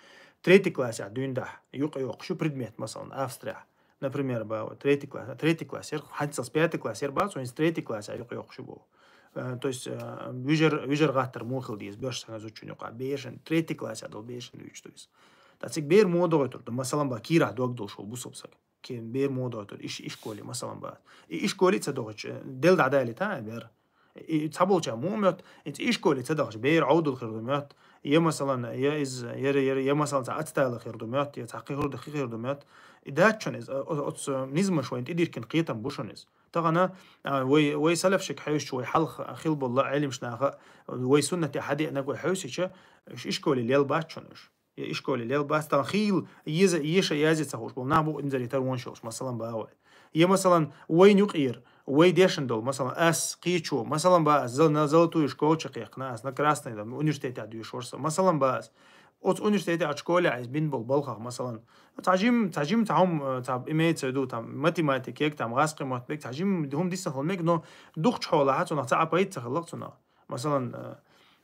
Третий классехь дуьйндахь, юкъа йоккхуш ю предмет, масалан, Австрия. Например, ба, третий класс. Третий класс яр, хьанцалц пятый класс яр бац, вайнца третий класс яр юкъа йоккхуш ю боху. Э, то есть, э, вижар, вижар гӀаттар муха хила деза, беш санна зучун юкъа. Бешан, третий класс яр дол бешан вуьйчу, то есть. Та цига бер мо догӀуьйтур ду, масалан, ба, кийрахь дог долуш волу бусулба саг. Кен бер мо догӀуьйтур, иш, иш школе, масалан, ба. И, иш школе ца догӀуьйту, э, дел дӀадалита, а, бер. И цхьаболча муха моьтту, и иш школе ца дахча, бер Ӏовдал хир ду моьтту. Я, масалан, я из, я, я, я, масалан, цхьа ацтала хир ду моьтту, я цхьа кхин хир ду, кхин хир ду моьтту. И дац шуна иза, о-, о-, оцу низамаш вайн тӀедиркина кхетам бу шуна иза. Тахана, а, вай, вай салаф шик хьевсича, вай хьалха хила болла Ӏелимаш наха, вай суннате хьадеанаг вай хьевсича, уьш иш школе лел бац шуна уьш. Я иш школе лел бац, тахана хила еза, еша яза ца хууш болу нах бу инзаре тарвонаш йолуш, масалан, ба вай. Я, масалан, вайн юкъера, вай дешна долу, масалан, ас, кхечо, масалан, ба ас, зал-, на золотую школу чу кхехкна ас, на красный, там, университетехь доьшуш вара со, масалан, ба ас. Оцу университетехь, оцу школехь иза бина болу балхах, масалан, цхьа жим, цхьа жим, цхьа хӀума, цхьа имеется в виду, там, математикег, там, гӀаскхи мотт бег, цхьа жим хӀума диссина хила мега, но дукхачу хьолахь цунах цхьа а пайда ца хилла цунах. Масалан, э,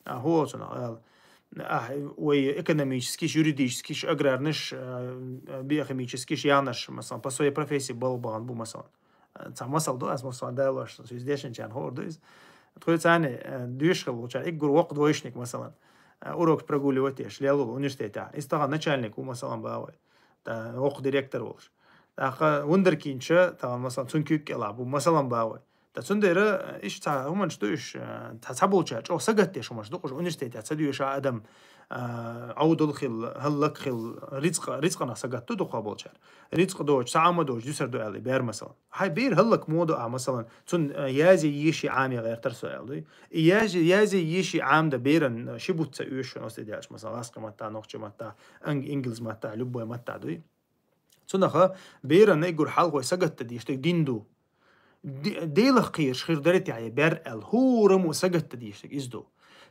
а, хӀун олу цунах, ала, а, вай экономическийш, юридическийш, аграрныш, э, биохимическийш яхнарш, масалан, по своей профессии балха бахана бу, масалан. Э, цхьа масал ду, ас, масалан, далош, иза дешначарна хуур ду иза. Тхоьца царна, э, доьшуш хила волчара, эггур воккха двоечник, масалан, э, урок прогуливать еш, лелла университетехь. Иза тахана начальник ву, масалан, ба вай. ТӀа воккха директор волуш. ТӀаккха вундеркинча, тахана, масалан, цуьнан куьг кӀелахь бу, масалан, ба вай. Ткъа цундела, э, иштта цхьа хӀуманаш ду уьш, э, цхьа, цхьаболчара чӀогӀа сагатдеш хӀуманаш ду, кхуш университетехь ца доьшуш адам, э, Ӏовдал хилла, хӀаллак хилла, рицкъа-, рицкъанах сагатду дукхахболчара. Рицкъа доцуш, цхьа Ӏама доцуш, дуьсур ду аьлла, и бер, масалан. Хьайн бер хӀаллак мо ду а, масалан, цунна, э, язе еши Ӏаме гӀертар со аьлла дуй. И язе, язе еши Ӏамда беран, э, ши бутт ца оьшу, оцу тӀе даьлча, масалан, ласкхи маттахь, нохчи маттахь, анг-, инглиз маттахь, любой маттахь дуй. Цунаха берана эггур хьалхой сагатта дийш дерг дин ду. Де-, Делах кхераш хир дара тӀехь я бер аьлла, хӀураммо сагатта дийш дерг иза ду.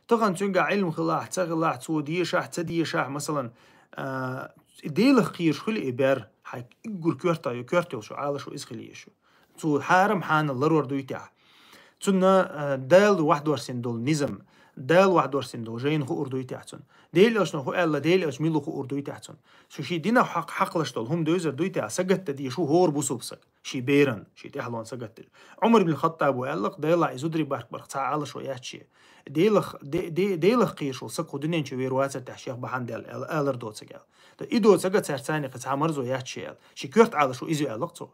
Тахана цуьнга Ӏилма хилахь, ца хилахь, цо дешахь, ца дешахь, масалан, а, Делах кхераш хуьлу и бер, хьайн эггур коьрта-, коьрта йолуш Ӏалашо иза хила езаш ю. Цо хьарам хьанал ларор дуй тӀехь. Цунна, а, Дала вахдорсина долу низам, Дала вахдорсина долу жайна хуур дуй тӀехь цунна. Дела элчано хӀу аьлла, Дела элча мила хуур дуй тӀехь цунна. Цу ши динах хьакъ-, хьакхалаш долу хӀума девзар дуй тӀехь, сагатта деш ву хӀора бусулба саг. Ши беран, ши тӀаьхьалон сагатта деш. Ӏумар ибн Хаттабо аьлла-кх, Делахь и зударий барт барх цхьа Ӏалашо яц шен. Делах, де-, де-, Делах кхераш волу саг кху дуьнен чу вер вацар тӀехь шех бахьана даьлла аьлла, алар доцург аьлла. Ткъа и доцург а цаьрца цхьаьна кхин цхьа марзо яц шен аьлла. Ши коьрта Ӏалашо иза аьлла-кх цо.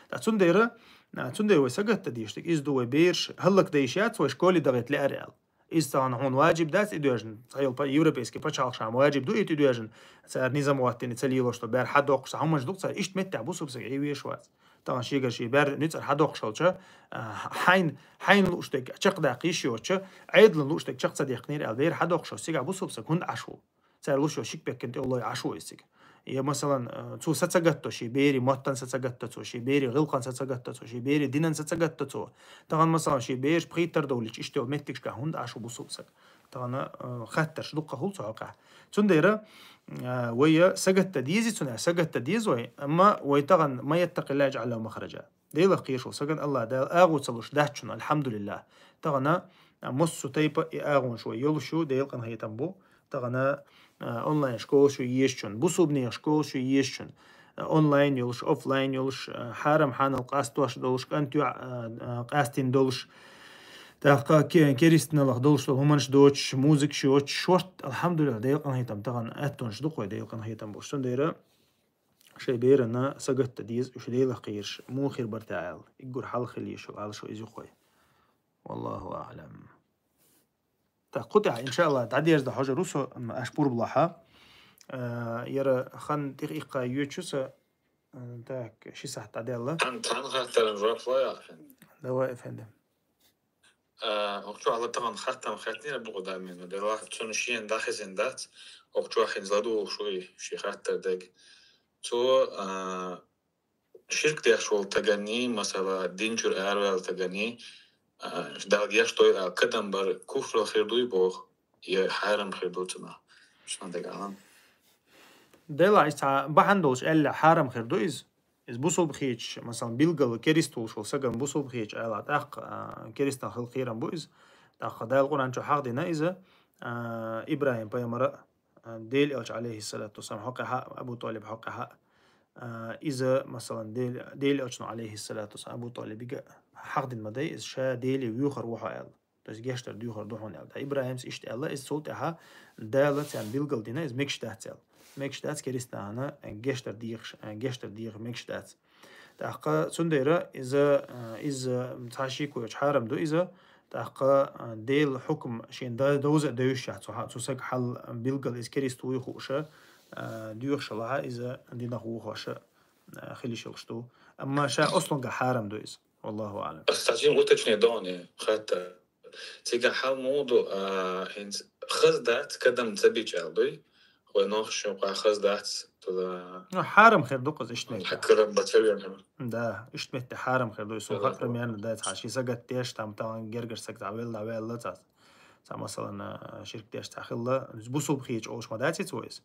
Ткъа цундела, а, цундела вай сагатта дийш дерг иза ду, вай бераш хӀаллак дайш яц, вай школе дахийта лаьара аьлла. Иза тахана хьуна ваджиб дац и доьжна, цхьа йолу па-, европейский пачхьалкхашкахь ваджиб ду и тӀедоьжна, цара низам хӀоттийна, ца лелош ду, бер хьадоккхуш, цхьа хӀуманаш ду-кх цара, иштта меттехь бусулба саг Ӏе веш вац. Тахана шегара шен бер нуьцкъара хьадоккхуш хилча, а, хьайн, хьайна лууш дерг чекхдаккха йиш йоцуча, Ӏедална лууш дерг чекх ца дехкинера аьлла, бер хьадоккхуш хилча, цигахь бусулба саг хӀунда Ӏаш ву? Цара луш йолу шик бехкина тӀе лой Ӏаш ву иза цига. Я, масалан, э, цо са ца гатто шен берийн маттан, са ца гатто цо шен берийн гӀиллакхан, са ца гатто цо шен берийн динан, са ца гатто цо. Тахана, масалан, шен бераш пхийттара довлича, иштта йолу меттигашкахь хӀунда Ӏаш ву бусулба саг? Тахана, э, хаттарш дукха хул цу хьокъехь. Цундела, э, вай сагатта деза цунна, сагатта деза вай, амма вай тахана «Ма яттакъиллахӀа яжӀал лахӀу махража». Делах кхераш ву сагана Аллах Дала агӀо ца луш дац шуна, алхьамдулиллахӀ. Тахана, э, массо тайпа и агӀонаш вай йолуш ю, Делан къинхетам бу. Тахана, э, онлайн школаш ю езачун, бусулбанех школаш ю езачун, э, онлайн йолуш, офлайн йолуш, э, хьарам хьанал къастош долуш, кӀант юьхь, э, э, къастийна долуш, тӀаккха ке-, керстаналлах долуш долу хӀуманаш доцуш, музыкаш йоцуш, шорта, алхьамдулиллахӀ, Делан къинхетам тахана аттонаш ду кхой, Делан къинхетам болуш. Цундела шайн берана сагатта деза, уьш Делах кхераш, муха хир бара те аьлла, уггар хьал хила езаш йолу Ӏалашо иза ю кхой. ВаллахӀу аӀлам. Так, кху тӀехь, иншааллахӀ, дӀадерза хьожур ву со, м, аш пурба лахьа. Э, яра хан тӀехь иккха йоьчу со, э, так, ши сахьт дӀадаьлла. Хан, хан хаттаран жоп ло яхин. Давай, эфенди. Э, охчохь ла тахана хаттам хаттнера букъу дамина. Делахь цунна шена дахезина дац, охчохь хӀинца ладугӀуш ву и ши хаттар дег. Цо, э, ширк деш волу таганний, масала, дин чуьра араваьлла таганний, а, Далла гечдой аьлла, кадам бар куфрал хир дуй боху, я хьарам хир ду цунах? Шуна дагахь. Делахь иза цхьа бахьана долуш аьлла, хьарам хир ду иза. Иза бусулба хеташ, масала, билггал керист волуш волу сагана бусулба хеташ аьлла, тӀаккха, а, керистан хила кхерам бу иза. ТӀаккха Дала Къуръан чу хьахдина иза, а, ИбрахӀим пайхамара, а, Дела элча, алейхиссалату вассалам, хьокъехьа, Абу ТӀалиб хьокъехьа, а, иза, масалан, Дел-, Дела элчано, алейхиссалату вассалам, Абу ТӀалибига хьахдина ма дай, иза ша Деле воьхур ву хьо аьлла. То есть гештар доьхур ду хьуна аьлла. Ткъа ИбрахӀимс иштта аьлла, иза цул тӀаьхьа Дала царна билгал дина, иза мегаш дац аьлла. Мегаш дац керистанана гештар дехаш, гештар деха мегаш дац. ТӀаккха цундела иза, а, иза цхьа шеко йоцуш хьарам ду иза, тӀаккха, а, Делан хьукам шена д-, довза а девзаш, цу хьа-, цу сага хьал билггал иза керист вуй хууша, а, доьхуш лахьа иза динах вохуша, а, хила йиш йолуш ду. Амма ша ослунгахь хьарам ду иза. Валлаху аълам. Ас сацин уточнение догӀу хаттар. Цигахь хьал муха ду, а, хӀинца хаза дац, кадам ца бича аьлла дуй? Вай нохчийн юкъахь хаза дац, туда. Ну, хьарам хир ду-кх иза иштта метте. Хьаккарам бацавер хьуна. Да, иштта метте хьарам хир ду. Суна хаьа, примерно, да, цхьа ши сагатдеш, там, там, гергара сага цхьа велла, велла, цхьа, цхьа, масалан, а, ширк деш цхьа хилла, бусулба хеташ олуш ма дац иза вай иза.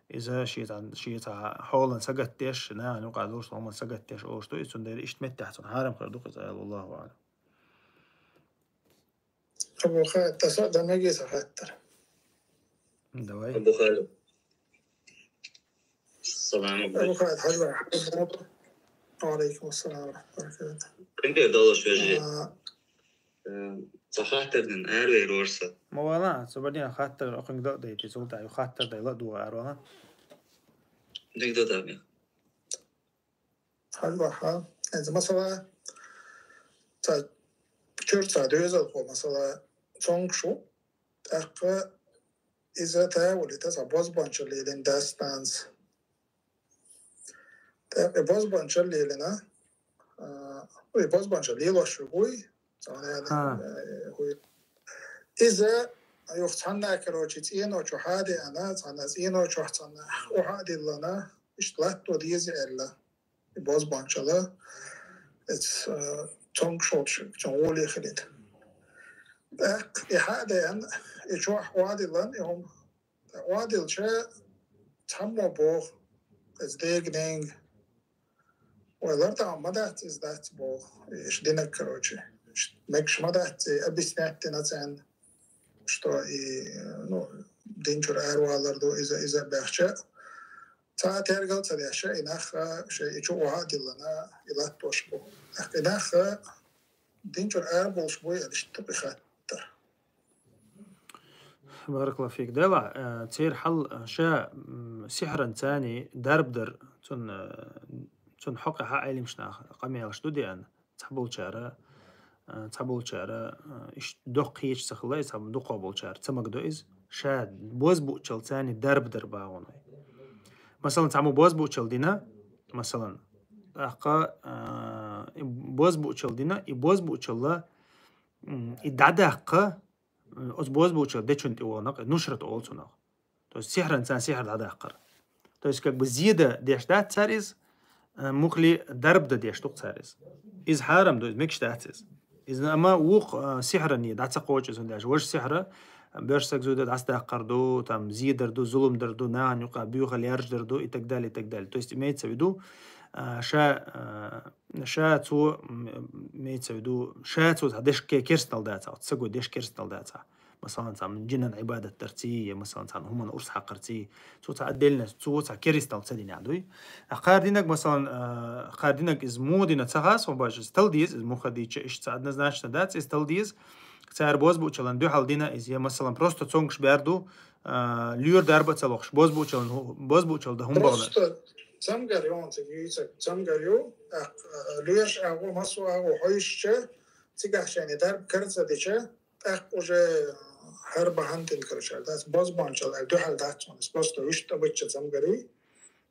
Иза ши цхьа, ши цхьа хьолан сагатдеш, нахана юкъахь долуш, хӀуман сагатдеш олуш ду, иза цундела иштта меттехь цунна хьарам хир ду-кх иза аьлла, валлаху аълам. Абу Халид, таса дан мегий сан хаттар? Давай. Абу Халид. Салам алейкум. Абу Халид, хьажа. Ва алейкум ассалам ва рахматуллахи ва баракатух. КъинтӀера долуш вежарий. А. Э, сан хаттар дина, аравер вара со. Ма вала, цу баден хаттар, окхуьнга дан а дайти, цул тӀаьхьа хаттар дай ладугӀу аравала. Диг дан дан. Хьажа, хьа. Иза масала, ца, чуьра ца доьзалхо, масала, цомгуш ву, тӀаккха иза тӀе а валийта, цхьа бозбуунчалла лелийна дас-нанас. ТӀаккха и бозбуунчалла лелийна, а, и бозбуунчалла лелош ву вуй, цхьа нана, хӀа, э, хӀуй. Иза, юха цхьанна, короче, цӀено чу хьадеана, цхьанна цӀено чохь цхьанна охьа а диллана, иштта латто деза аьлла, и бозбуунчалла, эца, э, цомгуш волчу, цуьнан гӀоле хилийта. ТӀаккха и хьа а деана, и чохь охьа а диллана, и хӀума. Охьа а диллича, цхьаммо боху, эца дега-ненга: «Вай лартахь ма дац, иза дац», — боху, иштта динарг, короче. Иштта мегаш ма дац, и объяснять дина царна, что и, ну, дин чуьра аравалар ду, иза, иза баьхча. Цхьа а тергал ца деш, и нах, шайн и чу охьа а диллана, и латтош бу. И нах дин чуьра арабовлуш буй аьлла, иштта тӀе хаттар. Баракаллаху фик. Делахь, э, церан хьал, э, ша, м, сихьран царний дарба дар, цунна, э, цунна хьокъехьа Ӏеламнаха къамелаш ду деана. Цхьаболчара, э, цхьаболчара, э, иштта доккха хеташ ца хилла, и цхьа дукхахболчара ца магадо иза. Ша бозбуунчалла царний дарба дар багӀун вай. Масалан, цхьаммо бозбуунчалла дина, масалан, тӀаккха, э, и бозбуунчалла дина, и бозбуунчалла, м, и дӀадаккха, м, оцу бозбуунчалла дечунна тӀе вахана, нушрат олу цунах. То есть сихьран царна сихьр дӀадаккхар. То есть как бы зе дан деш дац цара иза, э, мухли дарба дан деш ду-кх цара иза. Иза хьарам ду, иза мегаш дац иза. Иза, амма вукху, э, сихьран дӀа ца кхочу иза, хӀунда аьлча важа сихьр, э, боьрша саг зуда дӀасадаккхар ду, там, зе дар ду, зулам дар ду, нахана юкъа боьха лаьржа дар ду, и так далее, и так далее. То есть имеется в виду, а, ша, а, ша цо, м, имеется в виду, ша цо цхьа деш ке-, керстанал дацахь, оцу саго деш керстанал дацахь. Масалан, цхьа жинан Ӏибадат дарций, е, масалан, цхьа хӀуманна урс хьакхарций, цо цхьа отдельно, цо цхьа керстанал ца динехь дуй. А кхардинаг, масалан, а, кхардинаг иза муха дина ца хаьа, хӀун баш, иза тала деза, иза муха дича, иштта цхьа однозначно дац, иза тала деза, цара бозбуунчаллан дуьхьал дина иза, е, масалан, просто цомгаш бер ду, а, лоьра дарба а ца лохуш, бозбуунчаллан хӀу-, бозбуунчалла дан хӀума бахана. Просто цамгар ю, цамгар ю, а, лоьраш агӀо, массо а агӀо хьоьшуча, цигахь шайна дарба кара ца дича, тӀаккха уже хӀара бахьана тӀе, короче, дац, бозбуунчалла дуьхьал дац цунна, просто вуьшта тӀе бичча цамгаре.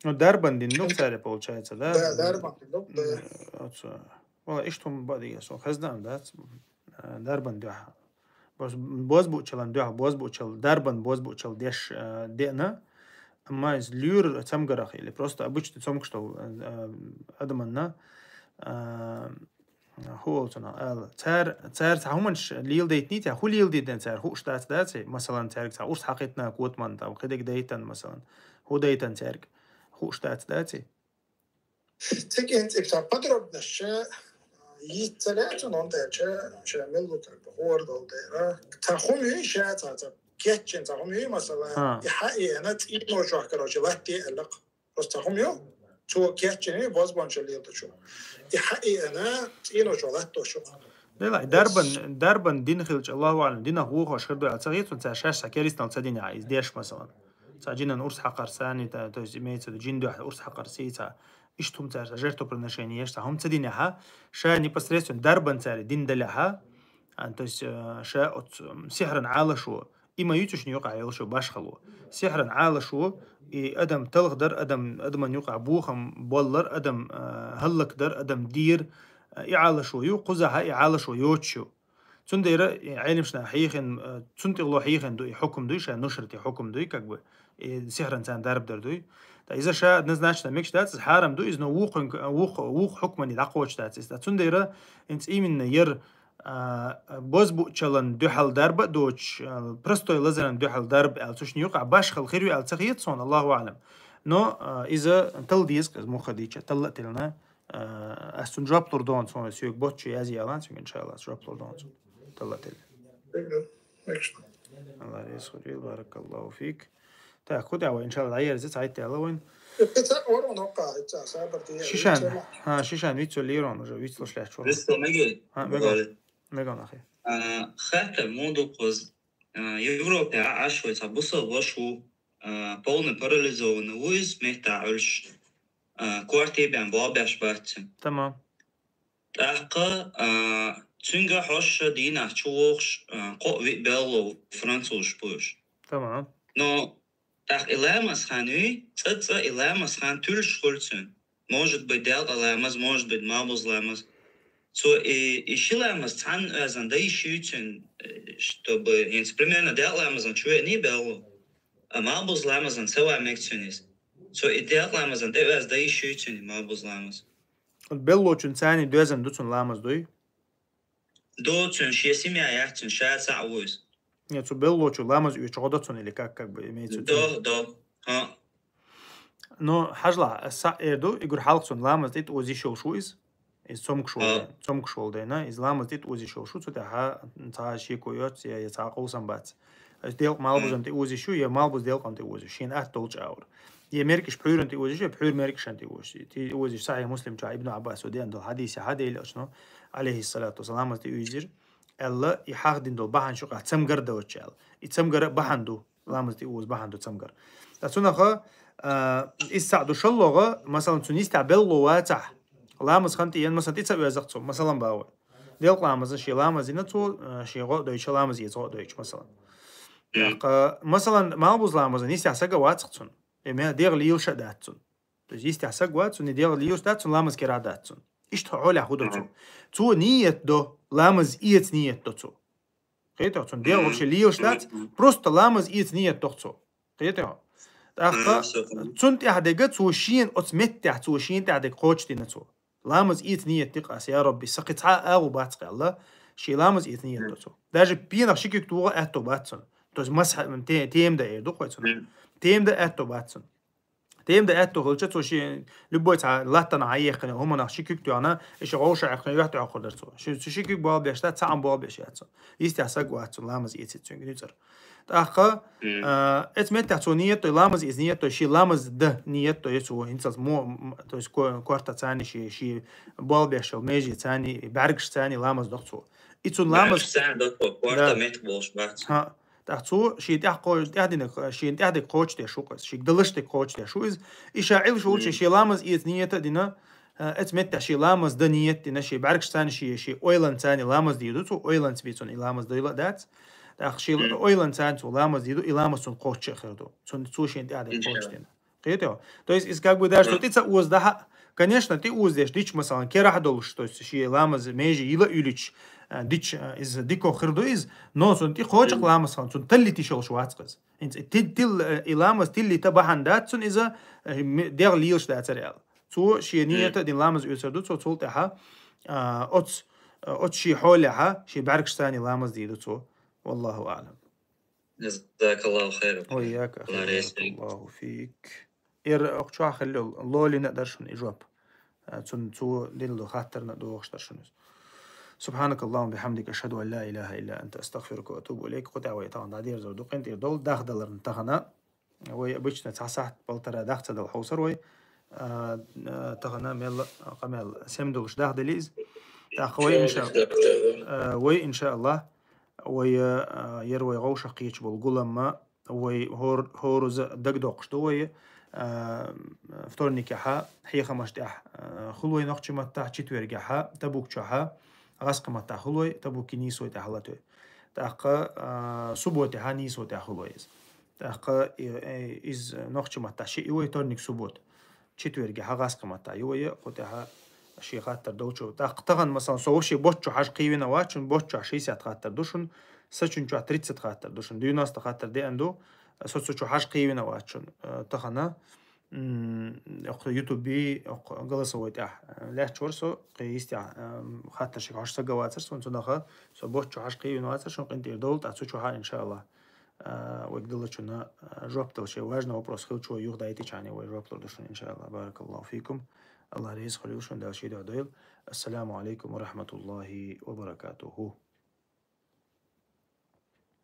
Ну, дарбан дина ду-кх цара, получается, да? Да, дарбан дина ду-кх, да. М, оцу. Вала, иштта хӀума бакъдерг со хезна дац. Э, дарбан дуьхьа. Боз-, бозбуунчаллан дуьхьа, бозбуунчалла, дарбан бозбуунчалла деш, э, деана. Амма иза лоьра цамгарах или просто обычный цомгаш долу, э, э, адаманна, э, хӀун олу цунах ала? Цара, цара цхьа хӀуманаш леладайтиний те, хӀун леладайтина цара, хууш дац, даций? Масалан, цаьрга цхьа урс хьакхийтина котаман, там, кхидерг дайтина, масалан. ХӀун дайтина цаьрга? Хууш дац, даций? Цига хӀинца цхьа подробносташ йийца ца лаьа цунна, хӀунда аьлча ша мила ву, как бы, хӀора долу дера. Цхьа хӀума ю ша, цхьа, цхьа кечйина цхьа хӀума ю, масала, А. и хьаэна цӀенош чохь, короче, латте аьлла-кх. Просто цхьа хӀума ю, цо кечйина ю, бозбуунчалла леладечо. И хьаэна цӀенош чохь латтош ю-кх. Делахь, дарбан, дарбан дина хилча, Аллаху аълам, динах вохош хир ду аьлла ца хета суна, цара шаьш цхьа керстанал ца динехь, иза деш, масалан. Цхьа жинан урс хьакхар санна, та-, то есть имеется в виду, жин дуьхьа урс хьакхар сий цхьа. Иштта хӀума цара цхьа жертвоприношение еш, цхьа хӀума ца динехьа, ша непосредственно дарбан цара дина далехьа, а, то есть, э, ша оцу, м, сихьран Ӏалашо, и ма ю цу шина юкъахь йолуш йолу башхало. Сихьран Ӏалашо, и адам талхадар, адам, адаман юкъахь бохам боллар, адам, э, хӀаллакдар, адам дийр, э, и Ӏалашо ю, кхузахьа и Ӏалашо йоцуш ю. Цундела и Ӏеламнаха хьехина, э, цунна тӀехула хьехина ду, и хьукум дуй, ша нушрати хьукум дуй, как бы, и сихьран царна дарба дар дуй. Ткъа иза ша однозначно мегаш дац, иза хьарам ду, иза, но вукхун-, вукх-, вукху хьукмане дӀакхочуш дац иза. Ткъа цундела хӀинца именно яр, а, бозбуунчаллан дуьхьал дарба а доцуш, а, простой лазаран дуьхьал дарба аьлла, цу шина юкъахь башхал хир ю аьлла ца хета суна, Аллаху аълам. Но, а, иза тала деза-кх, иза муха дича, тала а тиллина, а, ас цунна жоп лур ду хьуна, суна соьга боццу чу язъяла, цуьнга, иншалла, ас жоп лур ду хьуна цунна. Талла тилла. Алла реза хуьлийла, баракаллаху фик. Так, кху тӀехь вай, иншалла, дӀаерза, цхьайтта аьлла вайн. Шишан, ха, шишан вицвеллера вайн уже, вицлуш лаьтташ вара. Ха, мегаш. Мегаш, ахи. А, хаттар муха ду кхуза. А, Европе Ӏаш вай цхьа бусалба ваша ву, а, полный парализованный ву иза, меттахь Ӏуьллуш, а, корта бен болх беш бац цуьнан. Тамам. ТӀаккха, а, цуьнга хьоьжуш дийнахь чу вогӀуш, а, кхоъ-виъ белхало французаш бу уьш. Тамам. Но тӀаккха и ламаз хан юй, цкъа-цкъа и ламаз хан туьллуш хуьлу цуьнан. Может быть, делкъа ламаз, может быть, малбуза ламаз. Цо и, и ши ламаз цхьаьна оьзна дан йиш юй цуьнан, э, чтобы, хӀинца, примерно, делкъа ламазан чу веаний белхало, а малбуза ламазан ца ван мега цуьнан иза. Цо и делкъа ламазан тӀеоьзна дан йиш юй цуьнан и малбуза ламаз. Белхалочун царний доьзна ду цунна ламаз, дуй? Ду, цуьнан шен семья яц, цуьнан ша цхьаъ ву иза. Нет, цу белхалочо ламаз оьцуш гӀо до цунна или как, как бы имеется в виду? До, до. ХӀаъ. Ну, хьажалахь, ас схьа эр ду, и гур хьалха цунна ламаз тӀе тӀе оза йиш йолуш ву иза. Иза цомгаш волу дайна, цомгаш волу дайна, иза ламаз тӀе тӀе оза йиш йолуш ву, цу тӀехь цхьа шеко йоцу, я, я цхьа къовсам бац. Иза делкъа малбузан тӀе оза йиш ю, я малбуза делкъан тӀе оза йиш, шена атта долчу агӀор. Я меркаш пхьуьйран тӀе оза йиш, я пхьуьйра меркашан тӀе оза йиш. ТӀе оза йиш Сахьихь Муслим чохь Ибн Ӏаббасо деана долу хьадисехь, Делан Элчано, Ӏалайхиссалату вассалам, ламаз тӀе уьйзира, аьлла, и хьахдина долу бахьана шуьгахь цамгар а доцуш аьлла. И цамгар а бахьана ду, ламаз тӀе оза бахьана ду цамгар. Ткъа цунах, а, иза схьа ду шолгӀа, масалан, цуьнан йистехь белхало вацахь, ламаз хан тӀе еана, масалан, тӀе ца оьзна-кх цо, масалан, боху вай. Делкъа ламазан шен ламаз йина цо, а, шен гӀо а дойтуш, ламаз эца гӀо а дойтуш, масалан. ТӀаккха, масалан, малбуза ламазан йистехь саг а вац-кх цуьнан. Э, ме-, дегӀ лелаш а дац цуьнан. То есть йистехь саг вац, цуьнан дегӀ лелаш дац, цуьнан ламаз кира а дац цуьнан. Иштта хьолехь хӀун до цо? Цо ниет до, ламаз эца ниет до цо. Кхетий хьо, цуьнан дегӀ вообще лелаш дац, просто ламаз эца ниет до-кх цо. Кхетий хьо? ТӀаккха цунна тӀехь дерг цо шена, оцу меттехь цо шена тӀехь дерг кхочушдина цо. Ламаз эца ниет ди-кх ас, я Рабби, сан кхин цхьа а агӀо бац-кх аьлла, шен ламаз эца ниет до цо. Даже пенах ши куьг тухар аьтто бац цунна. То есть масхьа, те-, тема да эр ду кхой цунах. Тема да аьтту бац цунна. Тема да аьтту хилча, цо ши любой цхьа латтана хьаехкина, хӀуманах ши куьг тоьхна, и ши гӀовша хьаькхна, юьхь тӀе хьокхур дар цо. Ши, цу ши куьг болх беш дац, цхьа Ӏам болх беш яц цо. Йистехь саг вац цунна, ламаз эцийта цуьнга нуьцар. ТӀаккха, а, эц меттехь цо ниет дой, ламаз из ниет дой, ши ламаз да ниет дой цо, хӀинцалц мо-, м-, то есть ко-, корта цани ши, ши болх беш йол межи цани, бӀаргаш цани ламаз дох цо. И цун ламаз цани дох цо, корта Да. меттах болуш бац. ХӀа. ТӀаккха цо шен тӀехь кхо-, тӀехдинарг, шен тӀехдерг кхочушдеш ву-кх иза, шега далаш дерг кхочушдеш ву иза. И ша Ӏилуш волча шен ламаз эца ниет а дина, а, эц меттехь шен ламаз да ниет дина, шен бӀаргаш цани ши, ши ойланца цани ламаз дийр ду цо, ойланца бий цунна и ламаз дойла а дац. ТӀаккха шен ойланца цани цо ламаз дийр ду, и ламаз цунна кхочуш а хир ду. Цунна цо шен тӀехдерг кхочушдина. Кхетий хьо? То есть, из как бы даже цо тӀе ца озадахь а, конечно, тӀе озадеш дича, масалан, керахь долуш, то есть, шен ламаз межи йила а йиллича, а, дича, а, из дикох хир ду из, но цунна тӀе кхочу-кх ламаз хилча, цунна таллийта йиш йолуш вац-кх иза. ХӀинца и тил-, тил-, и ламаз тиллийта бахьана дац цунна иза, э, ме-, дегӀ лелаш дацара аьлла. Цо шен ниет а дина ламаз оьцур ду цо, цул тӀаьхьа, а, оцу, а, оцу шен хьолехьа, шен бӀаьргаш цани ламаз дийр ду цо. Валлаху аӀлам. جزاك الله خيرا. وإياك أخي، بارك الله فيك. Эр охчохь хилла лолина а дар шуна и жоп. А, цун цо дилла хаттарна а дохуш дар шуна иза. سبحانك اللهم وبحمدك، أشهد أن لا إله إلا أنت، أستغفرك وأتوب إليك. Кху тӀехь вай тахана дӀадерзор ду, къинтӀера довла, дахдаларна тахана. Вай обычно цхьа сахьт полтора даха ца дала хьовсар вай. А, а, тахана мелла, къамел, сема долуш дахдели иза. ТӀаккха вай, инша-, а, вай, иншааллах, вай, а, яра вай гӀовшах кхеташ болу гуламма, вай хӀор-, хӀораза дагадоккхуш ду вай, а, вторникехьа, хьехамаш тӀехь, а, хуьлу вай нохчийн маттахь, четвергехьа, Табук чохьа, гӀазкхийн маттахь хуьлу вай, Табуки нийсо тӀехь латуьй. ТӀаккха, а, субботехьа нийсо тӀехь хуьлу вай иза. ТӀаккха, и, и, иза нохчийн маттахь шиъ ю вай, вторник, суббота. Четвергехьа гӀазкхийн маттахь ю вай, кху тӀехьа шен хаттар долчо. ТӀаккха тахана, масалан, со вовшийн ботт чу хьажа кхийвина вац шуна, ботт чохь шестьдесят хаттар ду шуна, са чун чохь тридцать хаттар ду шуна, девяносто хаттар деана ду, со цу чу хьажа кхийвина вац шуна, э, тахана, м, окху ютуби, окху голосовой тӀехь, э, лаьтташ вара со, кхин йистехь, э, хаттар шига хьожуш саг вацара суна, цунах со ботт чу хьажа кхийвина вацара шуна, къинтӀера довла, тӀаккха цу чохьа, иншааллах. А, вайга даллачунна, а, жоп дала шен важный вопрос хилча вай юхадайтичхьана вай жоп лур ду шуна, иншааллах. بارك الله فيكم. АллахӀ реза хуьлийла шуна, Дала шен дуьхьа дойла. السلام عليكم ورحمة الله وبركاته.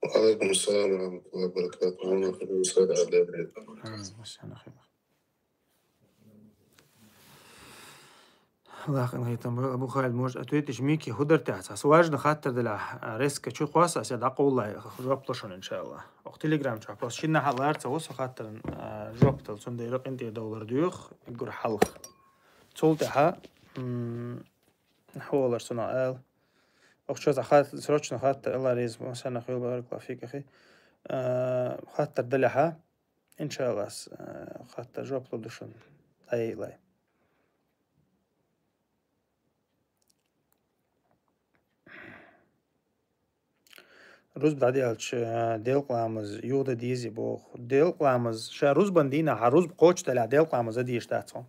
وعليكم السلام ورحمة الله وبركاته. Амин. Массарна хир. Лакхин хайтам бу, Абу Халид, может, ответишь Мики, хӀу дар тӀехь цхьа важный хаттар делахь, а, резко чу кхосса, аса дӀакъовлалахь, жоп лур шуна, иншааллах. Окху Telegram чохь просто шиннахьа лар ца ву со хаттарна, а, жоп дала, цундела къинтӀера довлар доьху, уггар хьалха. Цул тӀаьхьа, м, хьолар цунах ала. Окху чохь цхьа хат-, срочно хаттар, АллахӀ реза, массарна хир, баракаллаху фик, ахи. А, хаттар делахьа, иншааллах, а, хаттар жоп лур ду шуна. Ай, лай. Рузба дӀадаьлча, делкъа ламаз юха дан дезий боху. Делкъа ламаз, ша рузбан дийнахь хьан рузба кхочушдалахь, делкъа ламаз дан дезаш дац хьуна.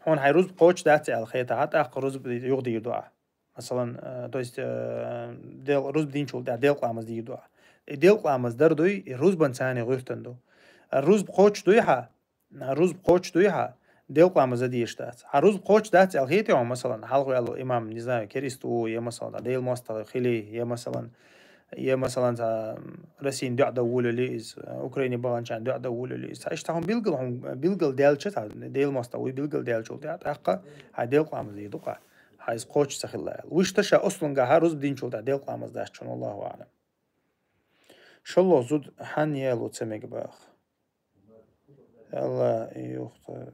Хьуна хьайн рузба кхочушдац аьлла хетахь, тӀаккха рузба юха дийр ду ахь. Масалан, э, то есть, э, дел-, рузба динчул тӀаьхьа делкъа ламаз дийр ду ахь. И делкъа ламаз дар дуй, и рузбан царна гӀоьртан ду. Рузба кхочушдуй хьан, Рузба кхочушдуй хьан, делкъа ламаз дан дезаш дац. Хьан рузба кхочушдац аьлла хетий хьуна, масалан, хьалха ваьлла имам, не знаю, керист ву, я, масалан, Делан мостагӀа хили, я, масалан, я, масалан, цхьа, м, Россин дуьхьа дан волавелли иза, Украине баханчарна дуьхьа дан волавелли иза. Цхьа иштта хьуна билггал, хьуна билггал даьлча, цхьа Делан мостагӀа вуй билггал даьлчул тӀаьхьа, тӀаккха хьайн делкъа ламаз дийр ду-кх, хьан иза кхочуш ца хилла аьлла. Вуьшта ша ослунгахьа рузба динчул тӀаьхьа делкъа ламаз дац хьуна, Аллаху аӀлам. ШолгӀа зуда хьанна яло ца мега баха. Алла, юхта,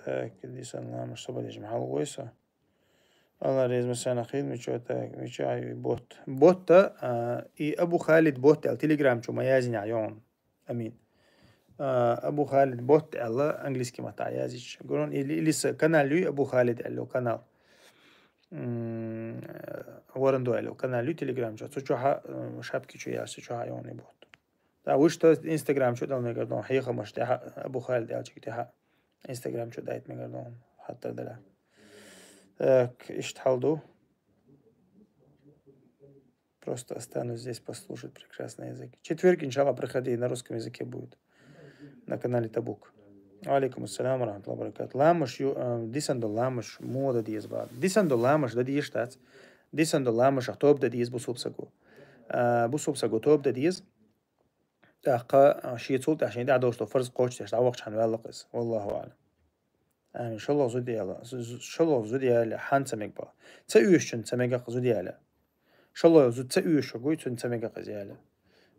так, дисан ламаш собалежим хьалгӀой со. Алла резма сана хил, мичо так, мичо ай бот. Ботта, а, и Абу Халид бот аьлла Telegram чу ма язйина йогӀун. Амин. А, Абу Халид бот аьлла английский маттахь язйича. Гурун или, или са канал юй Абу Халид аьлла канал. М, Варандо аьлла канал юй Telegram чу. Цу чохьа, м, шапки чу яьлча, цу чохьа йогӀун и бот. Да, вуьшта Instagram чу дала мегар ду, хьехамаш тӀехьа, Абу Халид аьллачуьнга тӀехьа. Instagram чу дайта мегар ду, хаттар дала. Так, иштта хьал ду. Просто останусь здесь послушать прекрасный язык. В четверг, иншаллах, приходи, на русском языке будет. На канале Табук. Алейкум ассалам ва рахматуллахи ва баракатух. Ламаш ю-, э, дисандо ламаш, мо да деза ба. Дисандо ламаш да деза штац. Дисандо ламаш, а тоба да деза бусулба саго. Э, бусулба саго тоба да деза. ТӀаккха, а, ший цул тӀехьа ший дӀа дошло фарз кхоччеш, дӀавахча хьан ваьлла къиз. Валлаху аълам. Амин. ШоллагӀа зуда яла, з-, з-, шоллагӀа зуда яла, хьан ца мег ба. Ца уьйшчун ца мега зуда яла. ШоллагӀа зуда ца уьйшур гуй, цун ца мега къиз яла.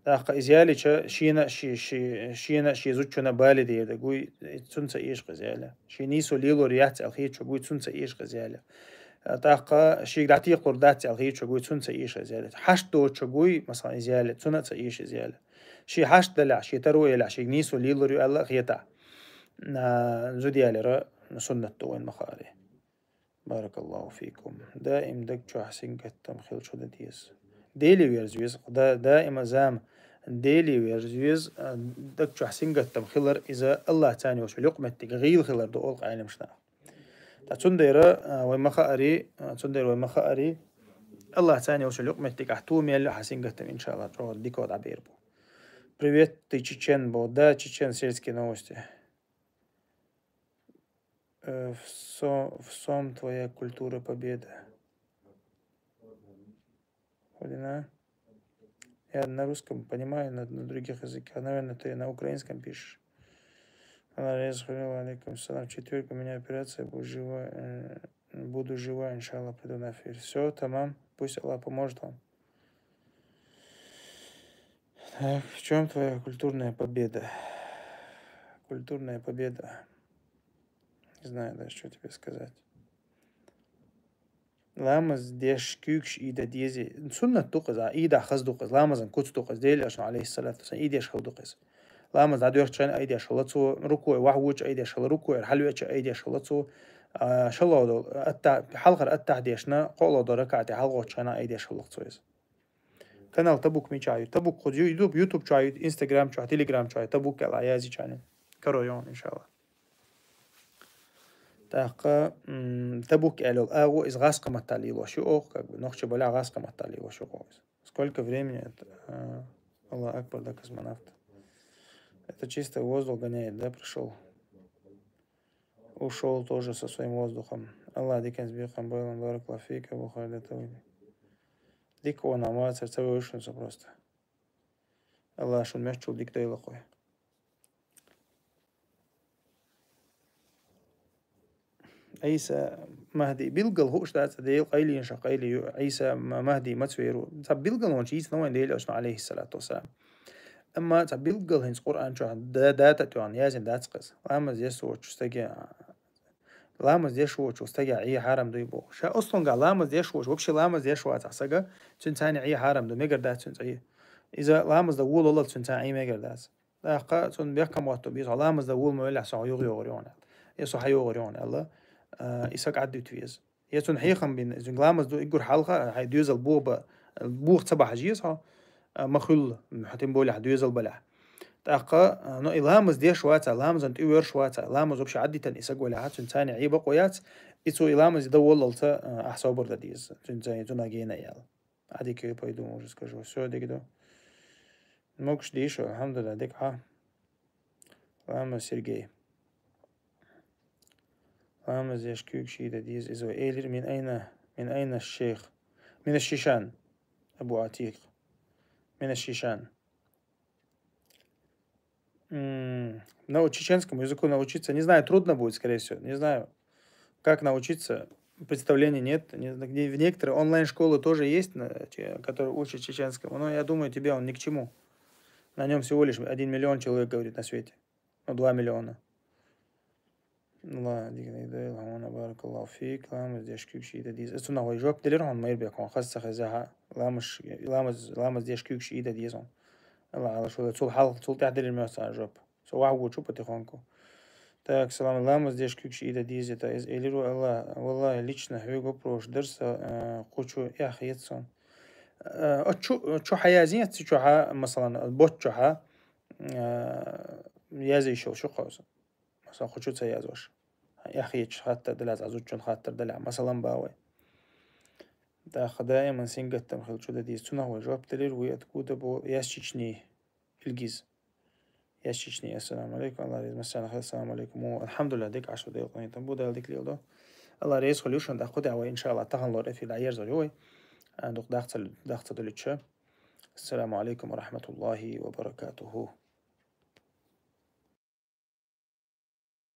ТӀаккха из ялича, шена, ши-, ши-, шена, ши зудчуна бали дер да гуй, цун ца эш къиз яла. Ши нийсо лелор яц аьл хечо гуй, цун ца эш къиз яла. ТӀаккха шийга дӀатекхалур дац аьл хечо гуй, цун ца эш къиз яла. Хьашт дочо гуй, масалан, из яла, цуна ца эш из яла. Ши хьашт даля, ши таро яла, шийга нийсо лелор ю аьлла хета. На, зуда ялера суннат ду вайн махари. Баракаллаху фикум. Даим даг чохь сингаттам хила чу да деза. Дели верз веза, да, даима зам. Дели верз веза, а, даг чохь сингаттам хилар, иза Аллах цани йолчу лукъметтиг гӀийла хилар ду олу къайлимашна. Та цундера, а, вай ма хаари, а, цундера вай ма хаари, Аллах цани йолчу лукъметтиг ахь ту мелла хьан сингаттам, иншаллах, чӀогӀа дико дӀабер бу. Привет, ты чечен бу, да, чечен, сельские новости. Э, в со-, в сом твоя культура победа. Хулина. Я на русском понимаю, на, на других языках. Наверное, ты на украинском пишешь. Алейкум салам. В четверг у меня операция. Будь жива, э, буду жива, иншаллах, приду на эфир. Все, тамам. Пусть Аллах поможет вам. Так, в чем твоя культурная победа? Культурная победа. Не знаю даже, что тебе сказать. Ламаз деш куьйгаш ийда дезий. Суннат ду-кх иза, ийда хаза ду-кх иза, ламазан куц ду-кх иза, Делан Элчано, алейхиссалату вассалам, ийдеш хила ду-кх иза. Ламаз дӀадоьхча хьайна айдеш хила цо, рукуй вахьа вуча айдеш хила, рукуйра хьалвеча айдеш хила цо, а, шоллагӀа долу атта-, хьалхара аттахь дешна, кхоалгӀа долу ракаӀате хьалхоччу хенахь айдеш хила-кх цо иза. Канал Табук мичахь ю? Табук кхуза ю, ютуб, ютуб чохь ю, инстаграм чохь, телеграм чохь ю, Табук аьлла язйича хьуна. Каро йогӀу, иншаллах. ТӀаккха, м, Табук аьлла йолу агӀо иза гӀазкхийн маттахь лелош ю оха, как бы, нохчийн балахь гӀазкхийн маттахь лелош ю оха иза. Сколько времени это, а, Аллах Акбар, да, космонавт. Это чисто воздух гоняет, да, пришёл? Ушёл тоже со своим воздухом. Аллах диканца бекхам бойла, баракаллаху фика, Абу Халид Атавили. Дика вон вацара, ца вевзаш хӀинца просто. Аллах шуна мехчул дика дойла кхой. Ӏийса Махди билггал хууш дац, Дела къайлина ша къайли ю. Ӏийса Ма-, Махди маца вер ву. Цхьа билггал вон чу йийцина вайн Дела Элчано, алейхиссалату вассалам. Амма цхьа билггал хӀинца Къуръан чохь да-, дата а тоьхна, яздина дац-кх иза. Ламаз деш воцучу стаге, ламаз деш воцучу стаге Ӏе хьарам дуй боху. Ша ослунгахь ламаз деш воцу, вообще ламаз деш вацахь сага, цуьнан цхьаьна Ӏе хьарам ду, мегар дац цуьнан цхьаьна Ӏе. Иза ламаз дан волалал цуьнан цхьаьна Ӏе мегар дац. ТӀаккха цунна бехкам хӀотто беза, хьо ламаз дан вула ма веллехь, со хьо юха йогӀур ю хьуна аьлла. Я со хьан йогӀур ю хьуна аьлла, а, и сага Ӏаддуьту веза. Я цунна хьехам бина, иза ламаз ду, иггур хьалха, хьайн доьзал боху ба-, боху ца бахьаш еза хьо, а, ма хуьллу, хьо тем более хьан доьзал балехь. ТӀаккха, а, но и ламаз деш вацахь, ламазан тӀе воьрзуш вацахь, ламаз вообще Ӏаддитина и саг валехь, цуьнан цхьаьна Ӏе бакъо яц, и цо и ламаз дан воллалца, а, ахь собар дан деза, цуьнан цхьаьна цунах гена а яьлла. Ӏадика ю, пойду, уже скажу. Всё, дика ду. Могуш дийшу, алхьамдулиллах, дика хьа. Ламаз Сергей. Ламаз деш куьйгаш ийда деза иза вай. Элира, мин айна, мин айна шейх? Мин аш-Шишан. Абу Атикъ. Мин аш-Шишан. М, нау-, чеченскому языку научиться, не знаю, трудно будет, скорее всего, не знаю, как научиться, представления нет. Не зна-, где-, в некоторые онлайн-школы тоже есть, на-, те, которые учат чеченскому, но я думаю, тебе он ни к чему. На нём всего лишь один миллион человек говорит на свете. Ну, два миллиона. Ла, дика дайла, хьуна, баракаллаху фик, ламаз деш куьйгаш ийда деза. Цунах вай жоп делира хьуна, Майрбек, хьуна хаза ца хезахьа, ламаз, ламаз, ламаз деш куьйгаш ийда деза хьуна. Алла Ӏала шу, цул хьал-, цул тӀаьхьа делира моьтту цара жоп. Со вахьа вучу потихоньку. Так, салам, ламаз деш куьйгаш ийда деза, это из элиру Алла, валлахи, лично хьоьга вопрос дара сан, э, кху чу эхь еццун. Э, а чу, чу хьаязин, ци чу хьа, масалан, бот чу хьа, э, язйиш йолуш ю кхуза. Масалан, кху чу ца язваш. Эхь ецча хаттар далахь, цхьа зудчун хаттар далахь, масалан, бан вай. ТӀаккха даиман сингаттам хилча да деза. Цунах вай жоп делира, вай откуда бу ящичный Илгиз. Ящичный, ассаламу алейкум, Аллах реза, массана хир, ассаламу алейкум. О, алхамдулиллах, дика ашу дел къонитам бу, Дала дика лелдо. Аллах реза хули шун, да худа вай, иншаллах, тахан лор эфир да ерзор вай. А, дук дахца, дахца дулича. Ассаламу алейкум ва рахматуллахи ва баракатуху.